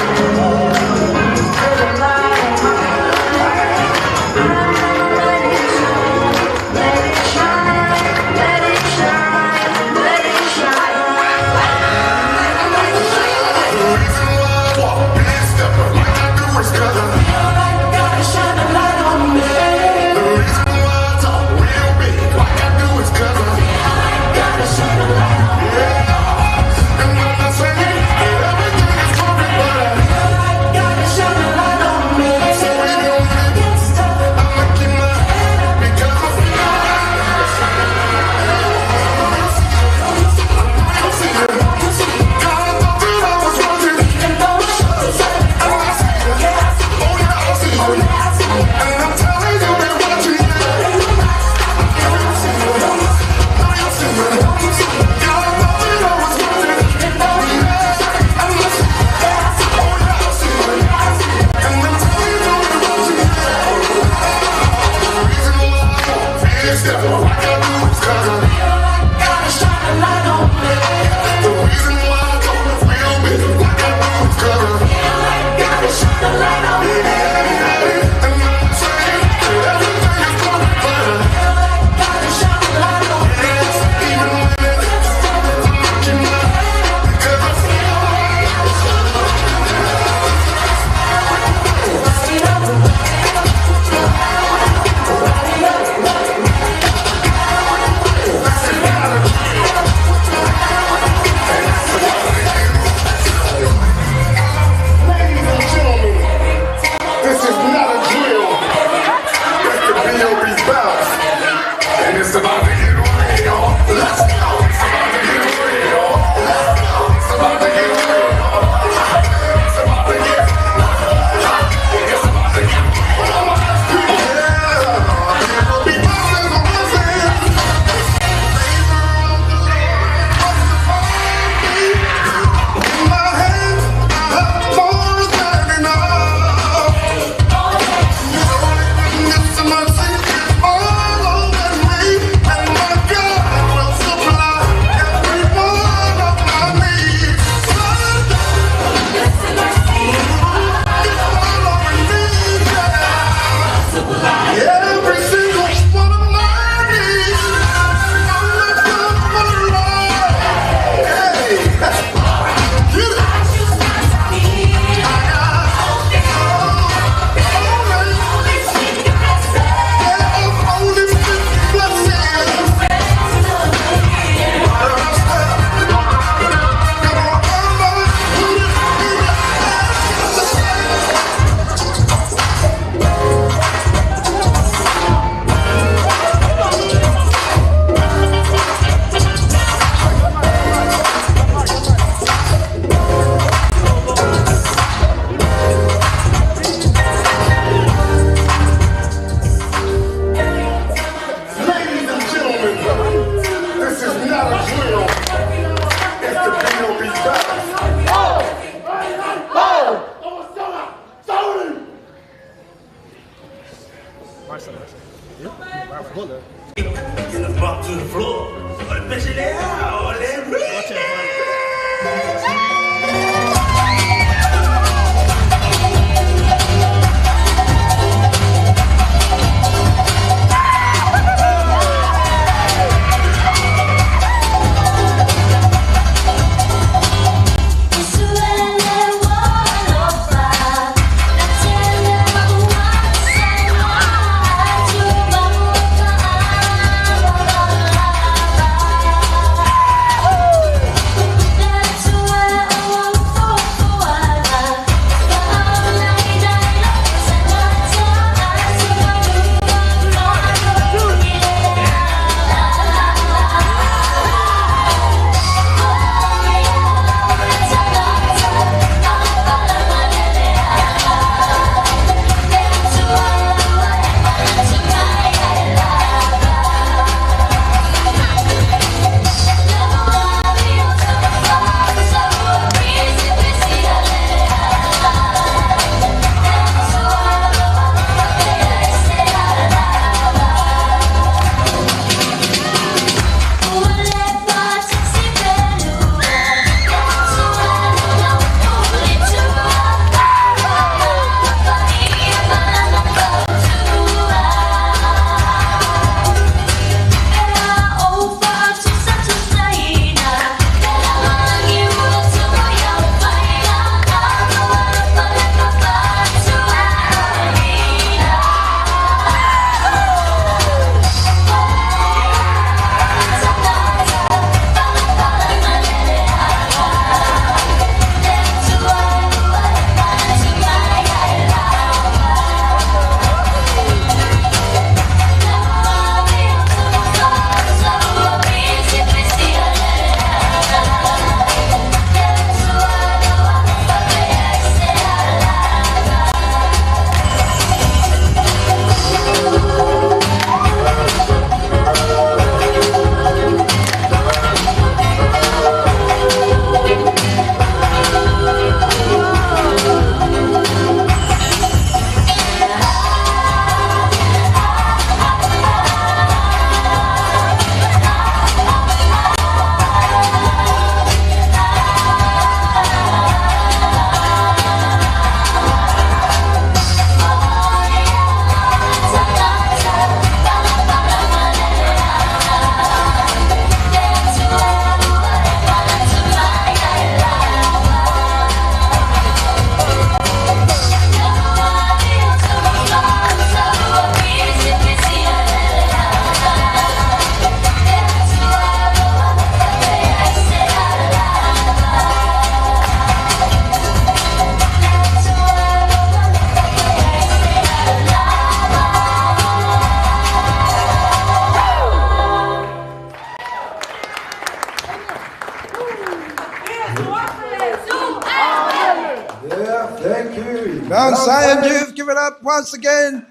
Mount Zion Youth, give it up once again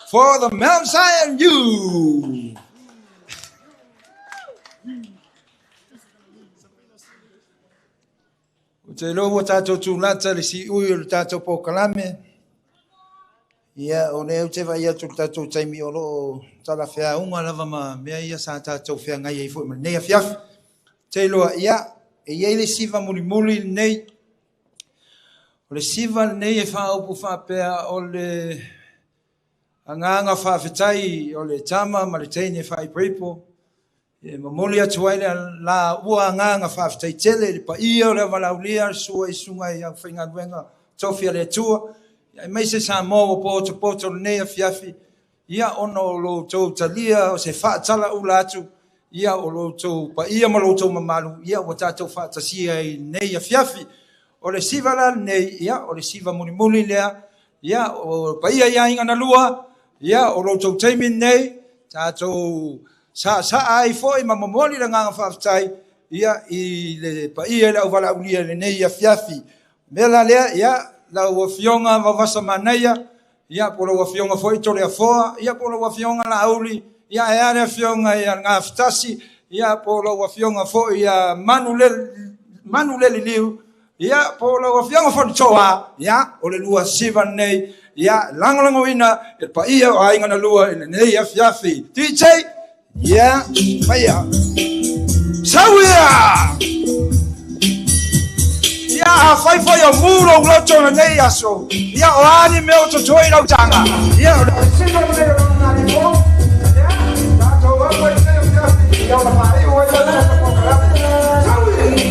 for the Mount Zion Youth. Ou te iloa ua tatou tulata i le siui o le tatou polokalame. Ia, o lea ou te vaai atu i le tatou taimi o lo o talafeauga lava ma mea ia sa tatou feagai ai foi ma lenei afiafi. Ou te iloa, ia, e i ai le siva mulimuli lenei. O le siva lenei e faaupu faapea o le agaga faafetai o le tama ma le teine faaipoipo. E momoli atu ai le laua agaga faafetai tele i le paia o le avalaulia, sua i susuga i aufaigaluega tofi a le Atua, aemaise Samoa ua potopoto lenei afiafi, ia ona o lo outou talia o se faatalaula atu, ia o lo outou paia ma lo outou mamalu, ia ua tatou faatasia ai lenei afiafi. O le siva la lenei, ia o le siva mulimuli lea, ia o paia i aiga na lua, ia o lo outou taimi lenei, tatou saasaa ai foi ma momoli le agaga faafetai ia i le paia i le auvalaulia i lenei afiafi. Mea la lea, ia, lau Afioga Vaovasa Manaia, ia, po o lau Afioga foi Toleafoa, ia, po o lau Afioga Laauli, ia, ae a le Afioga ia Gafetasi, ia, po o lau Afioga foi ia Manuleliliu, ia, po o lau Afioga foi Toa, ia, o le lua siva lenei, ia, lagolagoina e le paia o aiga na lua i lenei afiafi. DJ, ia, maia. Sau ia! Ia, afai foi o mu lou loto i lenei aso, ia, o a ni mea o totoe i lau taga, ia, o le siva lenei o lona nalifo, ia, tatou aua i lenei afiafi, ia, ona faaiu ai le tatou polokalame. Sau ia!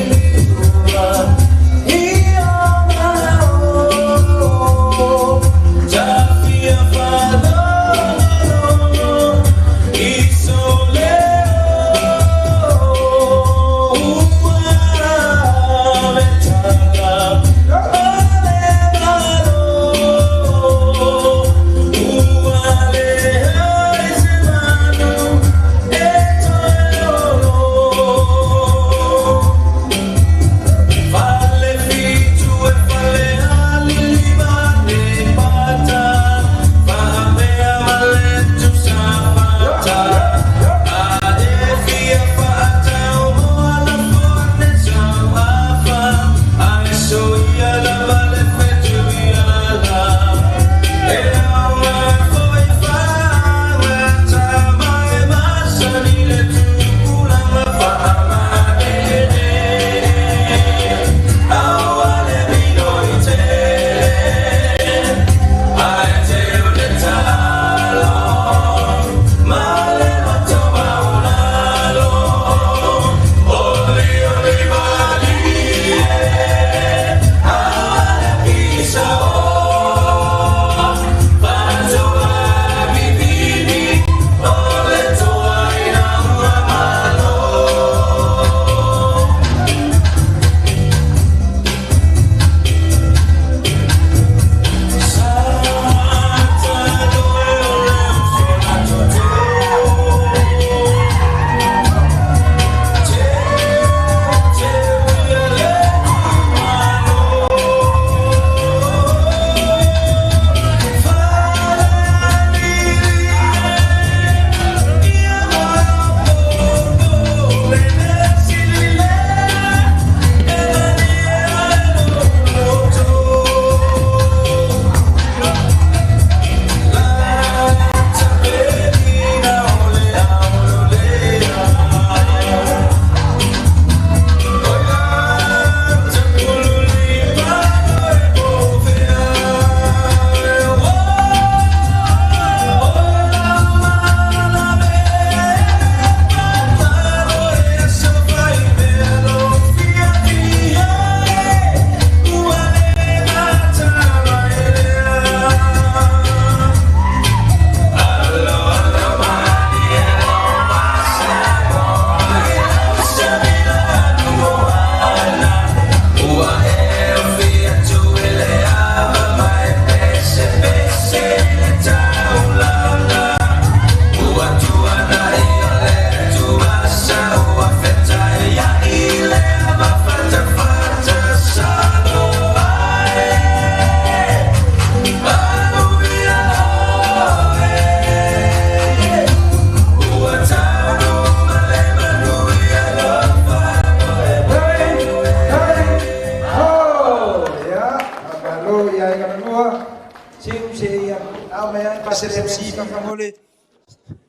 Pasere MC faamolemole.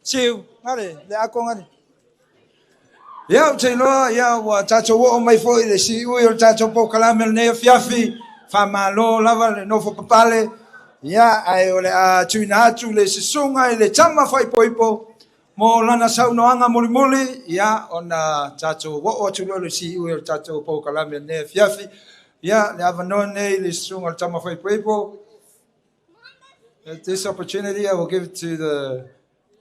Siu, gale, le ako gale. Ia, ou te iloa, ia, ua tatou oo mai foi i le siui o le tatou polokalame o lenei afiafi, faamalo lava le nofo papale, ia, ae o le a tuuina atu le susuga i le tama faaipoipo mo lana saunoaga mulimuli, ia, ona tatou oo atu lea i le siui o le tatou polokalame o lenei afiafi. Ia, le avanoa lenei i le susuga o le tama faaipoipo. At this opportunity, I will give it to the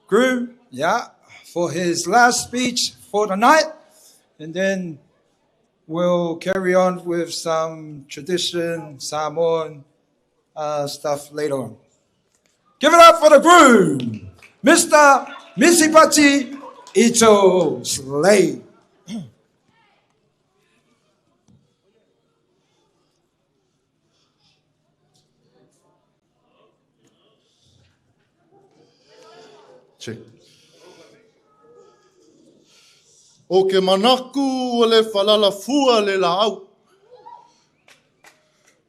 groom, yeah, for his last speech for the night. And then we'll carry on with some tradition, Samoan stuff later on. Give it up for the groom, Mr. Misipati Ito Slade. Check. O ke manaku o le falalafua le laau.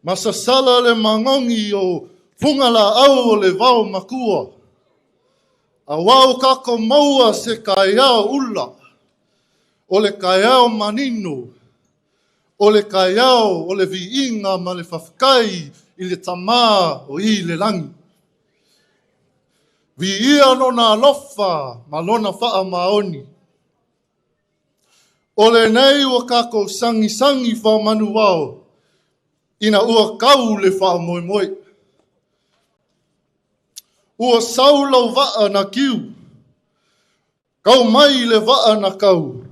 Masasala le magogi o fuga laau o le vao makua. Auā o kako maua se kaeao ula. O le kaeao manino. O le kaeao o le viiga ma le faafetai i le Tamā o i le lagi. Viia lona alofa ma lona faamaoni. O lenei ua kakou sagisagi faamanuao ina ua kau le faamoemoe. Ua sau lau vaa na kiu, kau mai le vaa na kau.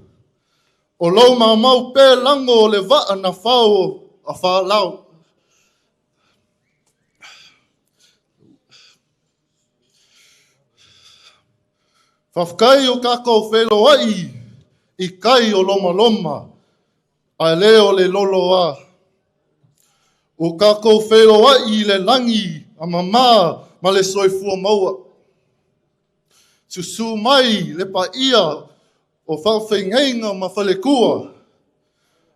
O lou maumau pea lago o le vaa na fao a faalao. Faafetai o kakou feiloai i kai o lomaloma, ae le o le loloa. Ua kakou feiloai i le lagi a mamā ma le soifua maua. Susu mai le paia o faafeagaiga ma faletua.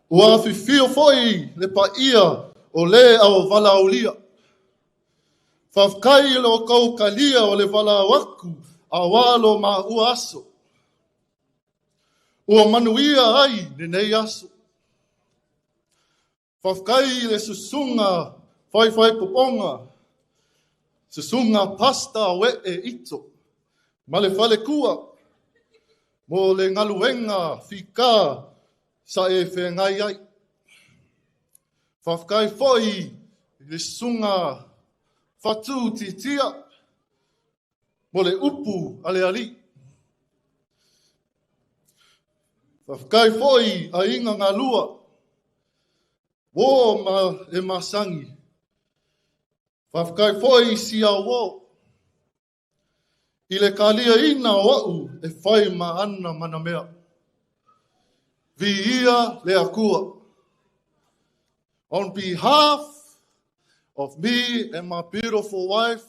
Ua afifio foi le paia o le au valaaulia. Faafetai i lo outou talia o le valaau atu auā lo maua aso. Ua manuia ai lenei aso. Faafetai i le susuga faifaipopoga, susuga Pastor We'e Ito ma le faletua mo le galuega fika sa e feagai ai. Faafetai foi i le susuga Fatu Titia mo le upu a le alii. Faafetai foi aiga galua, uō ma e masani. Faafetai foi i sia uō. I le kaliaina o a'u e fai ma ana manamea. Viia le Atua. On behalf of me and my beautiful wife,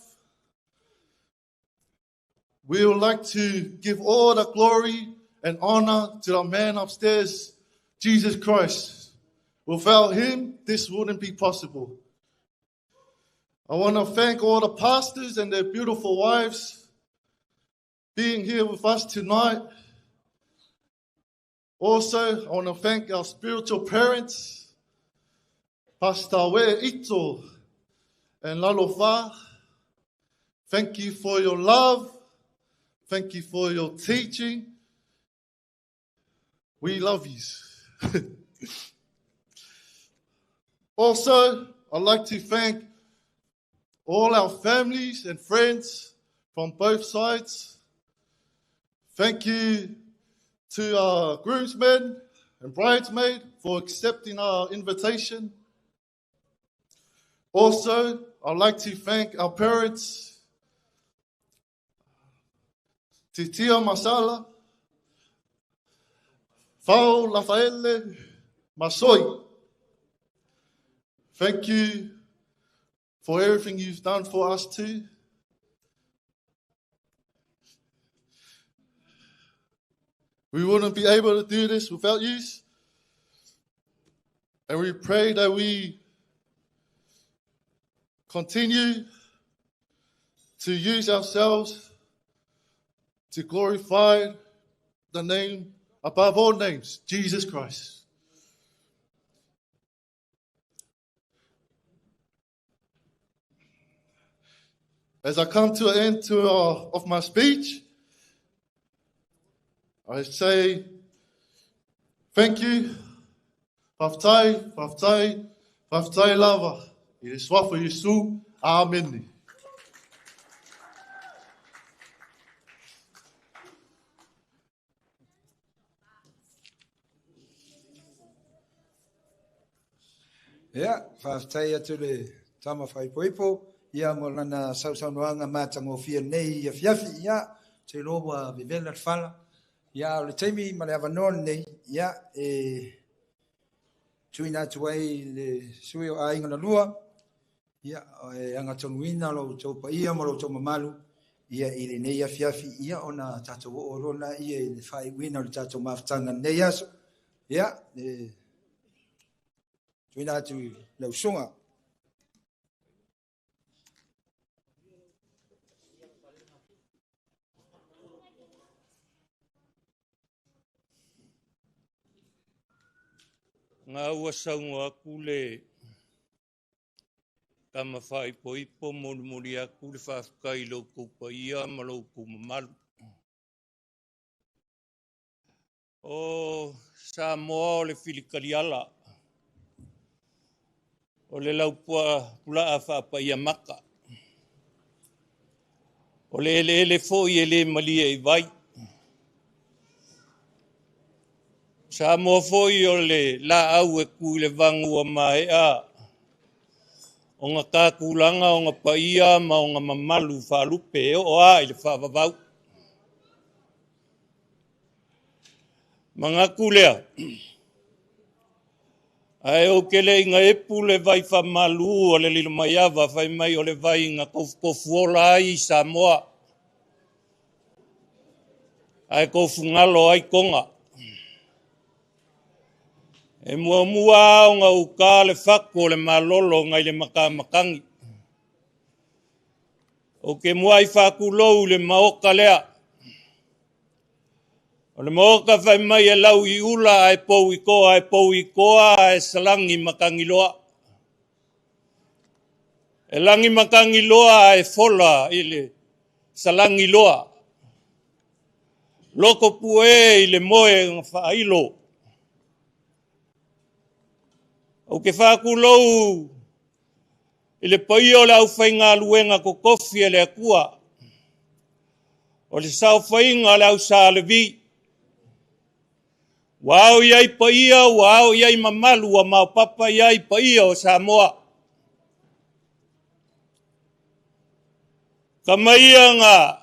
we would like to give all the glory and honor to the man upstairs, Jesus Christ. Without him, this wouldn't be possible. I want to thank all the pastors and their beautiful wives being here with us tonight. Also, I want to thank our spiritual parents, Pastor We Ito and Lalofa. Thank you for your love. Thank you for your teaching. We love you. Also, I'd like to thank all our families and friends from both sides. Thank you to our groomsmen and bridesmaid for accepting our invitation. Also, I'd like to thank our parents, Titia Masala, Fao Lafaele, Masoi. Thank you for everything you've done for us too. We wouldn't be able to do this without you. And we pray that we continue to use ourselves to glorify the name above all names, Jesus Christ. As I come to an end to, of my speech, I say thank you, Faftai, Faftai, Faftai lava. I le suafa Iesu. Amene. Ia, faafetai atu le tama faaipoipo, ia mo lana sausaunoaga matagofie nei afiafi. Ia, ou te iloa ua vevela le fala. Ia, o le taimi ma le avanoa lenei, ia, e tuuina atu ai le sui o Aiga na Lua, ia, e agatonuina lo outou paia ma lo outou mamalu, ia, i lenei afiafi, ia, ona tatou oo loa lea i le faaiuina o le tatou mafutaga i lenei aso. Ia, e tuuina atu i lau usuga. Nga ua saunoa atu le tama faaipoipo molimoli atu le faafetai i lo outou paia ma lo outou mamalu. O Samoa o le filikaliala, o le laupua pulaa faapaia maka. O le eleele foi e le malie i vai. Samoa foi o le laau e tu i le vagu ua maea ona tatulaga ona paia ma ona mamalu faalupe e oo lava i le faavavau. Manatu lea, ae ou te le i gaepu le vai faamalu o le Lilomaiava fai mai o le vai na tofutofuola ai Samoa, ae tofugalo ai Toga. E muamua lava ona uta le fatu o le malolo nai le matamatagi. Ou te muai faatulou i le maota lea. O le maota fai mai e lau i ula ae pou i toa, e pou i toa ae salagi matagiloa. E lagi matagiloa ae fola i le salagiloa. Loko pue i le moe na faailo. Ou te faatulou i le paia o le aufaigaluega totofi a le Atua, o le saofaiga a le au Sa Levi. Ua ao i ai paia, ua ao i ai mamalu, ua maopapa i ai paia o Samoa. Tama ia na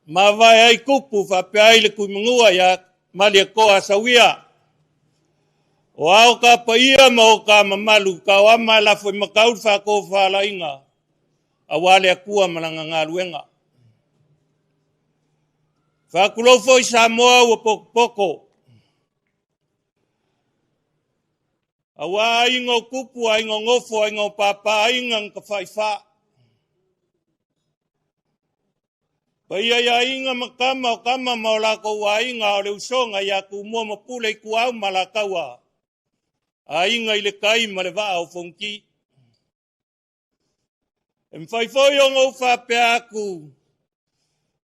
mavae ai tupu faapea ai le Tuimanua ia Malietoa Sauia. O ao ka paia ma o ka mamalu, taoama e lafo i matau le faatofalaiga, aua le Atua ma lana galuega. Faatulou foi Samoa ua potopoto. Aua aiga o tupu, aiga o nofo, aiga o papa, aiga na tafaifa. Paia i aiga ma tama o tama ma o latou aiga, o le usoga ia Tumua ma Pule Ituau ma Alataua, aiga i le tai ma le vaa o Fonoti. E mafai foi ona ou faapea atu,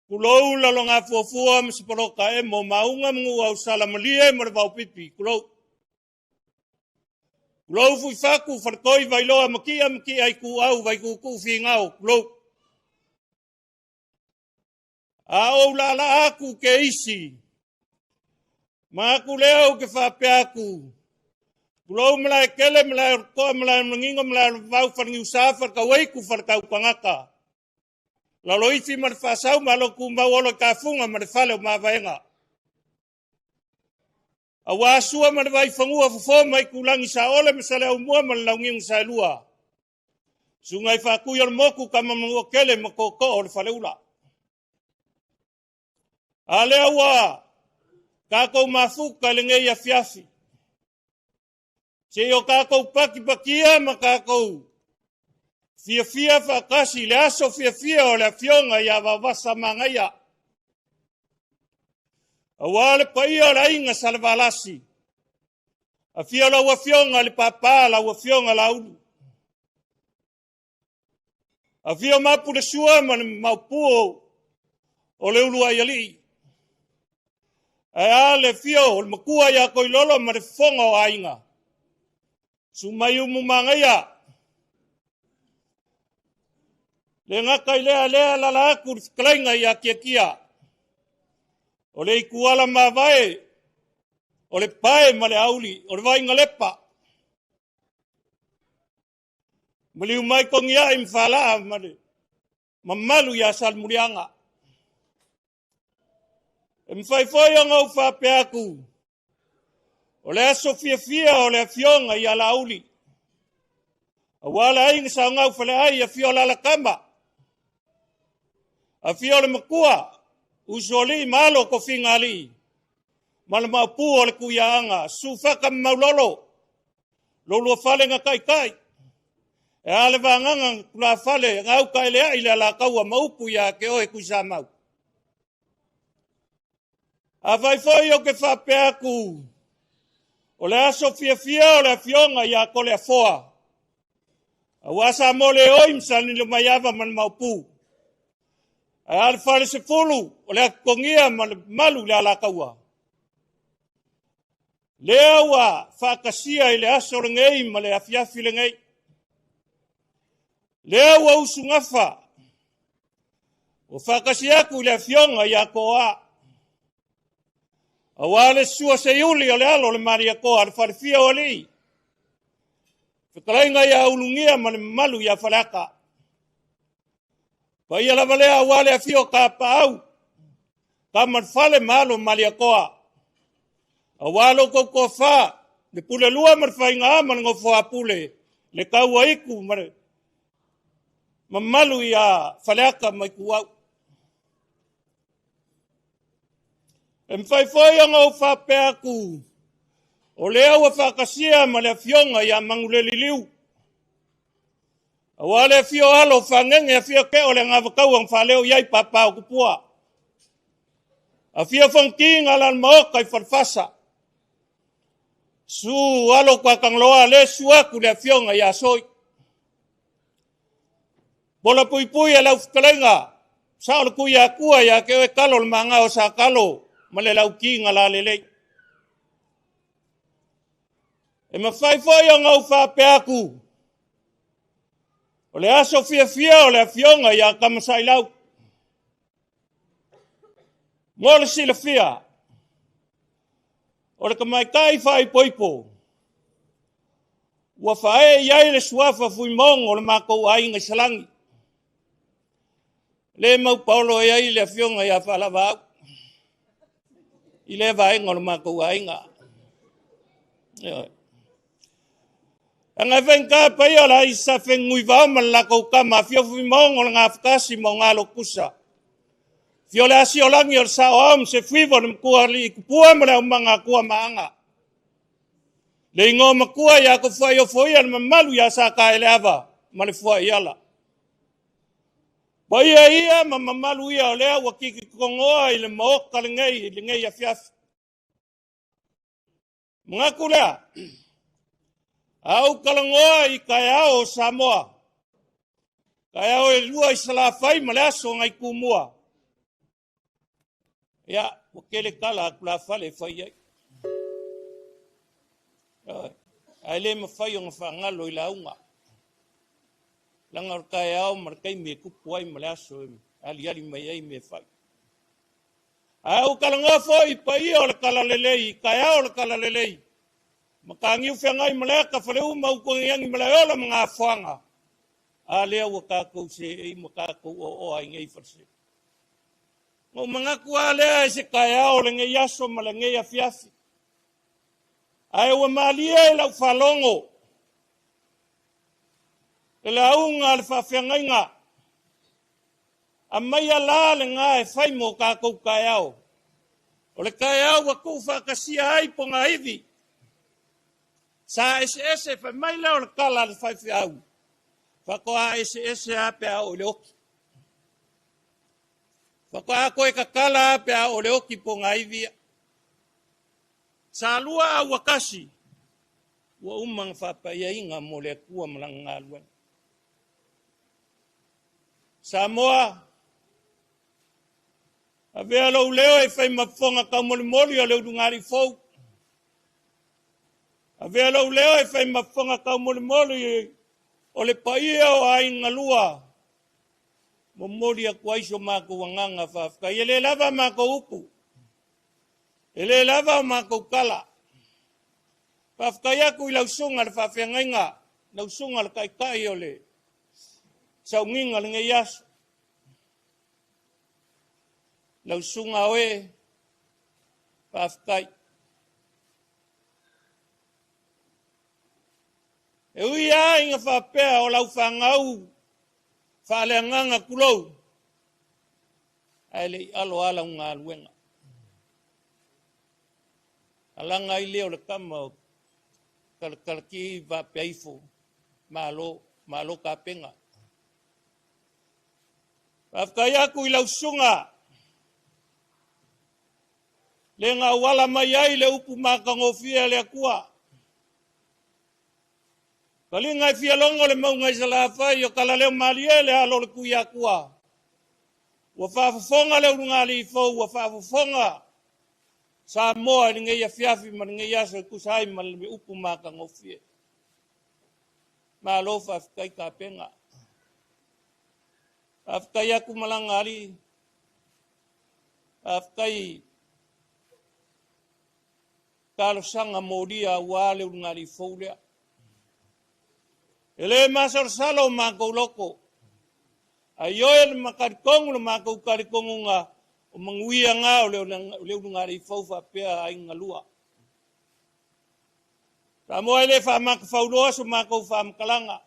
tulou Lalogafuafua ma Sipoloka emo, Maauga ma Nuuausala, Malie ma le Vaopipi, tulou. Tulou Fuifatu, Faletoi, Vailoa, Matia, Matia, Ituau, Vaituutuu, Finao, tulou. A ou laalaa atu ke isi, manatu lea ou te faapea atu, tulou Malaetele, Malaeotoa, Malaemanino, Malaevavau, Faleniusa, Faletauaitu, Faletautagata, Laloifi ma le Faasau, Malo Tumau, Olo i Tafuga ma le Fale o Mavaega. Aua Sua ma le Vaifanua, Fofo ma Aitulagi, Saole ma Saleaaumua ma le Launiu na Saelua, Susuga i Faatui o le Motu, Tama Manuatele ma Tootoo o le Faleula. A lea ua tatou mafuta i lenei afiafi, se i o tatou patipatia ma tatou Fiafia faatasi i le aso fiafia o le Afioga ia Vaovasa Magaia. Aua le paia o le aiga Salevalasi, afio lau Afioga le Papa, lau Afioga Laulu. Afio Mapu le Sua ma le Maopu o le Uluai Alii. Ae a le afio o le Matua ia Toilolo ma le Fofoga o Aiga. Sumaiumu Magaia. Le gata i lea lea lala atu le fetalaiga ia Tiatia. O le ituala mavae, o le pae ma le auli, o le vaigalepa. Maliu mai Togiai ma Falaa ma le mamalu ia Salemuliaga. E mafai foi ona ou faapea atu, o le aso fiafia o le afioga ia Laauli, aua le aiga saogau faleai, afio Lalakama, afio le matua, usoalii ma alo o tofiga alii, ma le maopu o le Tuiaaga, Sufata ma Maulolo, lolua fale na taitai, e a le vagaga tulafale, gauta eleai le alataua ma upu ia te oe Tuisamau. Afai foi ou te faapea atu, o le aso fiafia o le afioga ia Toleafoa, aua sa mo le oi ma Salelomaiava ma le Maopu, ae a le falesefulu o le atotogia ma le malu i le alataua. Lea ua faatasia i le aso lenei ma le afiafi lenei. Lea ua usugafa, ua faatasi atu i le afioga ia Toa, aua le sua seiuli o le alo o le Malietoa, le falefia o alii, fetalaiga ia Ulugia ma le mamalu ia Faleata. Paia lava lea aua le afio o Tapaau, Tama le Fale ma alo o Malietoa, aua lo outou toafa, le Pulelua ma le Faiga ma le Nofoapule, le Tauaitu ma le mamalu ia Faleata ma Ituau. E mafai foi ona ou faapea atu, o lea ua faatasia ma le afioga ia Manuleliliu, aua le afio alo o Fagege, afio Teo le Agavataua na faaleo i ai papa o Tupua, afio Fonoti na ala le maota i Falefasa, su alo Tuatagaloa le su atu le afioga ia Soi. Pola puipui e lau fetalaiga, sao le tui atua ia te oe talo le maga o Satalo ma le lauti na lalelei. E mafai foi ona ou faapea atu, o le aso fiafia o le afioga ia Tamasailau. Mo le silafia, o le tamaitai faaipoipo, ua faaee i ai le suafa Fuimaono o le matou aiga i Salani. Le mau paolo e ai le afioga ia Faalavaau i lea vaega o le matou aiga. Aga e faigata paia o le ai sa fengui vao ma le latou tama afio Fuimaono o le gafatasi ma o galo kusa. Fio le asi o lagi o le sao ao ma se fuiva o le matua alii tupua ma le aumaga atua maaga. Le igoa matua ia Tofuai Ofoia le mamalu ia Sataeleava ma le Fuaiala. Paia ia ma mamalu ia o lea ua kikitogoa i le maota lenei i lenei afiafi. Manatu lea, a ou talanoa i taeao o Samoa, taeao e lua i Salafai ma le aso nai Tumua, ia, ua tele tala a tulafale e fai ai. Ae le mafai ona faagalo i lauga. Leaga o le taeao ma le taimi e tupu ai ma le aso e aliali mai ai mea fai. Ae ou talanoa foi i paia o le Talalelei, i taeao o le Talalelei, Mataniu Feagai ma Leata, Faleuma, Utuagiagi ma Laeola ma Gafoaga. A lea ua tatou seei ma tatou oaoa ai nei faleseu. Na ou manatu lava lea i se taeao o lenei aso ma lenei afiafi. Ae ua malie i lau faalogo le lauga a le faafeagaiga. Aumaia la lena e fai mo tatou taeao. O le taeao ua tuufaatasia ai pogaivi. Sa eseese fai mai lea o le tala a le faifeau. Faatoa eseese lava pe a oo i le oti. Faatoa toe tatala lava pe a oo i le oti pogaivi ia. Sa lua a ua tasi, ua uma ona faapaiaina mo le Atua ma Lana galuega. Samoa, avea lou leo e fai ma fofoga taumolimoli o le ulugalii fou. Avea lou leo e fai ma fofoga taumolimoli o le paia o aiga lua, momoli atu ai so matou agaga faafetai. E le lava a matou upu, e le lava o matou tala. Faafetai atu i lau susuga i le faafeagaiga, lau susuga i le taitai o le sauniga lenei aso. Lau susuga oe, faafetai. E ui lava ina faapea o lau fanau faaleagaga tulou, ae le i alo lava lau galuega. Alaga ai lea o le tama o Talatalaki faapea ifo, malo, malo tapena. Faafetai atu i lau susuga le na auala mai ai le upu matagofie a le Atua. Taliga e fia logo le mauga i Salafai o Talaleo malie le alo o le Tuiatua. Ua faafofoga le ulugalii fou, ua faafofoga Samoa i lenei afiafi ma lenei aso e tusa ai ma le upu matagofie. Malo faafetai tapena. Faafetai atu malaga alii. Faafetai talosaga molia aua le ulugalii fou lea. E le masalosalo o matou loto, a ioe le matalitonu le matou talitonuga o manuia na o le ulugalii fou faapea aiga lua. Samoa e le faamatafauloa so matou faamatalaga.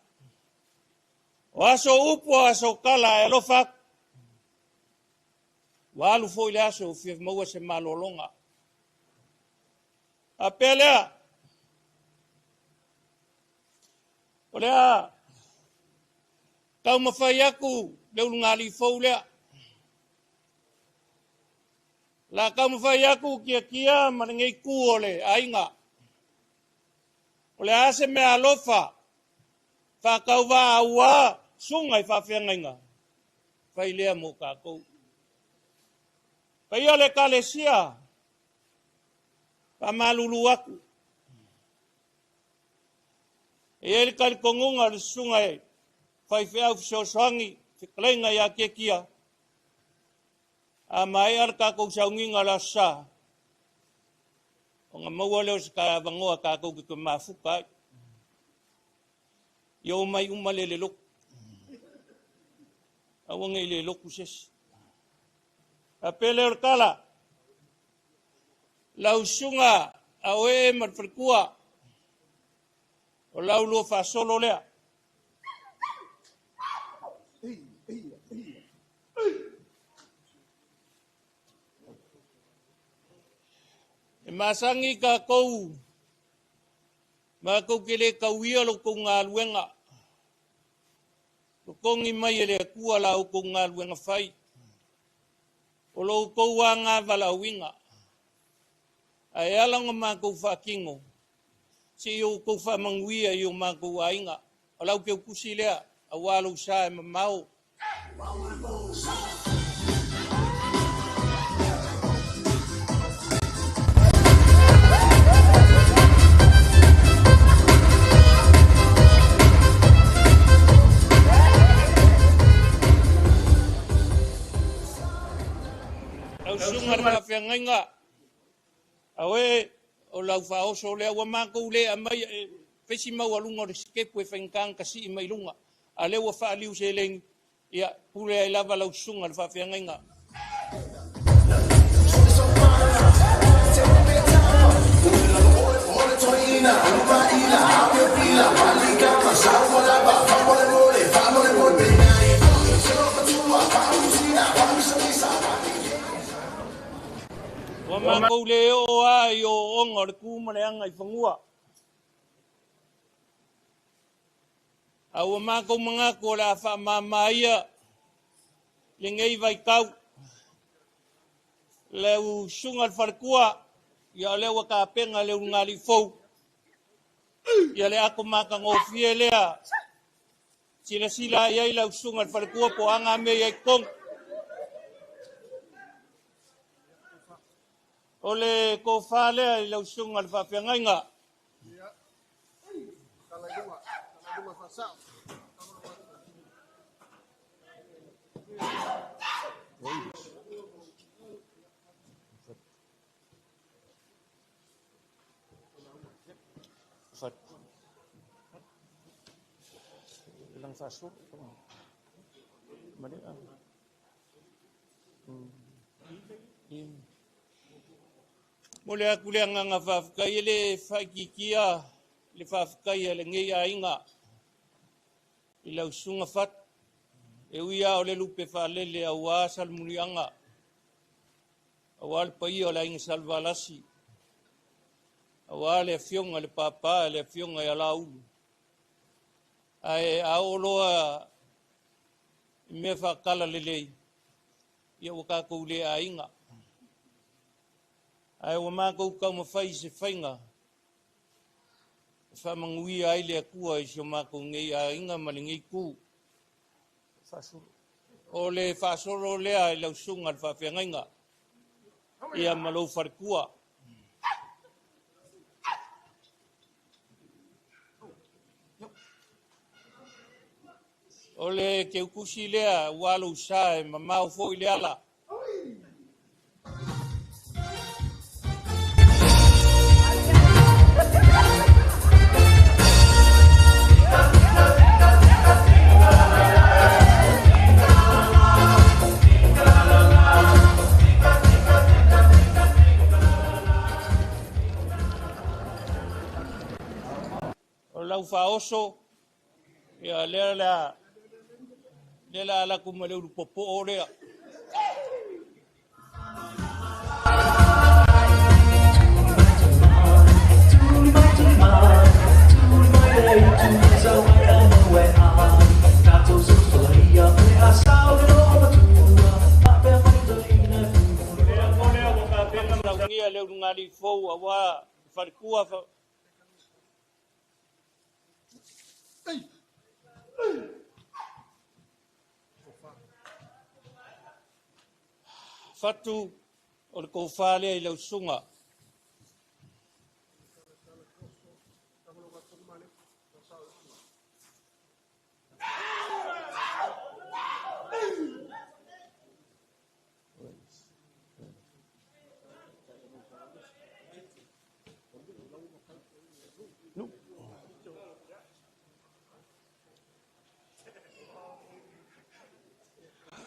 O aso upu o aso tala e alofa atu. Ua alu foi le aso ua fia maua se malologa. Faapea lea, o le a taumafai atu le ulugalii fou lea. O le a taumafai atu Tiatia ma lenei itu o le aiga. O le a se mea alofa faatauvaa aua susuga i faafeagaiga, fai lea mo tatou. Paia o le Ekalesia, faamalulu atu. E i ai le talitonuga o le susuga e faifeau fesoasoani, fetalaiga ia Tiatia, a maea le tatou sauniga o le Aso Sa, ona maua lea o se avanoa tatou te toe mafuta ai. Ia omai uma le lotu. Aua ne i le lotu se isi. Faapea lea o le tala, lau susuga a oe ma le faletua, o lau lua faasolo lea. E masani tatou, matou te le tauia lo outou galuega. Totogi mai e le Atua la outou galuega fai. O lo outou agavalaauina. Ae ala ona matou faatino, se i outou faamanuia i o matou aiga. O lau teutusi lea, aua lou sa e mamao. Lau susuga i le faafeagaiga, a oe o lau faaoso lea ua matou le aumai e fai si maualuga o le sitepu e faigata ona tasii mai luga, a lea ua faaliu seleni, ia pule ai lava lau susuga i le faafeagaiga. Ua matou le oo lava i ooooga o le tu ma le aga i fanua. A ua matou manatu o le a faamama ia lenei vaitau. Lau susuga i le faletua, ia o lea ua tapena le ulugalii fou. Ia le ato matagofie lea. Silasila i ai lau susuga i le faletua po o a na mea i ai i totonu. O le tofa lea i lau susuga i le faafeagaiga. Momoli atu le agaga faafetai, e le faaitiitia le faafetai a lenei aiga i lau susuga Fatu, e ui lava o le lupe faalele aua Salemuliaga, aua le paia o le aiga Salevalasi, aua le afioga i le Papa, le afioga ia Laulu. Ae a oo loa i mea faatala lelei, ia ua tatou le aiga. Ae ua matou taumafai i se faiga e faamanuia ai le Atua i si o matou nei aiga ma lenei itu. O le faasolo lea i lau susuga i le faafeagaiga, ia ma lou faletua. O le teutusi lea ua lou sa e mamao foi le ala. O lau faaoso, ia lea la lea la ala atu ma le ulu popoo lea. Laugia le ulugalii fou aua faletua Fatu o le tofa lea i lau susuga.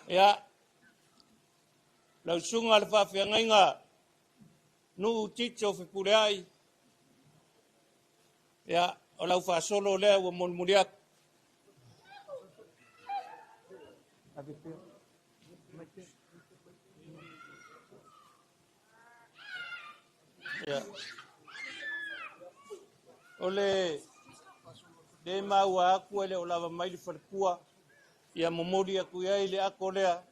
Ia, lau susuga i le faafeagaiga Nuu Tito Fepuleai, ia, o lau faasolo lea ua molimoli atu. Ia. O le le maua atu e le o lava mai le faletua, ia momoli atu i ai le ato lea,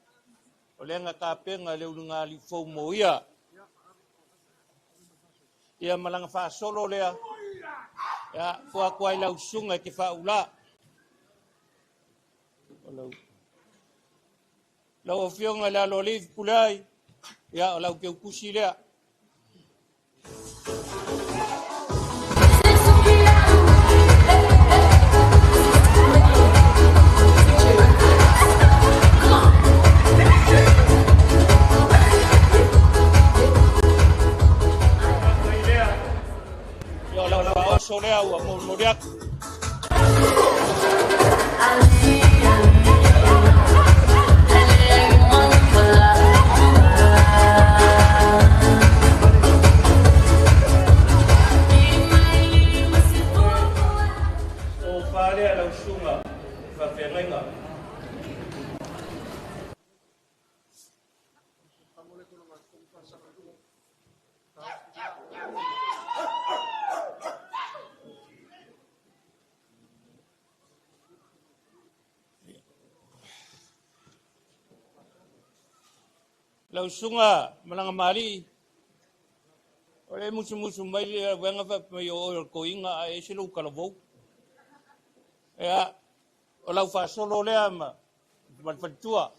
o le aga tapena le ulugalii fou mo ia. Ia malaga faasolo lea, ia tua atu ai lau susuga e te faaula. O lau afioga i le aloalii Fepuleai, ia o lau teutusi lea. Ia o lau faaoso lea ua molimoli atu. O faalea lau susuga faafeagaiga. Lau susuga Malagamali'i, o le musumusu mai le vaega faapea mai o oe o le toeaina ae ese lou talavou. Ia, o lau faasolo lea ma le faletua.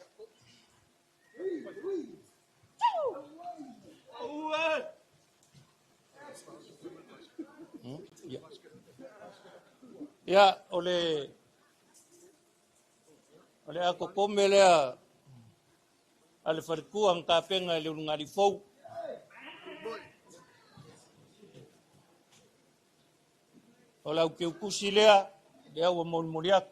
Ia, o le akokome lea a le faletua na tapena e le ulugalii fou. O lau keukusi lea, lea ua molimoli atu.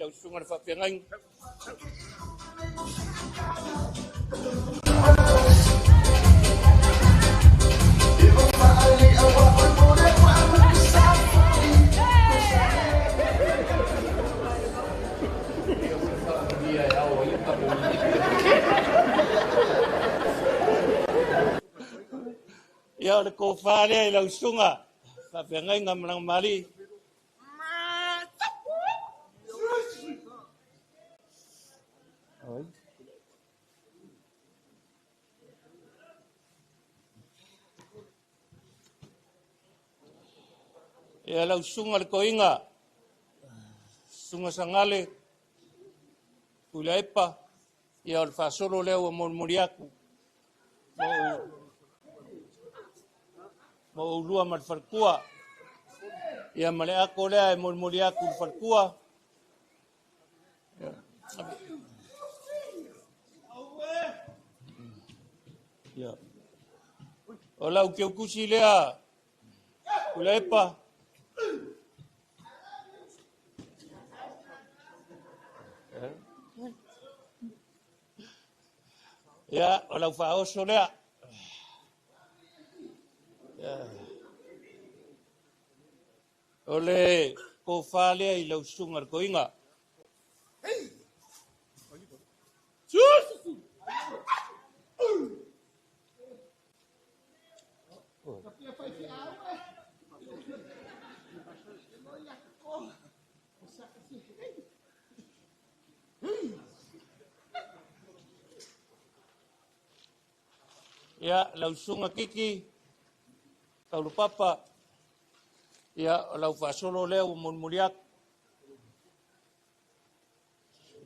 Lau susuga le faafeagaiga. Ia o le kofā lea i lau susuga faafeagaiga ma Lagamali'i. Ia lau susuga le toeaina, susuga Sagale, Tuilaepa, ia o le faasolo lea ua molimoli atu ma oulua ma le faletua. Ia ma le ako lea e molimoli atu le faletua. Ia. O lau keukusi lea, Tuilaepa. Ia, o lau faaoso lea. O le kofā lea i lau susuga le toeaina. Ia, lau susuga Kiki, Taulupapa, ia, o lau faasolo lea ua molimoli atu.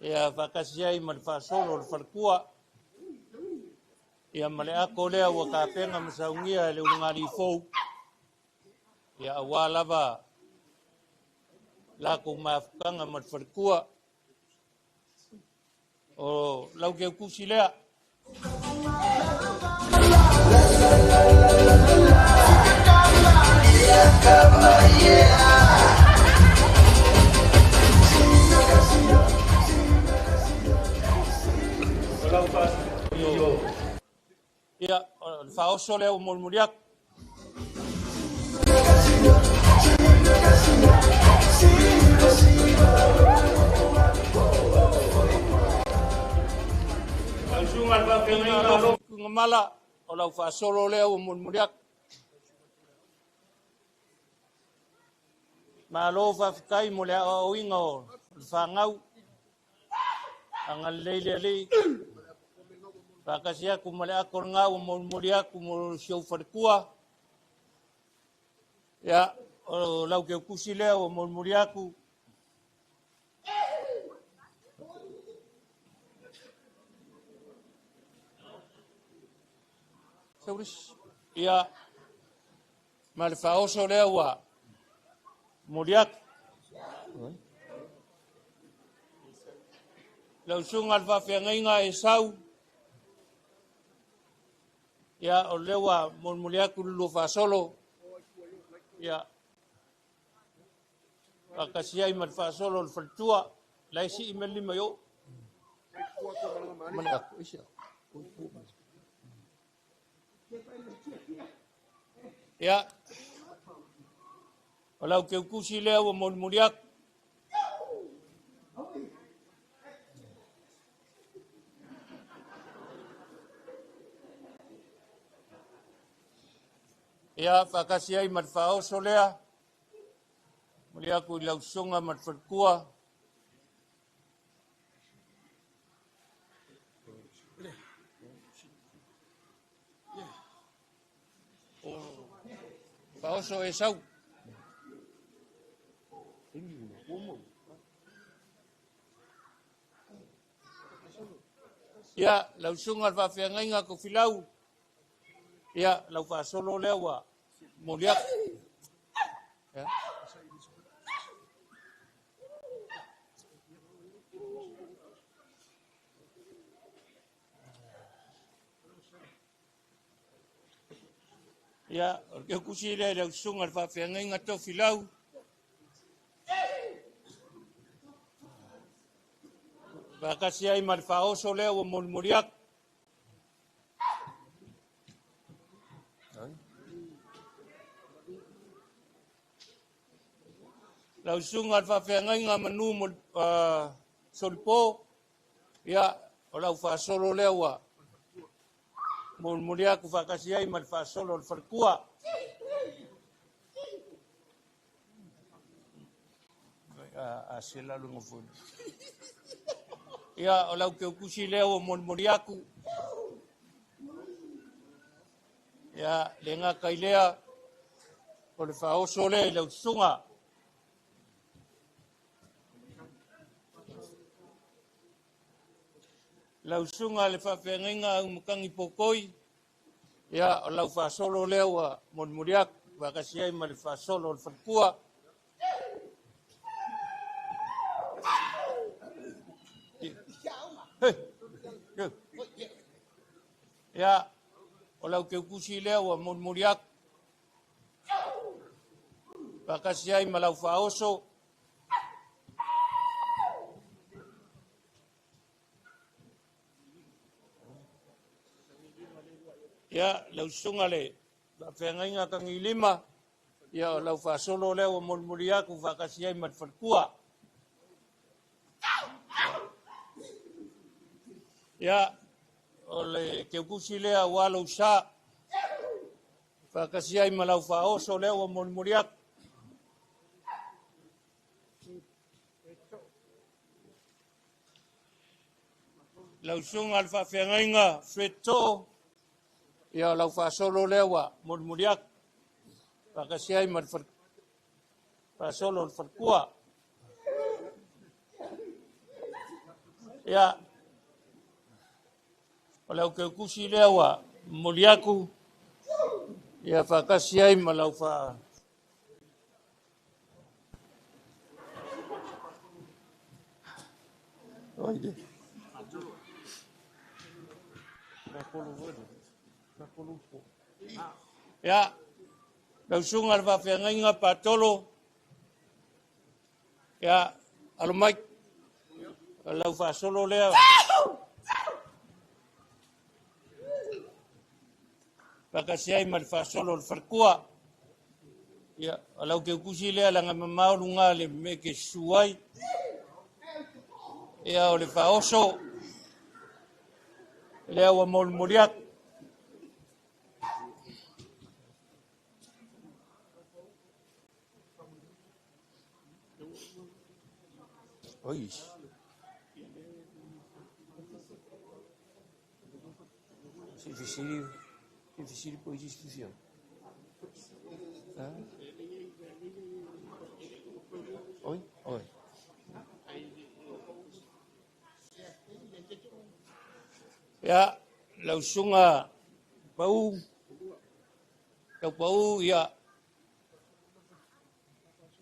Ia, faatasi ai ma le faasolo o le faletua. Ia, ma le ako lea ua tapena ma saunia e le ulugalii fou. Ia, aua lava latou mafutaga ma le faletua. O lau keukusi lea. Ia, o le faaoso lea ua molimoli atu. Lau susuga le faafeagaiga Tuigamala, o lau faasolo lea ua molimoli atu. Malo faafetai mo le aoaoina o le fanau. Agalelei le Alii. Faatasi atu ma le ako lena ua molimoli atu mo si ou faletua. Ia, o lau keukusi lea ua molimoli atu. Ia, ma le faaoso lea ua moli atu. Lau susuga le faafeagaiga e sau. Ia, o lea ua molimoli atu le lua faasolo. Ia, faatasi ai ma le faasolo o le faletua. Lai sii me lima i o. Ma le ako, isi ako. Ia, o lau keukusi lea ua molimoli atu. Ia, faatasi ai ma le faaoso lea, momoli atu i lau susuga ma le faletua. Faaoso e sau. Ia, lau susuga i le faafeagaiga Tofilau, ia, lau faasolo lea ua momoli atu. Ia. Ia, o le keukusi lea i lau susuga i le faafeagaiga Tofilau. Faatasi ai ma le faaoso lea ua molimoli atu. Lau susuga i le faafeagaiga Manu Solipo, ia, o lau faasolo lea ua molimoli atu faatasi ai ma le faasolo o le faletua. A sela luga foi. Ia, o lau keukusi lea ua molimoli atu. Ia, le gata i lea, o le faaoso lea i lau susuga. Lau susuga le faafeagaiga Auimatagi Pokoi, ia, o lau faasolo lea ua molimoli atu, faatasi ai ma le faasolo o le faletua. Ia, o lau keukusi lea ua molimoli atu, faatasi ai ma lau faaoso. Ia, lau susuga le faafeagaiga Tagilima, ia, o lau faasolo lea ua molimoli atu faatasi ai ma le faletua. Ia, o le keukusi lea aua lou sa, faatasi ai ma lau faaoso lea ua molimoli atu. Lau susuga le faafeagaiga Fred Too, ia, o lau faasolo lea ua molimoli atu, faatasi ai ma le faasolo o le faletua. Ia, o lau keukusi lea ua momoli atu, ia faatasi ai ma lau faa Ia, lau susuga le faafeagaiga Patolo, ia, alo mai, o lau faasolo lea. Faatasi ai ma le faasolo o le faletua. Ia, o lau keukusi lea laga mamao luga le mea ke susu ai. Ia, o le faaoso lea ua molimoli atu. Oi. Se fisili po isi fifia. Oi, oi. Ia, lau susuga Pau, lau Pau, ia,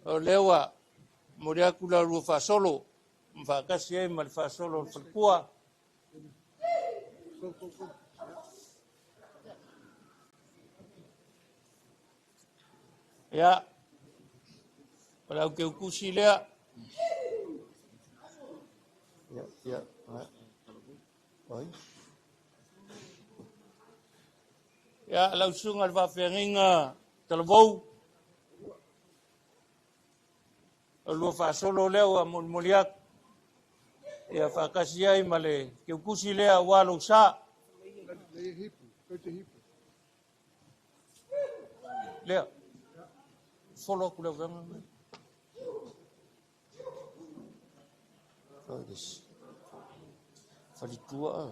o lea ua momoli atu la lua faasolo, ma faatasi ai ma le faasolo o le faletua. Ia, o lau keukusi lea. Ia, ia, oi. Ia, lau susuga le faafeagaiga Talavou, o lua faasolo lea ua molimoli atu. Ia faatasi ai ma le keukusi lea aua lou sa. Lea. Solo aku le avega. Faletua.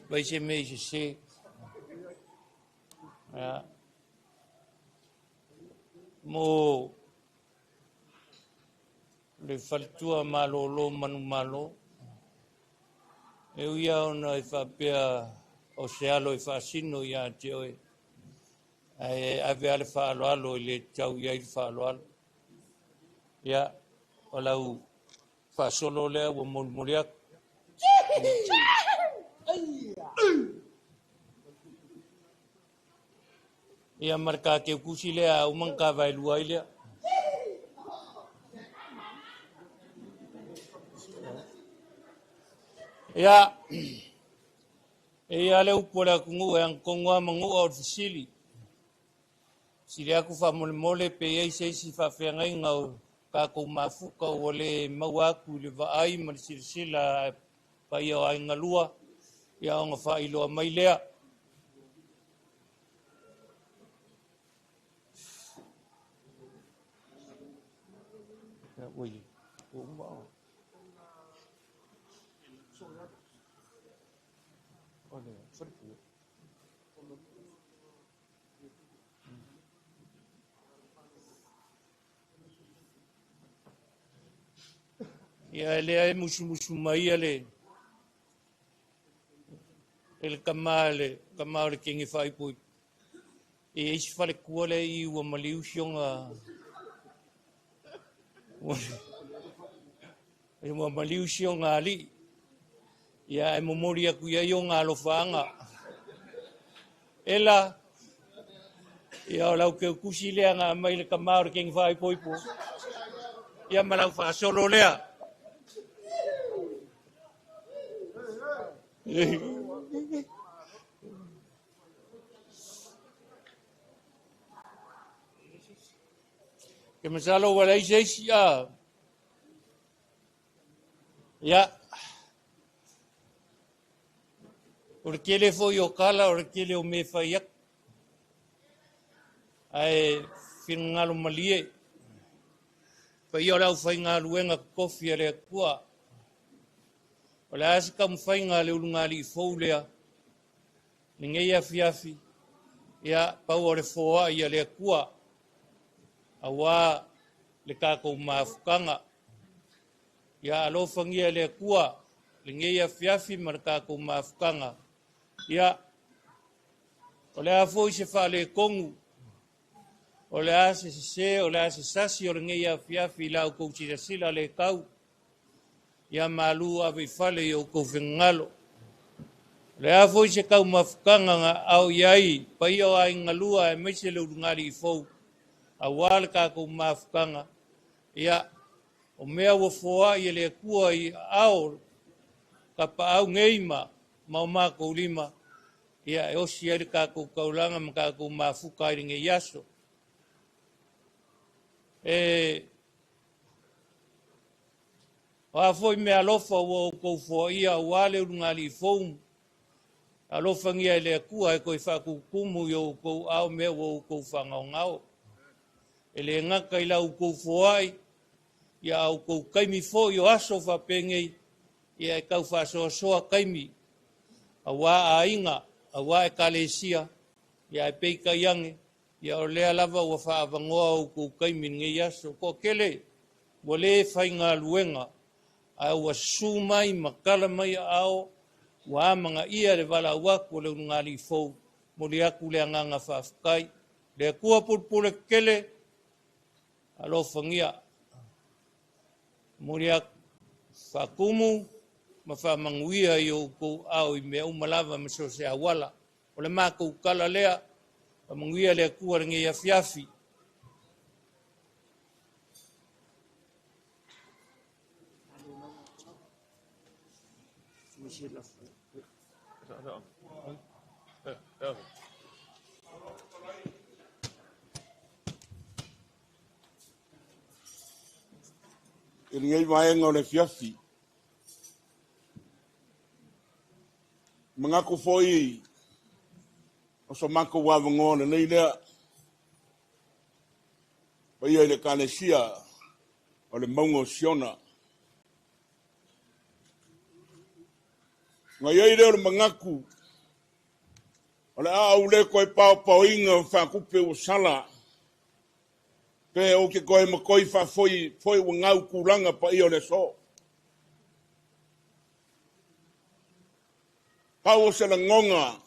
Vai se mea i sesē. Ia. Mo le faletua malōlō manumalo, e ui lava ona e faapea o se alo e faasino ia te oe, ae ave lava le faaaloalo e le tatau i ai le faaaloalo. Ia, o lau faasolo lea ua molimoli atu. Ia ma le kakeukusi lea a uma ona kavaelua ai lea. Ia, e i ai le upu a le atunuu e agatonu lava manua o le fesili. Sili atu faamolemole pe i ai se isi faafeagaiga o tatou mafuta ua le maua atu i le vaai ma le silasila a paia o aiga lua, ia ona faailoa mai lea. Ia, ua ua uma. O le faletua. Ia e lea e musumusu mai ia le e le tama le tama o le kenge faaipoipo. E i ai si faletua lea i ua maliu si ona ua maliu si ona alii. Ia e momoli atu i ai ona alofaaga. Ela, ia o lau keukusi lea na aumai le tama o le kenge faaipoipo. Ia ma lau faasolo lea. Ke masalo ua leai se isi a. Ia. O le tele foi o tala, o le tele o mea e fai atu. Ae finagalo malie. Paia o le aufaigaluega totofi a le Atua. O le a se taumafaiga a le ulugalii fou lea, lenei afiafi, ia, pau o le foai a le Atua, auā le tatou mafutaga. Ia alofagia e le Atua lenei afiafi ma le tatou mafutaga. Ia, o le a foi se faaletonu, o le a se sesē, o le a se sasi o lenei afiafi i la outou silasila le tau, ia malu ave i fale i outou finagalo. O le a foi se taumafutaga na ao i ai paia o aiga lua aemaise le ulugalii fou, auā le tatou mafutaga, ia, o mea ua foai e le Atua i aao tapaau nei ma o matou lima, ia e osi ai le tatou taulaga ma tatou mafuta ai lenei aso. E o a foi mea alofa ua outou foaia auā le ulugalii fou, alofagia e le Atua e toe faatutumu i outou aao mea ua outou faagaogao. E le gata i la outou foai, ia a outou taimi foi o aso faapenei, ia e tau faasoasoa taimi, auā aiga, auā ekalesia, ia ae peitai ane, ia o lea lava ua faaavanoa outou taimi i lenei aso. Toatele ua le faigaluega, ae ua susu mai ma tala mai aao, ua amanaia le valaau atu o le ulugalii fou, momoli atu le agaga faafetai. Le Atua pulepule tetele, alofagia, momoli atu faatumu ma faamanuia i outou aao i mea uma lava ma so o se auala. O le matou tala lea, faamanuia le Atua i lenei afiafi. I lenei vaega o le afiafi. Manatu foi o so matou avanoa lelei lea, paia i le Ekalesia o le Mauga o Siona. Ona i ai lea o le manatu, o le a ou le toe paopaoina faatupe ua sala, pe ou te toe matoi faafoi foi ua gau tulaga paia o le aso. Pau o se lagona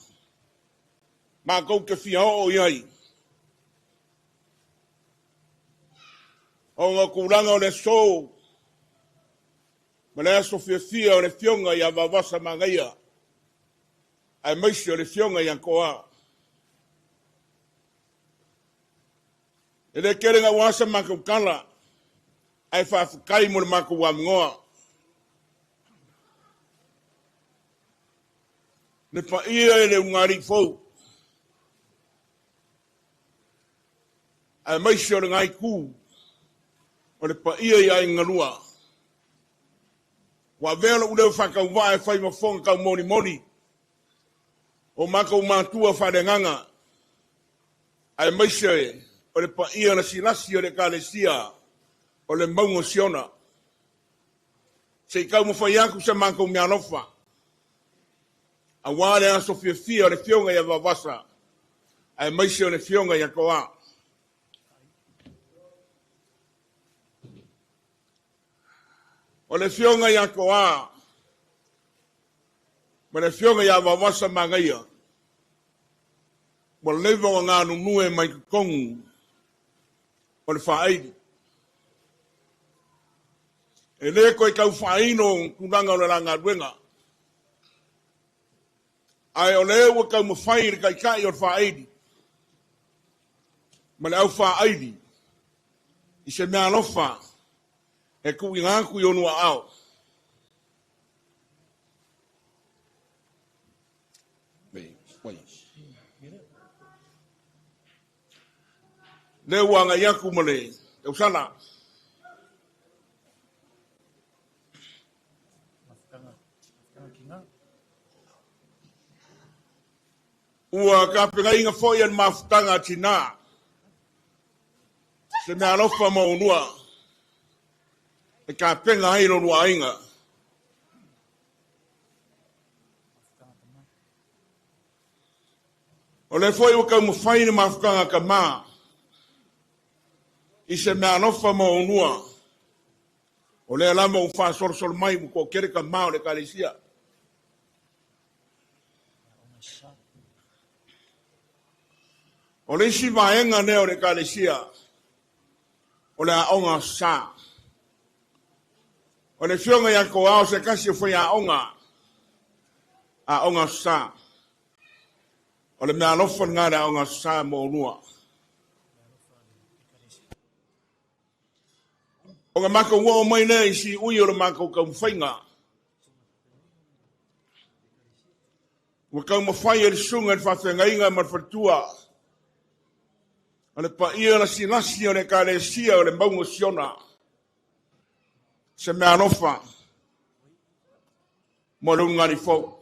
matou te fia oo i ai, ona o tulaga o le aso ma le aso fiafia o le Afioga ia Vaovasa Manaia, aemaise o le Afioga ia Toa. E le tele naua sa matou tala, ae faafetai mo le matou avanoa. Le paia i le ulugalii fou, aemaise o lena itu o le paia i aiga lua. Ua avea lou leo faatauvaa e fai ma fofoga taumolimoli o matou matua faaleagaga, aemaise o le paia lasilasi o le Ekalesia o le Mauga o Siona. Se i taumafai atu sa matou meaalofa aua le aso fiafia o le Afioga ia Vaovasa, aemaise o le Afioga ia Toa. O le Afioga ia Toa ma le Afioga ia Vaovasa Manaia, ua leva ona galulue mai totonu o le faaili. E le toe tau faaino tulaga o le la galuega, ae o lea ua taumafai le taitai o le faaili ma le aufaaili i se meaalofa e tuuina atu i onu aao. Lea ua agai atu ma le tausala. Ua tapenaina foi e le mafutaga a tina se meaalofa mo oulua e tapena ai lo lua aiga. O lea foi ua taumafai le mafutaga a tama i se meaalofa mo oulua. O lea lava ua faasolosolo mai ua toatele tama o le Ekalesia. O le isi vaega lea o le Ekalesia, o le aoga sa. O le Afioga ia Toa o se tasi o faiaoga, aoga sa. O le meaalofa lena le aoga sa mo oulua. Ona matou oo mai lea i siui o le matou taumafaiga. Ua taumafai e le susuga i le faafeagaiga ma le faletua o le paia lasilasi o le Ekalesia o le Mauga o Siona se meaalofa mo le ulugalii fou.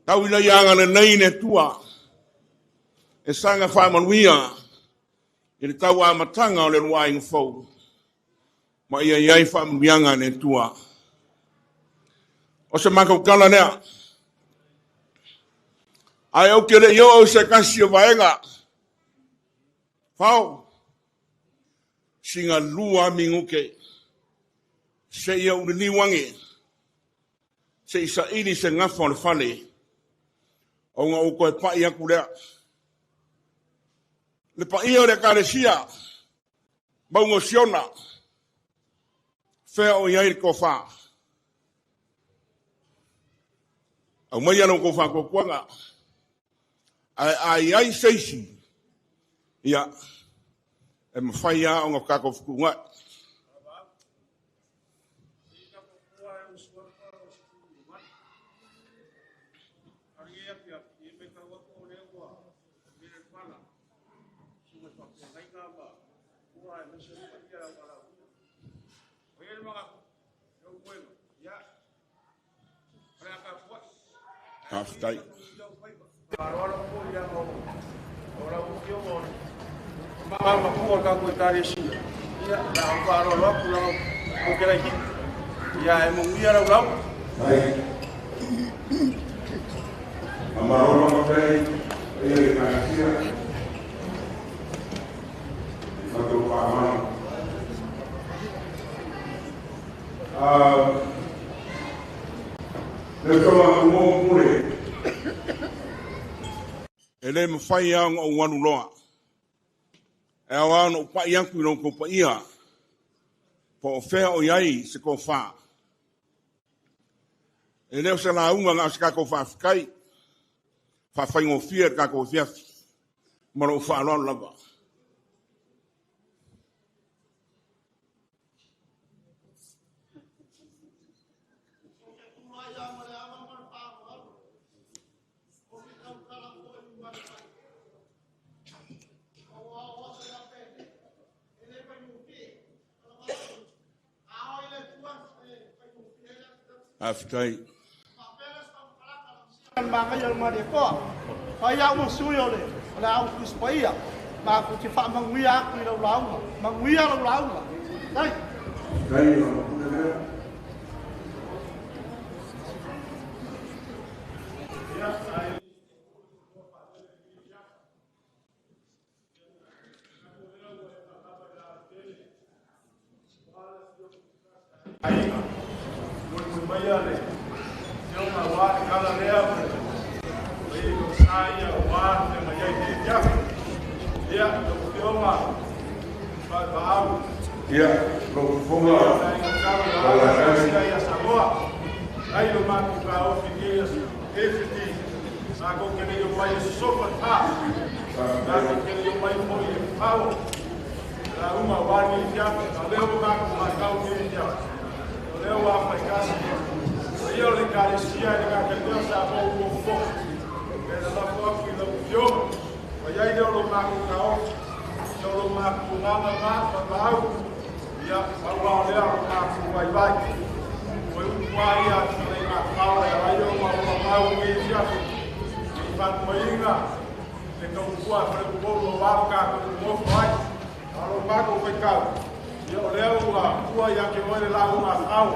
Tau ina ia agalelei le Atua e saga faamanuia i le tau amataga o le lua aiga fou, ma ia i ai faamanuiaga a le Atua. O se matou tala lea. Ae ou te le i oo i se tasi o vaega. Fao, sina 2 minute seia ou liliu ane, se i saili se gafa o le fale, ona ou toe pai atu lea. Le paia o le Ekalesia, Mauga o Siona, fea o i ai le tofa? Aumaia la outou faatuatuaga, ae a i ai se isi, ia, e mafai lava ona tatou fetuunai. Faafetai. E le mafai lava ona ou alu loa. E ao lava ona ou pai atu i lo outou paia, po o fea o i ai se tofa. E le o se lauga na o se tatou faafetai, faafaigofie le tatou afiafi, ma lou faaaloalo lava. Faafetai. Magaia o le Malietoa. Fai au ma sui o le o le au Tusi Paia. Matou te faamanuia atu i lau lauga. Manuia lau lauga. Dai. Dai, o le lea. Aiga, molimoli maia le afioga aua le tala lea ma le lo sa ia aua le mea mai ai nei afiafi. Ia, lau afioga Vaevaau. Ia, lou fofoga o la tasi. Ia Samoa, ai lo matou taofi nei aso, e fiti, matou te le i omai e sosofa le pa, matou te le i omai foi e fao lauga aua lenei afiafi, a o lea ua matou matau i lenei afiafi, o lea ua afaikasi paia o le Ekalesia e le gata i lea sa ou fofoga. E lalafo atu i lau Afioga, ma i ai lea o lo matou taofi, ia o lo matou agaga ma vaevaau, ia, pau lava o lea o lo matou vaivai. O upu lava ia a le fetalaiga a Paola e ala ai ona ola mau i lenei afiafi, i faalumaina le tautua a Faleupolu aua lo tatou nonofo ai. A o lo matou faitau, ia o lea ua tua ia te oe le lauga a Fao,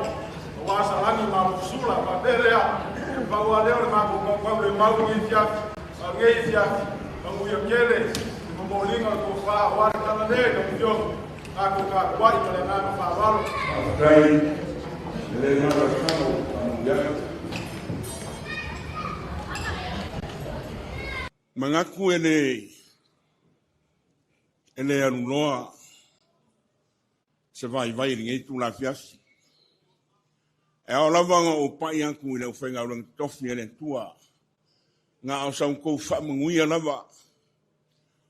aua Salani ma Alofisula, faapea lea, pau lava lea o le matou tautau le mau i lenei afiafi, a o lenei afiafi, manuia tele le momoliga o le tofa aua le tala lea i lau Afioga, tatou tapuai ma le agaga faaaloalo. Faafetai, e le gata i tala ua faamanuiaga. Manatu e le e le aluloa se vaivai i lenei itula afiafi. E ao lava ona ou pai atu i le aufaigaluega totofi a le Atua, na o sa outou faamanuia lava,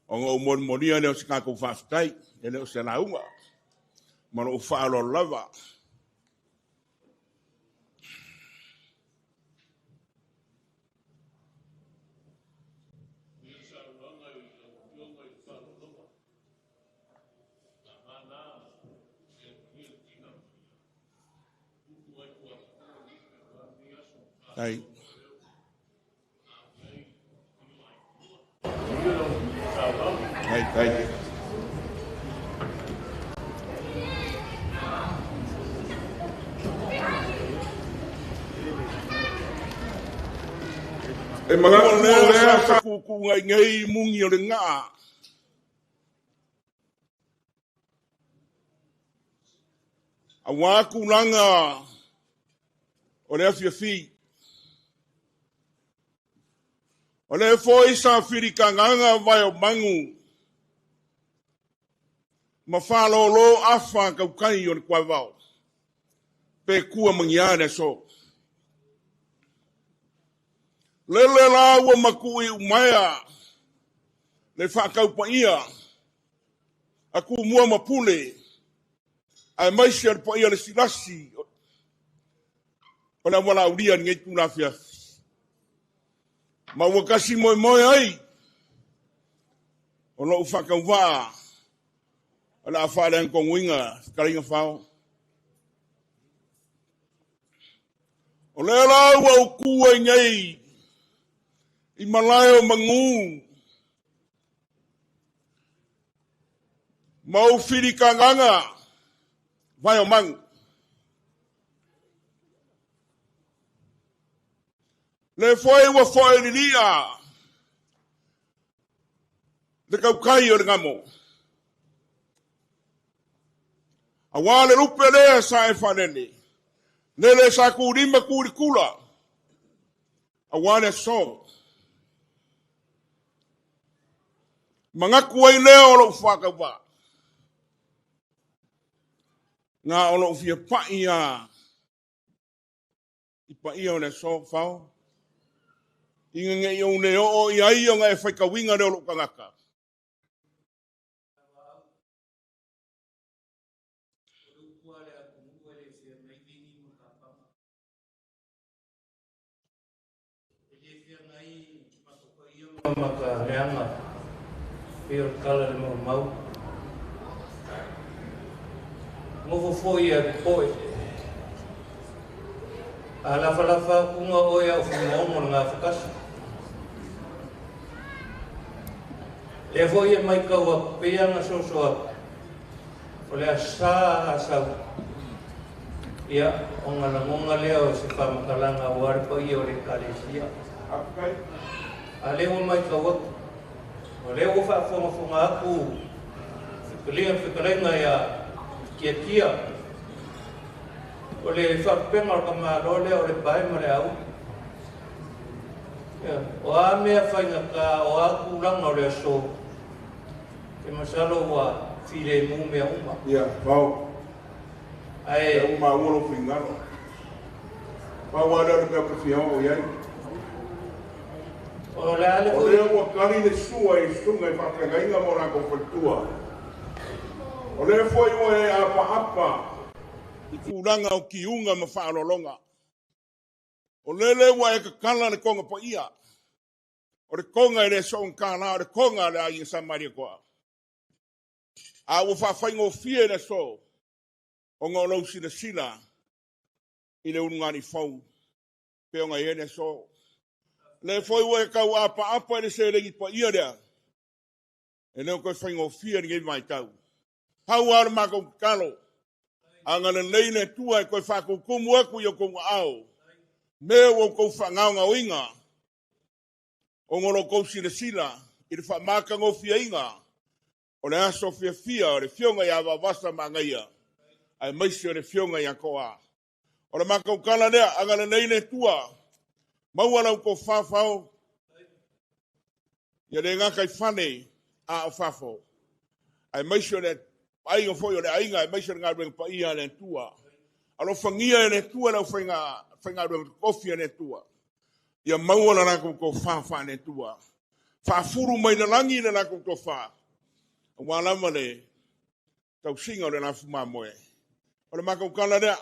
ona ou molimolia lea o se tatou faafetai, e le o se lauga, ma lou faaaloalo lava. Ai. Ai, ai. E manatu lea sa tuutuuga i nei muni o le gaa. Aua tulaga o le afiafi. O lea foi sa filitagaga vae o manu ma faalolo afa tautai o le tuavao pe tua magia le aso. Lele la ua matu'i umaea le faataupaia a Tumua ma Pule, aemaise o le paia o le silasi o le aualaaulia i lenei itula afiafi. Ma ua kasi moemoe ai o lou faatauvaa o le a faaleaga fetalaiga fao. O lea la ua ou tu ai nei i malae o manu ma ou filikagaga vae o manu. Le foi ua foe lilia le tautai o le gamo. Auā le lupe lea sa e faalele, lele sa tulima tu i le tula, auā le aso. Manatu ai lea o lou faatauvaa, na o lou fia pai lava i paia o le aso fao, ina ne i ou le oo i ai ona e faitauina lea o lou tagata. Ma ka leaga pei o le tala i le maumau. Nofo foi e popoe. A lafalafa akuga oe au fugaogo le gafatasi. Lea foi e maitau atu pei ona soso atu o le asa asau ia ona lagona lea o se faamatalaga aua le paia o le Ekalesia. A lea ua maitau atu, o lea ua faafogafoga atu fetalaiga fetalaiga ia Tiatia, o le faalupega o le tamaloa lea o le pae ma le auli. Ia, o a mea faigata, o a tulaga o le aso, e masalo ua filemu mea uma. Ia, Pau. Ae Lea ua maua lou finagalo. Pau lava lea o le mea ou te fia oo i ai. O le a le O lea ua tali le sua i susuga i faafeagaiga ma o latou faletua. O lea foi ua e apaapa i tulaga o tiuga ma faaaloaloga. O lele ua e tatala le toga paia. O le toga e le soona tālā, o le toga a le aiga Sa Malietoa. A ua faafaigofie le aso ona o lou silasila i le ulugalii fou pe ona i ai le aso. Lea foi ua e tau apaapa i le seleni paia lea, e le o toe faigofie lenei vaitau. Pau lava o le matou tatalo, agalelei le Atua e toe faatutumu atu i outou aao, mea ua outou faagaogaoina, ona o lo outou silasila i le faamatagofieina o le aso fiafia o le Afioga ia Vaovasa Manaia, aemaise o le Afioga ia Toa. O le matou tala lea, agalelei le Atua, maua lau tofa fao, ia le gata i fale a o fafo, aemaise o le aiga foi o le aiga, aemaise o le galuega paia a le Atua. Alofagia e le Atua le aufaigaluega totofi a le Atua, ia maua le latou tofa faale-Atua. Faafulu mai le lagi le latou tofa, aua lava le tausiga o le lafu mamoe. O le matou tala lea,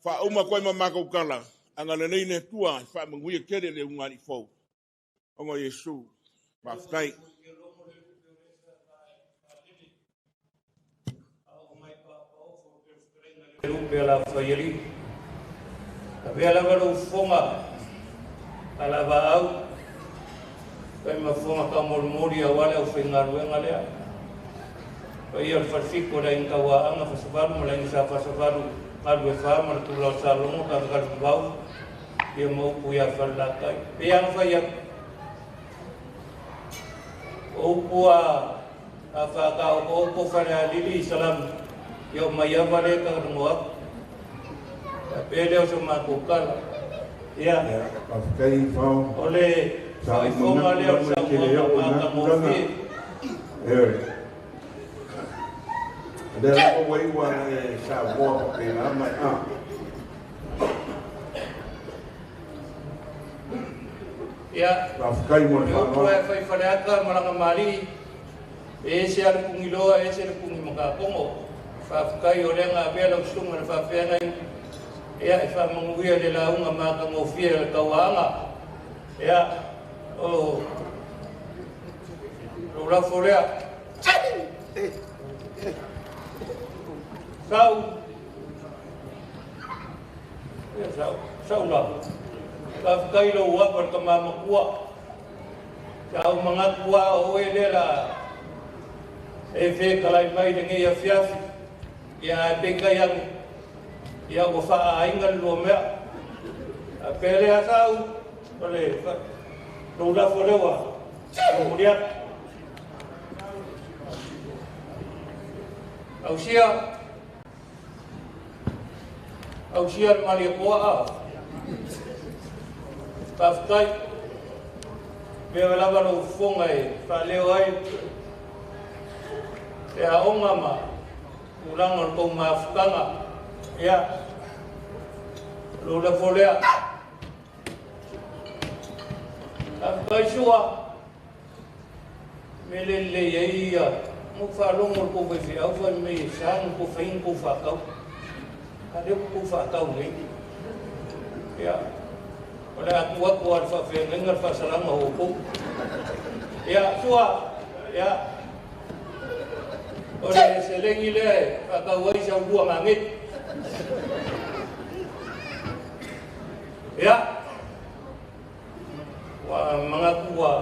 faauma atu ai ma matou tala, agalelei le Atua e faamanuia tele le ulugalii fou. Ona o Iesu, faafetai. Lupe la faiali. Avea lava lou fofoga a lavaau fai ma fofoga taumolimoli aua le aufaigaluega lea. Paia o le Falefito o le Aiga Tauaaaga Fasavalu ma le Aiga Sa Fasavalu Galu e Fa ma le Tula o Salogo Tafatalefavau ia ma upu ia Falelatai. Pei lava ona fai atu, o upu a faataotooto Falealili i Salani, ia o Maiava lea e talanoa atu. Faapea lea o se matou tala. Ia, Faafetai Fao. o le Sa ou faaifoga manatu lea o le lava e te le saunoaga oo i na tulaga. matagofie. Ioe. O lea lava ua iu ona e saunoa faapena mai. Ah. Ia, Faafetai mo o le le upu faaaloalo. e fai Faleata ma Lagamalii, e ese lava le pugiloa, e ese le pugi matapogo. Faafetai o lea na avea lau susuga i le faafeagai, ia e faamanuia i le lauga matagofie a le tauaaga. Ia, o lou lafo lea. Sau. Ia sau, sau la. Faafetai lou ava le tama matua. Sa ou manatu lava o oe lea la e fetalai mai lenei afiafi. Ia ae peitai ane, ia ua faaaiga le lua mea. A pea lea sau, o le lou lafo lea ua momoli atu. Ausia, ausia le Malietoa a. Faafetai. Mea lava lou fofoga e faaleo ai le aoga ma tulaga o le tou mafutaga. Ia, lou lafo lea. Faafetai Sua. Me le lelei ai ia mo faalogo le tou faifeau fai mai e sa ona tou fai ona tou faatau. A lea ua tou faatau nei. Ia, o le a tuu atu lava i le faafeagaiga le faasalaga o outou. Ia, Sua, ia, o le seleni lea e faatau ai sau lua gageti. Ia, ua manatu ua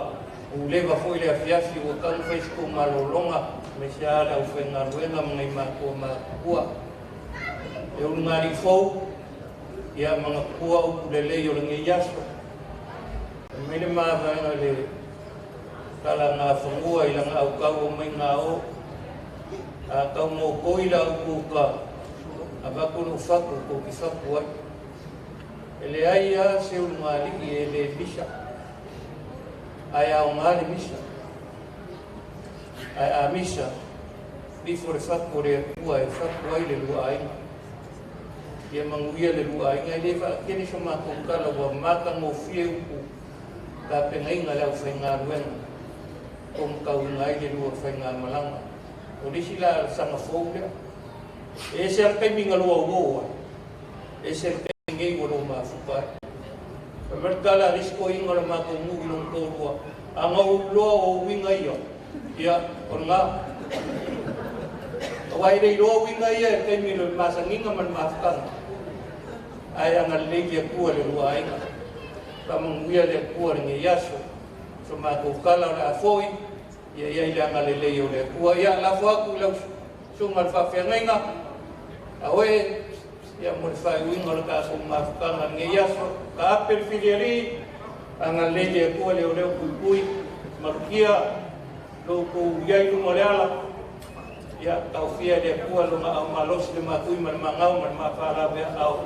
leva foi le afiafi ua taumafai se tou malologa aemaise lava le aufaigaluega ma nai matua matutua. E ulugalii fou, ia manatua upu lelei o lenei aso. E mai le mavaega i le talagafanua i lana autau o mai gao. A tau mokoi la upu ka avatu lou fatu tou te fatu ai. E leai lava se ulugalii e le misa. Ae aoga le misa. Ae a misa, lifo le fatu o le Atua e fatu ai le lua aiga. Ia manuia le lua aiga. E le faatele so matou tala ua matagofie upu tapenaina le aufaigaluega o matauina ai le lua faigamalaga. O le isi la saga fou lea. E ese lava le taimi na lua uo ai, ese le taimi nei ua lou mafuta ai. Fai mai le tala a le isi toeaina o le matou nuu i lona toalua, a na ou iloa o uiga ia, ia, o lena. Aua e le iloa uiga ia i le taimi o le masaniga ma le mafutaga, ae agalelei le Atua i le lua aiga. Faamanuia le Atua i lenei aso. So matou tala o le a foi, ia i ai le agalelei o le Atua. Ia, lafo atu i lau susuga i le faafeagaiga, a oe, ia mo le faaiuina o le tatou mafutaga i lenei aso. Taape le filialii, agalelei le Atua leoleo puipui, malutia lo outou i ai i luma o le ala, ia taofia e le Atua lona au malosi le matui ma le magao ma le mafalaveaao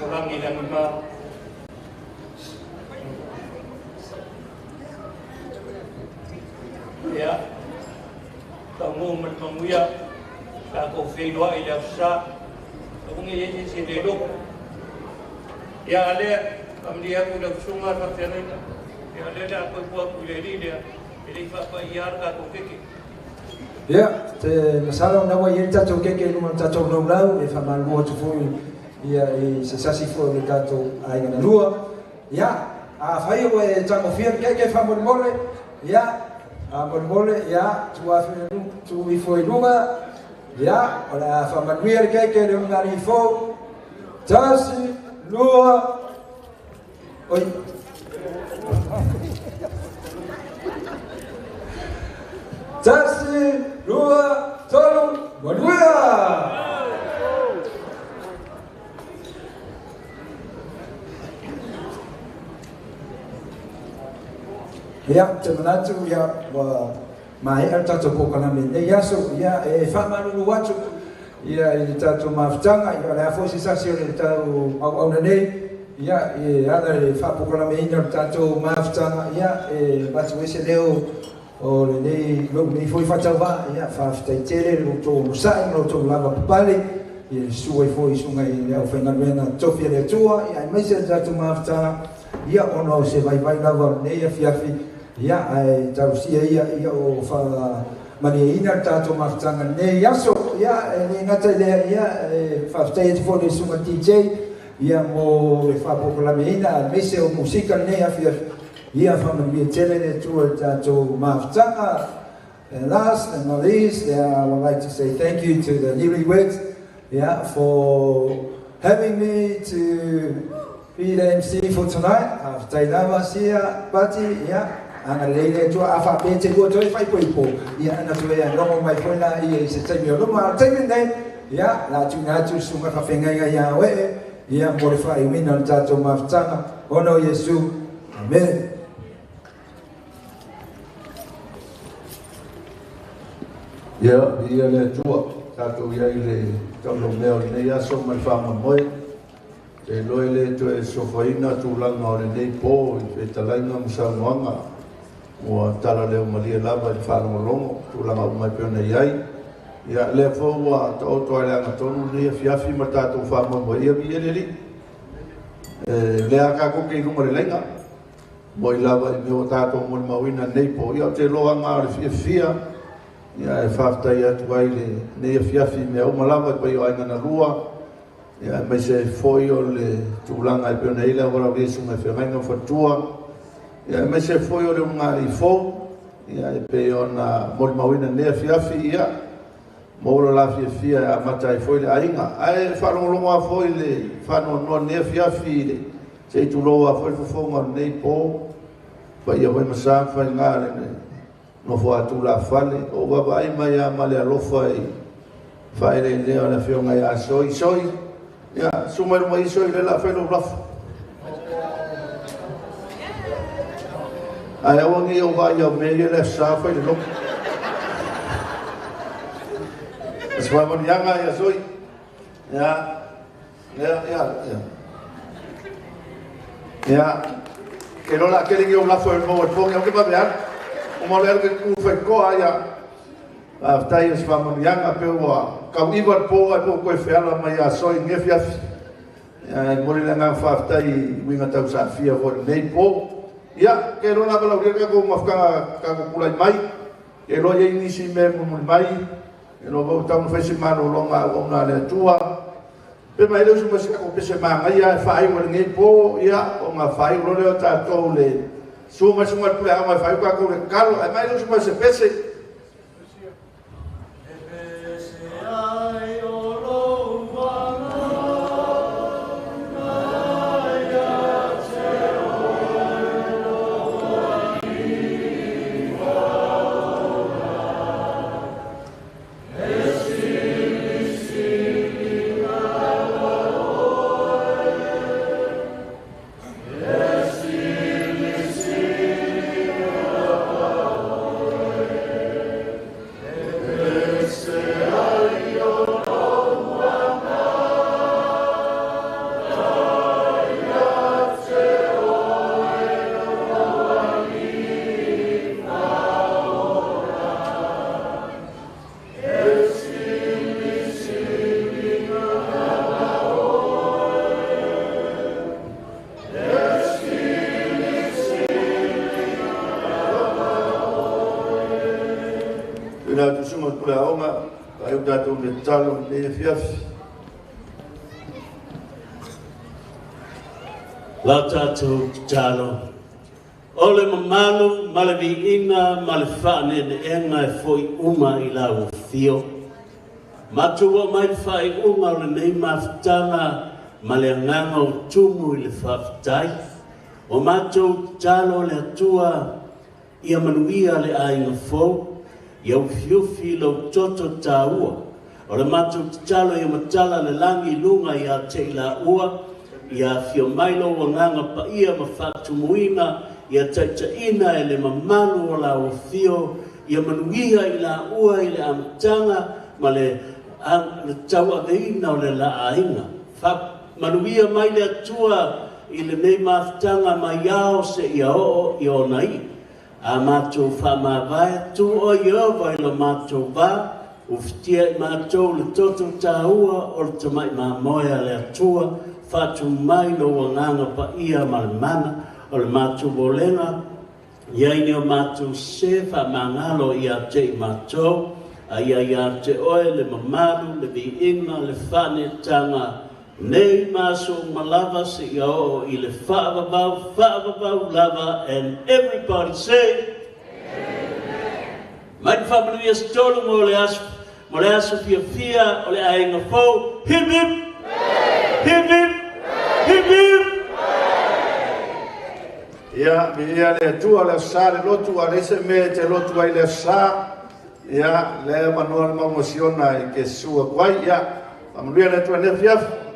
o lagi i lagima. Ia, taunuu ma le manuia, tatou feiloai i le Aso Sa. Aua ne i i ai se isi e le logo. Ia, a lea, faamalie atu i lau susuga le faafeagaiga. Ia, o lea o le a toe tuu atu i le alii lea, e le i faapaia lava le tatou keke. Ia, te masalo na ua i ai le tatou keke i luma o le tatou laulau, e faamalulu atu foi ia i se sasi foi o le tatou aiga na lua. Ia, afai ua e tagofia le keke faamolemole, ia, faamolemole, ia, tuu afe tuu ifo i luga, ia, o le a faamanuia le keke le ulugalii fou. Tasi, lua, oi. Tasi, lua, tolu, manuia! Ia, ou te manatu, ia, ua maea le tatou polokalame i lenei aso. Ia, e faamalulu atu ia i le tatou mafutaga, ia, o le a foi se sasi o le tau auauna nei, ia, e ala i le faapolokalameina o le tatou mafutaga, ia, e avatu ai se leo o lenei lou nei foi faatauvaa, ia, faafetai tele i lo outou onosai ma lo outou lavapapale, ia, e susu ai foi i susuga i le aufaigaluega totofi a le Atua, ia, aemaise le tatou mafutaga, ia, ona o se vaivai lava o lenei afiafi, ia, ae talosia ia, ia o faamalieina le tatou mafutaga i lenei aso. Ia, e le gata i lea, ia, e faafetai atu foi i le susuga DJ, Ia mo le faapokolameina aemaise o musika lenei afiafi. Ia faamanuia tele le Atua i le tatou mafutaga. And last and not least, I would like to say thank you to the newlyweds, yeah, for having me to be the MC for tonight. Faafetai lava Sia, Pati, yeah. Agalelei le Atua, a faapea e te lua toe faaipoipo, ia ana toe logo mai foi laia i se taimi o luma. A o le taimi lenei, ia, o le a tuuina atu le susuga faafeagaiga ia Oe, ia, mo le faaiuina o le tatou mafutaga, ona o Iesu. Amene. Ia, viia le Atua, tatou i ai i le taulaumea o lenei aso ma le faamoemoe. Ou te iloa e le toe sofaina tulaga o lenei po i fetalaiga ma saunoaga. Ua tala leo malie lava i le faalogologo, tulaga uma e pei ona i ai. Ia, lea foi ua taoto lava i le agatonu lenei afiafi ma le tatou faamoemoe. Ia viia le Alii. E lea lava tatou te i luga o le laina. Moi lava i mea ua tatou molimauina i lenei po, ia ou te iloa na o le fiafia, ia e faafetai atu ai i lenei afiafi i mea uma lava i paia o aiga na lua, ia aemaise ai foi o le tulaga e pei ona i ai le auala o Iesu mai feagaiga ma faletua, ia aemaise ai foi o le ulugalii fou, ia e pei ona molimauina i lenei afiafi, ia maua lo la fiafia e amata ai foi le aiga. Ae faalogologo lava foi i le faanoanoa i lenei afiafi i le se i tulou lava foi le fofoga o lenei po, paia foi ma sa ma faiga le nofo a tulafale, o ou vaavaai mai lava ma le alofa i faaeleelea o le afioga ia Soi. Soi, ia, susu mai luma i i Soi, o lea o le a fai lau lafo. Ae aua ne i ou vaai i au mea ia i le Aso Sa fai le logo. O se faamanuiaga ia Soi. Ia, ia, ia, ia. Ia, ke loa la kele ni ou lafo e maua i le po, ia ke vave alu. Uma o le alu ke ku faitoa, ia. Faafetai o se faamanuiaga, pe ua tauiva le po ae po ua toe feala mai ia Soi i lenei afiafi. Ia, e momoli le agaga faafetai i uiga tausaafia foi i lenei po. Ia, ke iloa lava lau le tatou mafutaga tatou tulai mai, ke iloa i ai nisi mea e mulimuli mai, ke iloa foi ua tatau ona fai se malologa a auauna a le Atua. Pe mai le usu mai se tatou pese manaia e faaiu ai lenei po, ia, ona faaiu loa lea o tatou le susu mai susuga i le pule aoga e faaiu tatou le tatalo. Ae mai le usu mai se pese. Tuuina atu susuga i le pule aoga, faaiu tatou i le tatalo i lenei afiafi. La tatou tatalo. O le mamalu ma le viiga ma le faaneeneega e foi uma i lau afio. Matou oo mai i le faaiuga o lenei mafutaga ma le agaga o tumu i le faafetai. Ua matou tatalo le Atua ia manuia le aiga fou, ia ufiufi lou toto taua. O le matou tatalo ia matala le lagi i luga ia te i laua, ia afio mai lou agaga paia ma faatumuina, ia taitaiina e le mamalu o lau afio, ia manuia i laua i le amataga ma le tauaveina o le la aiga. Faamanuia mai le Atua i lenei mafutaga mai ao seia oo i ona iu. A matou faamavae, tu oe Ieova i lo matou va, ufitia i matou le toto taua o le tamai mamoe a le Atua, faatumu mai lou agaga paia ma le mana o le matou olega, ia i ni o matou sē faamagalo ia te i matou, a ia ia te oe le mamalu, le viiga, le faaneetaga, Nei ma aso uma lava seia oo i le faavavau, faavavau lava, and everybody say, Amen. Mai le faamanuia se tolu mo le aso, mo le aso fiafia o le aiga fou. Hip hip! Hip hip! Hip hip! Ia, viia le Atua le Aso Sa le lotu, a leai se mea e te lotu ai le Aso Sa. Ia, lea e avanoa le Mauga o Siona e te susu atu ai. Ia, faamanuia le Atua i lenei afiafi.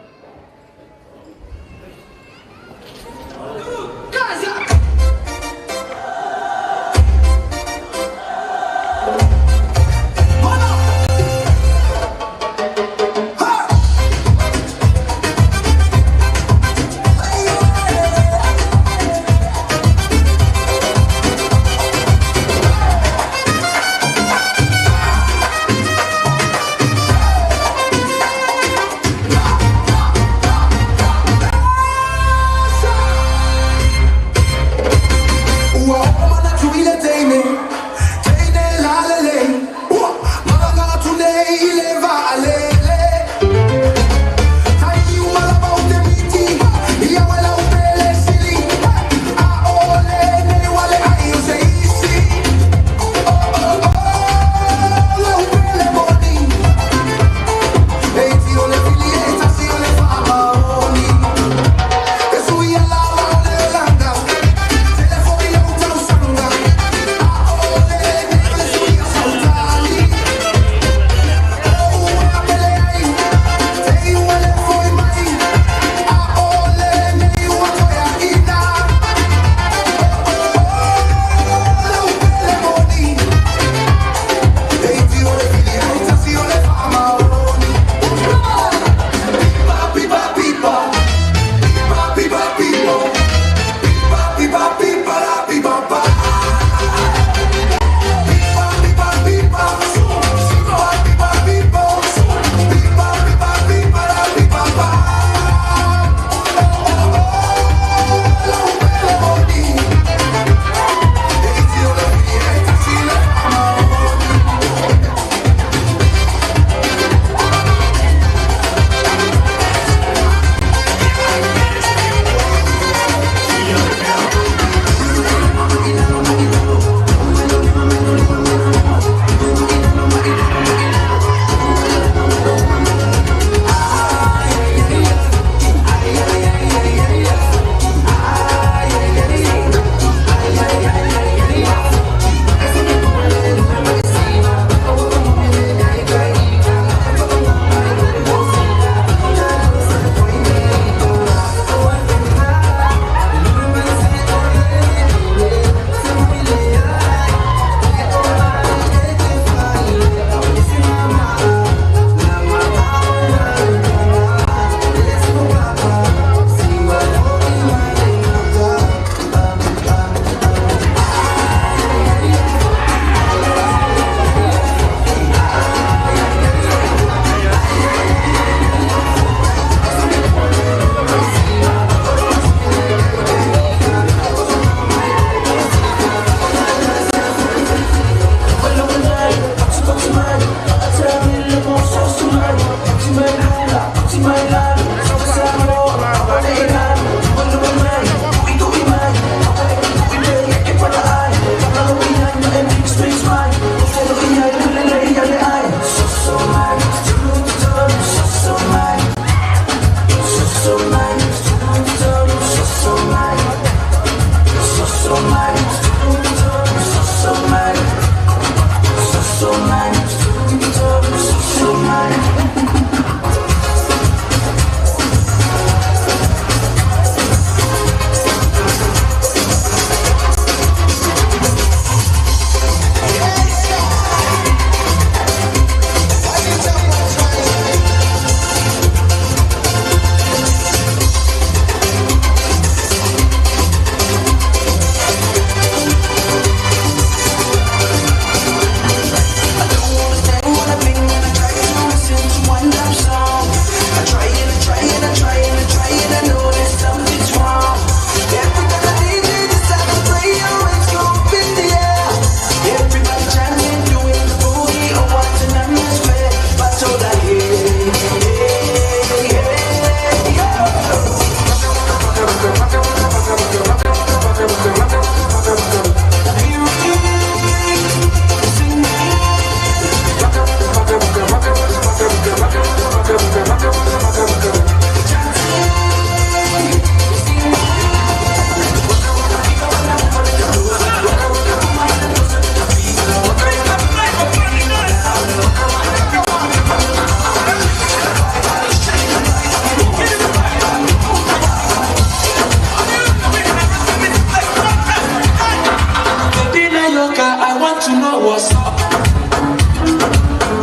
What's up.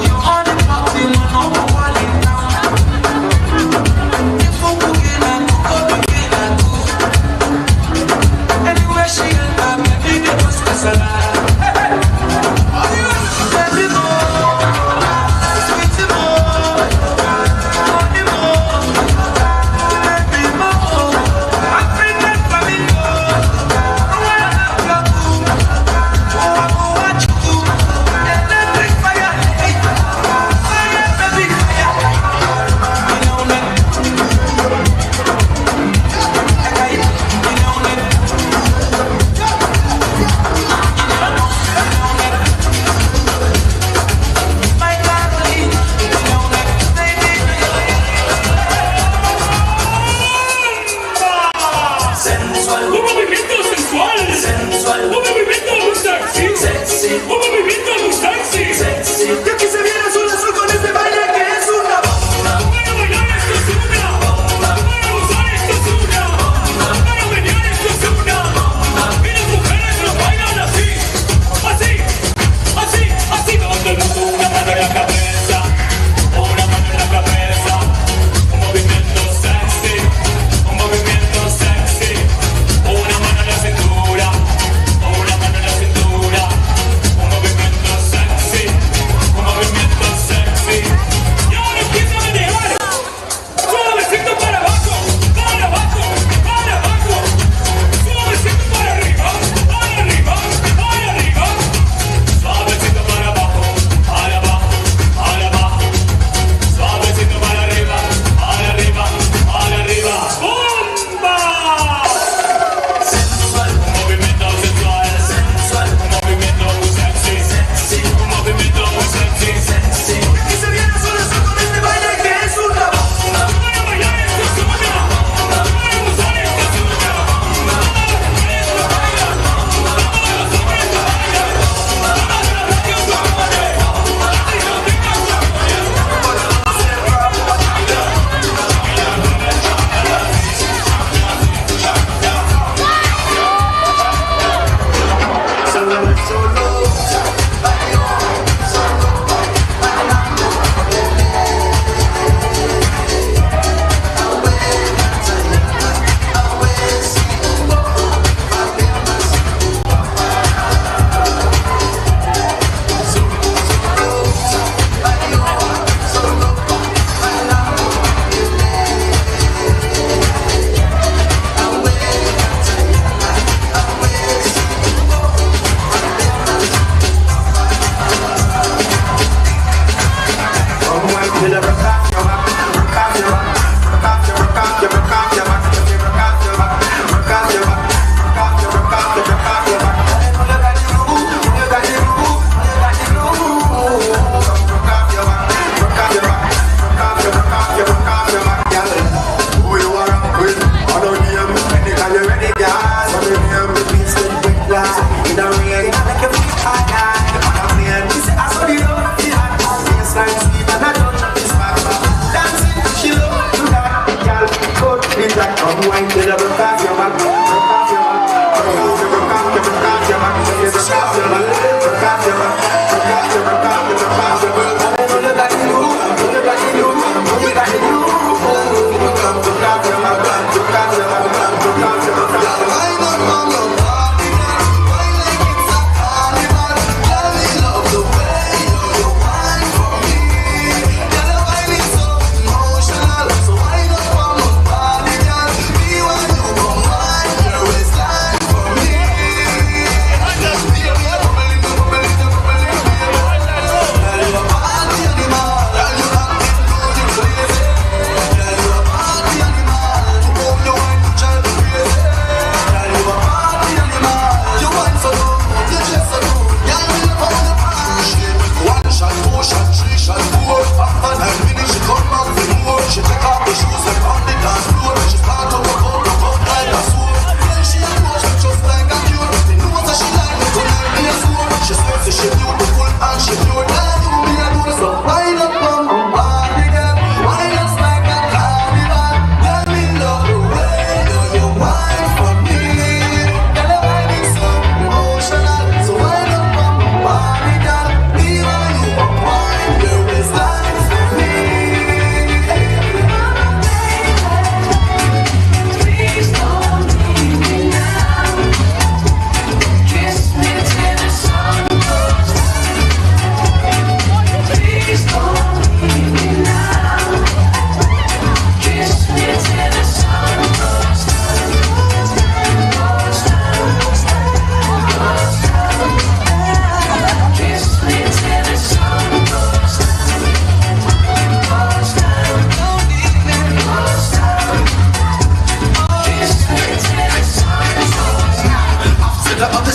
You on the party, no, no, no, down. If you begin, I go, begin, I go. Anywhere she enter, baby, they must kasala. Baby, mo, sweet mo, money mo, baby mo, African flamingo. I wanna love you, oh, I want you.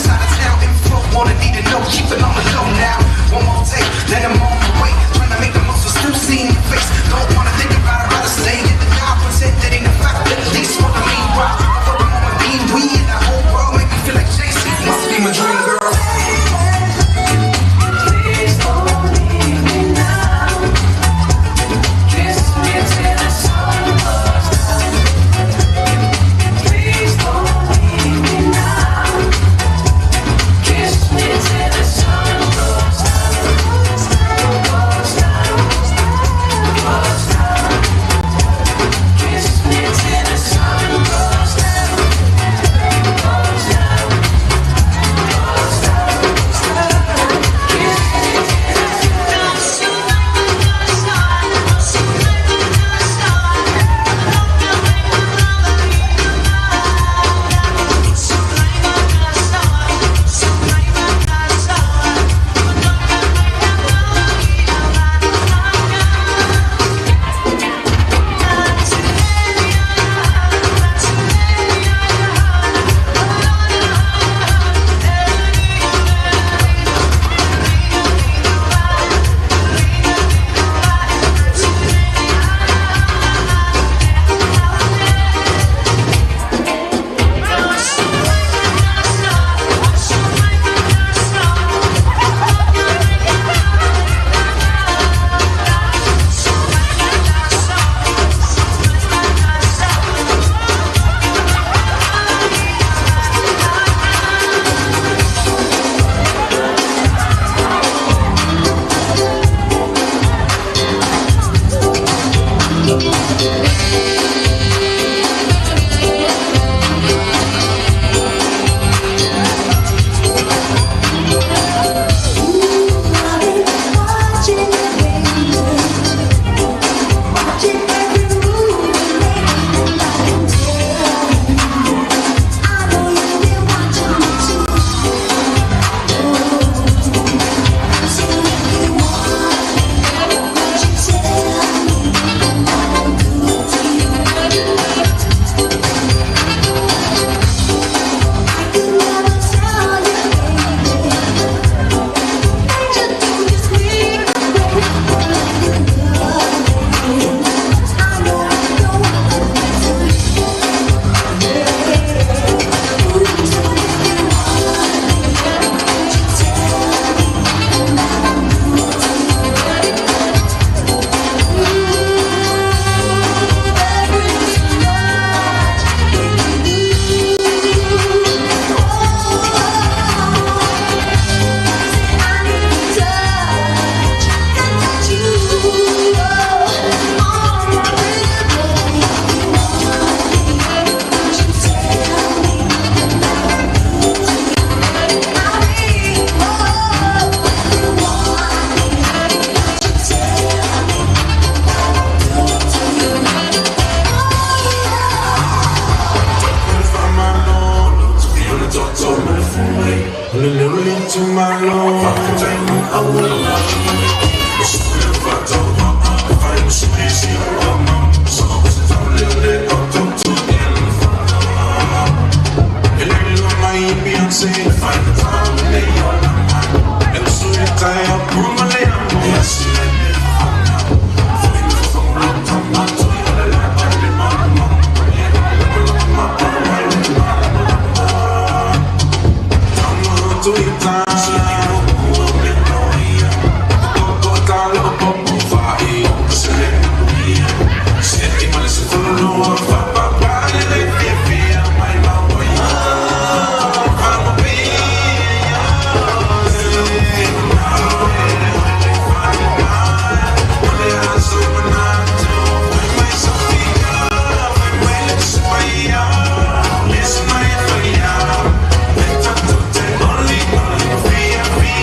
Side of town info, wanna need to know, keep it on the low now. One more take, then I'm on my way. Trying to make the most of still seeing your face. Don't wanna think about it, rather stay in the now. Pretend that ain't a fact, at least what I mean, right? For the moment being we in the whole world make me feel like Jason. Must be my dream girl. Please don't leave me now. Kiss me till the sun goes down. Please don't leave me now. Kiss me till the sun goes down. Goes down. Goes down. Kiss me till the sun goes down. Goes down. Goes down. Kiss me till the Only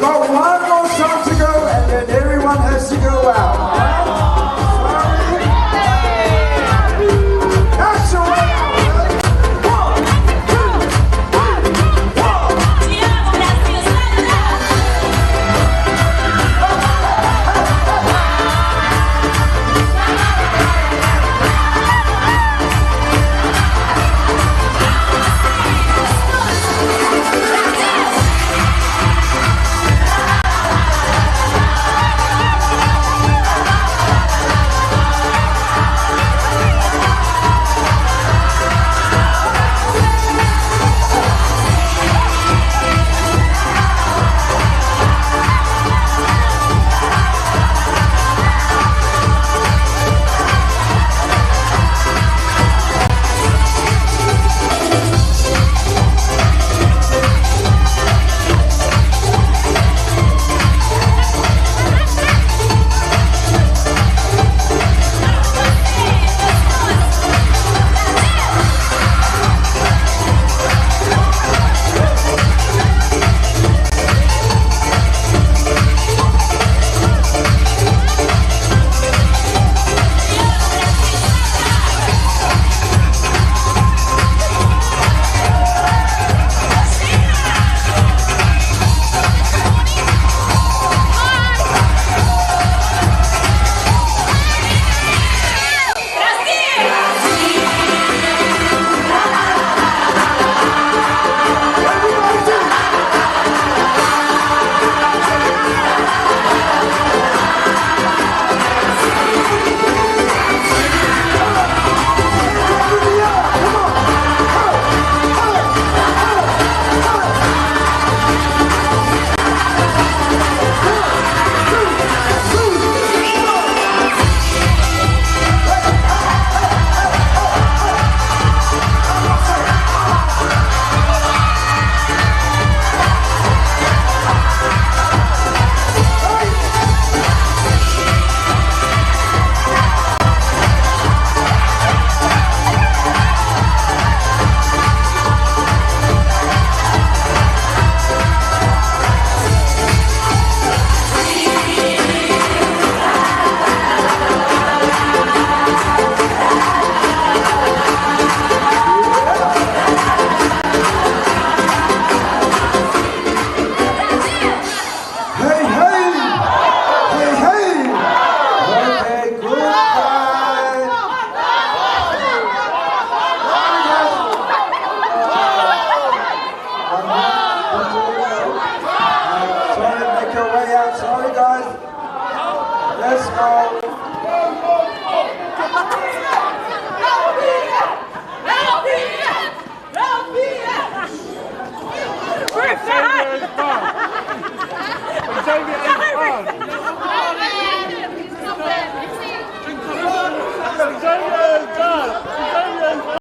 We go 1,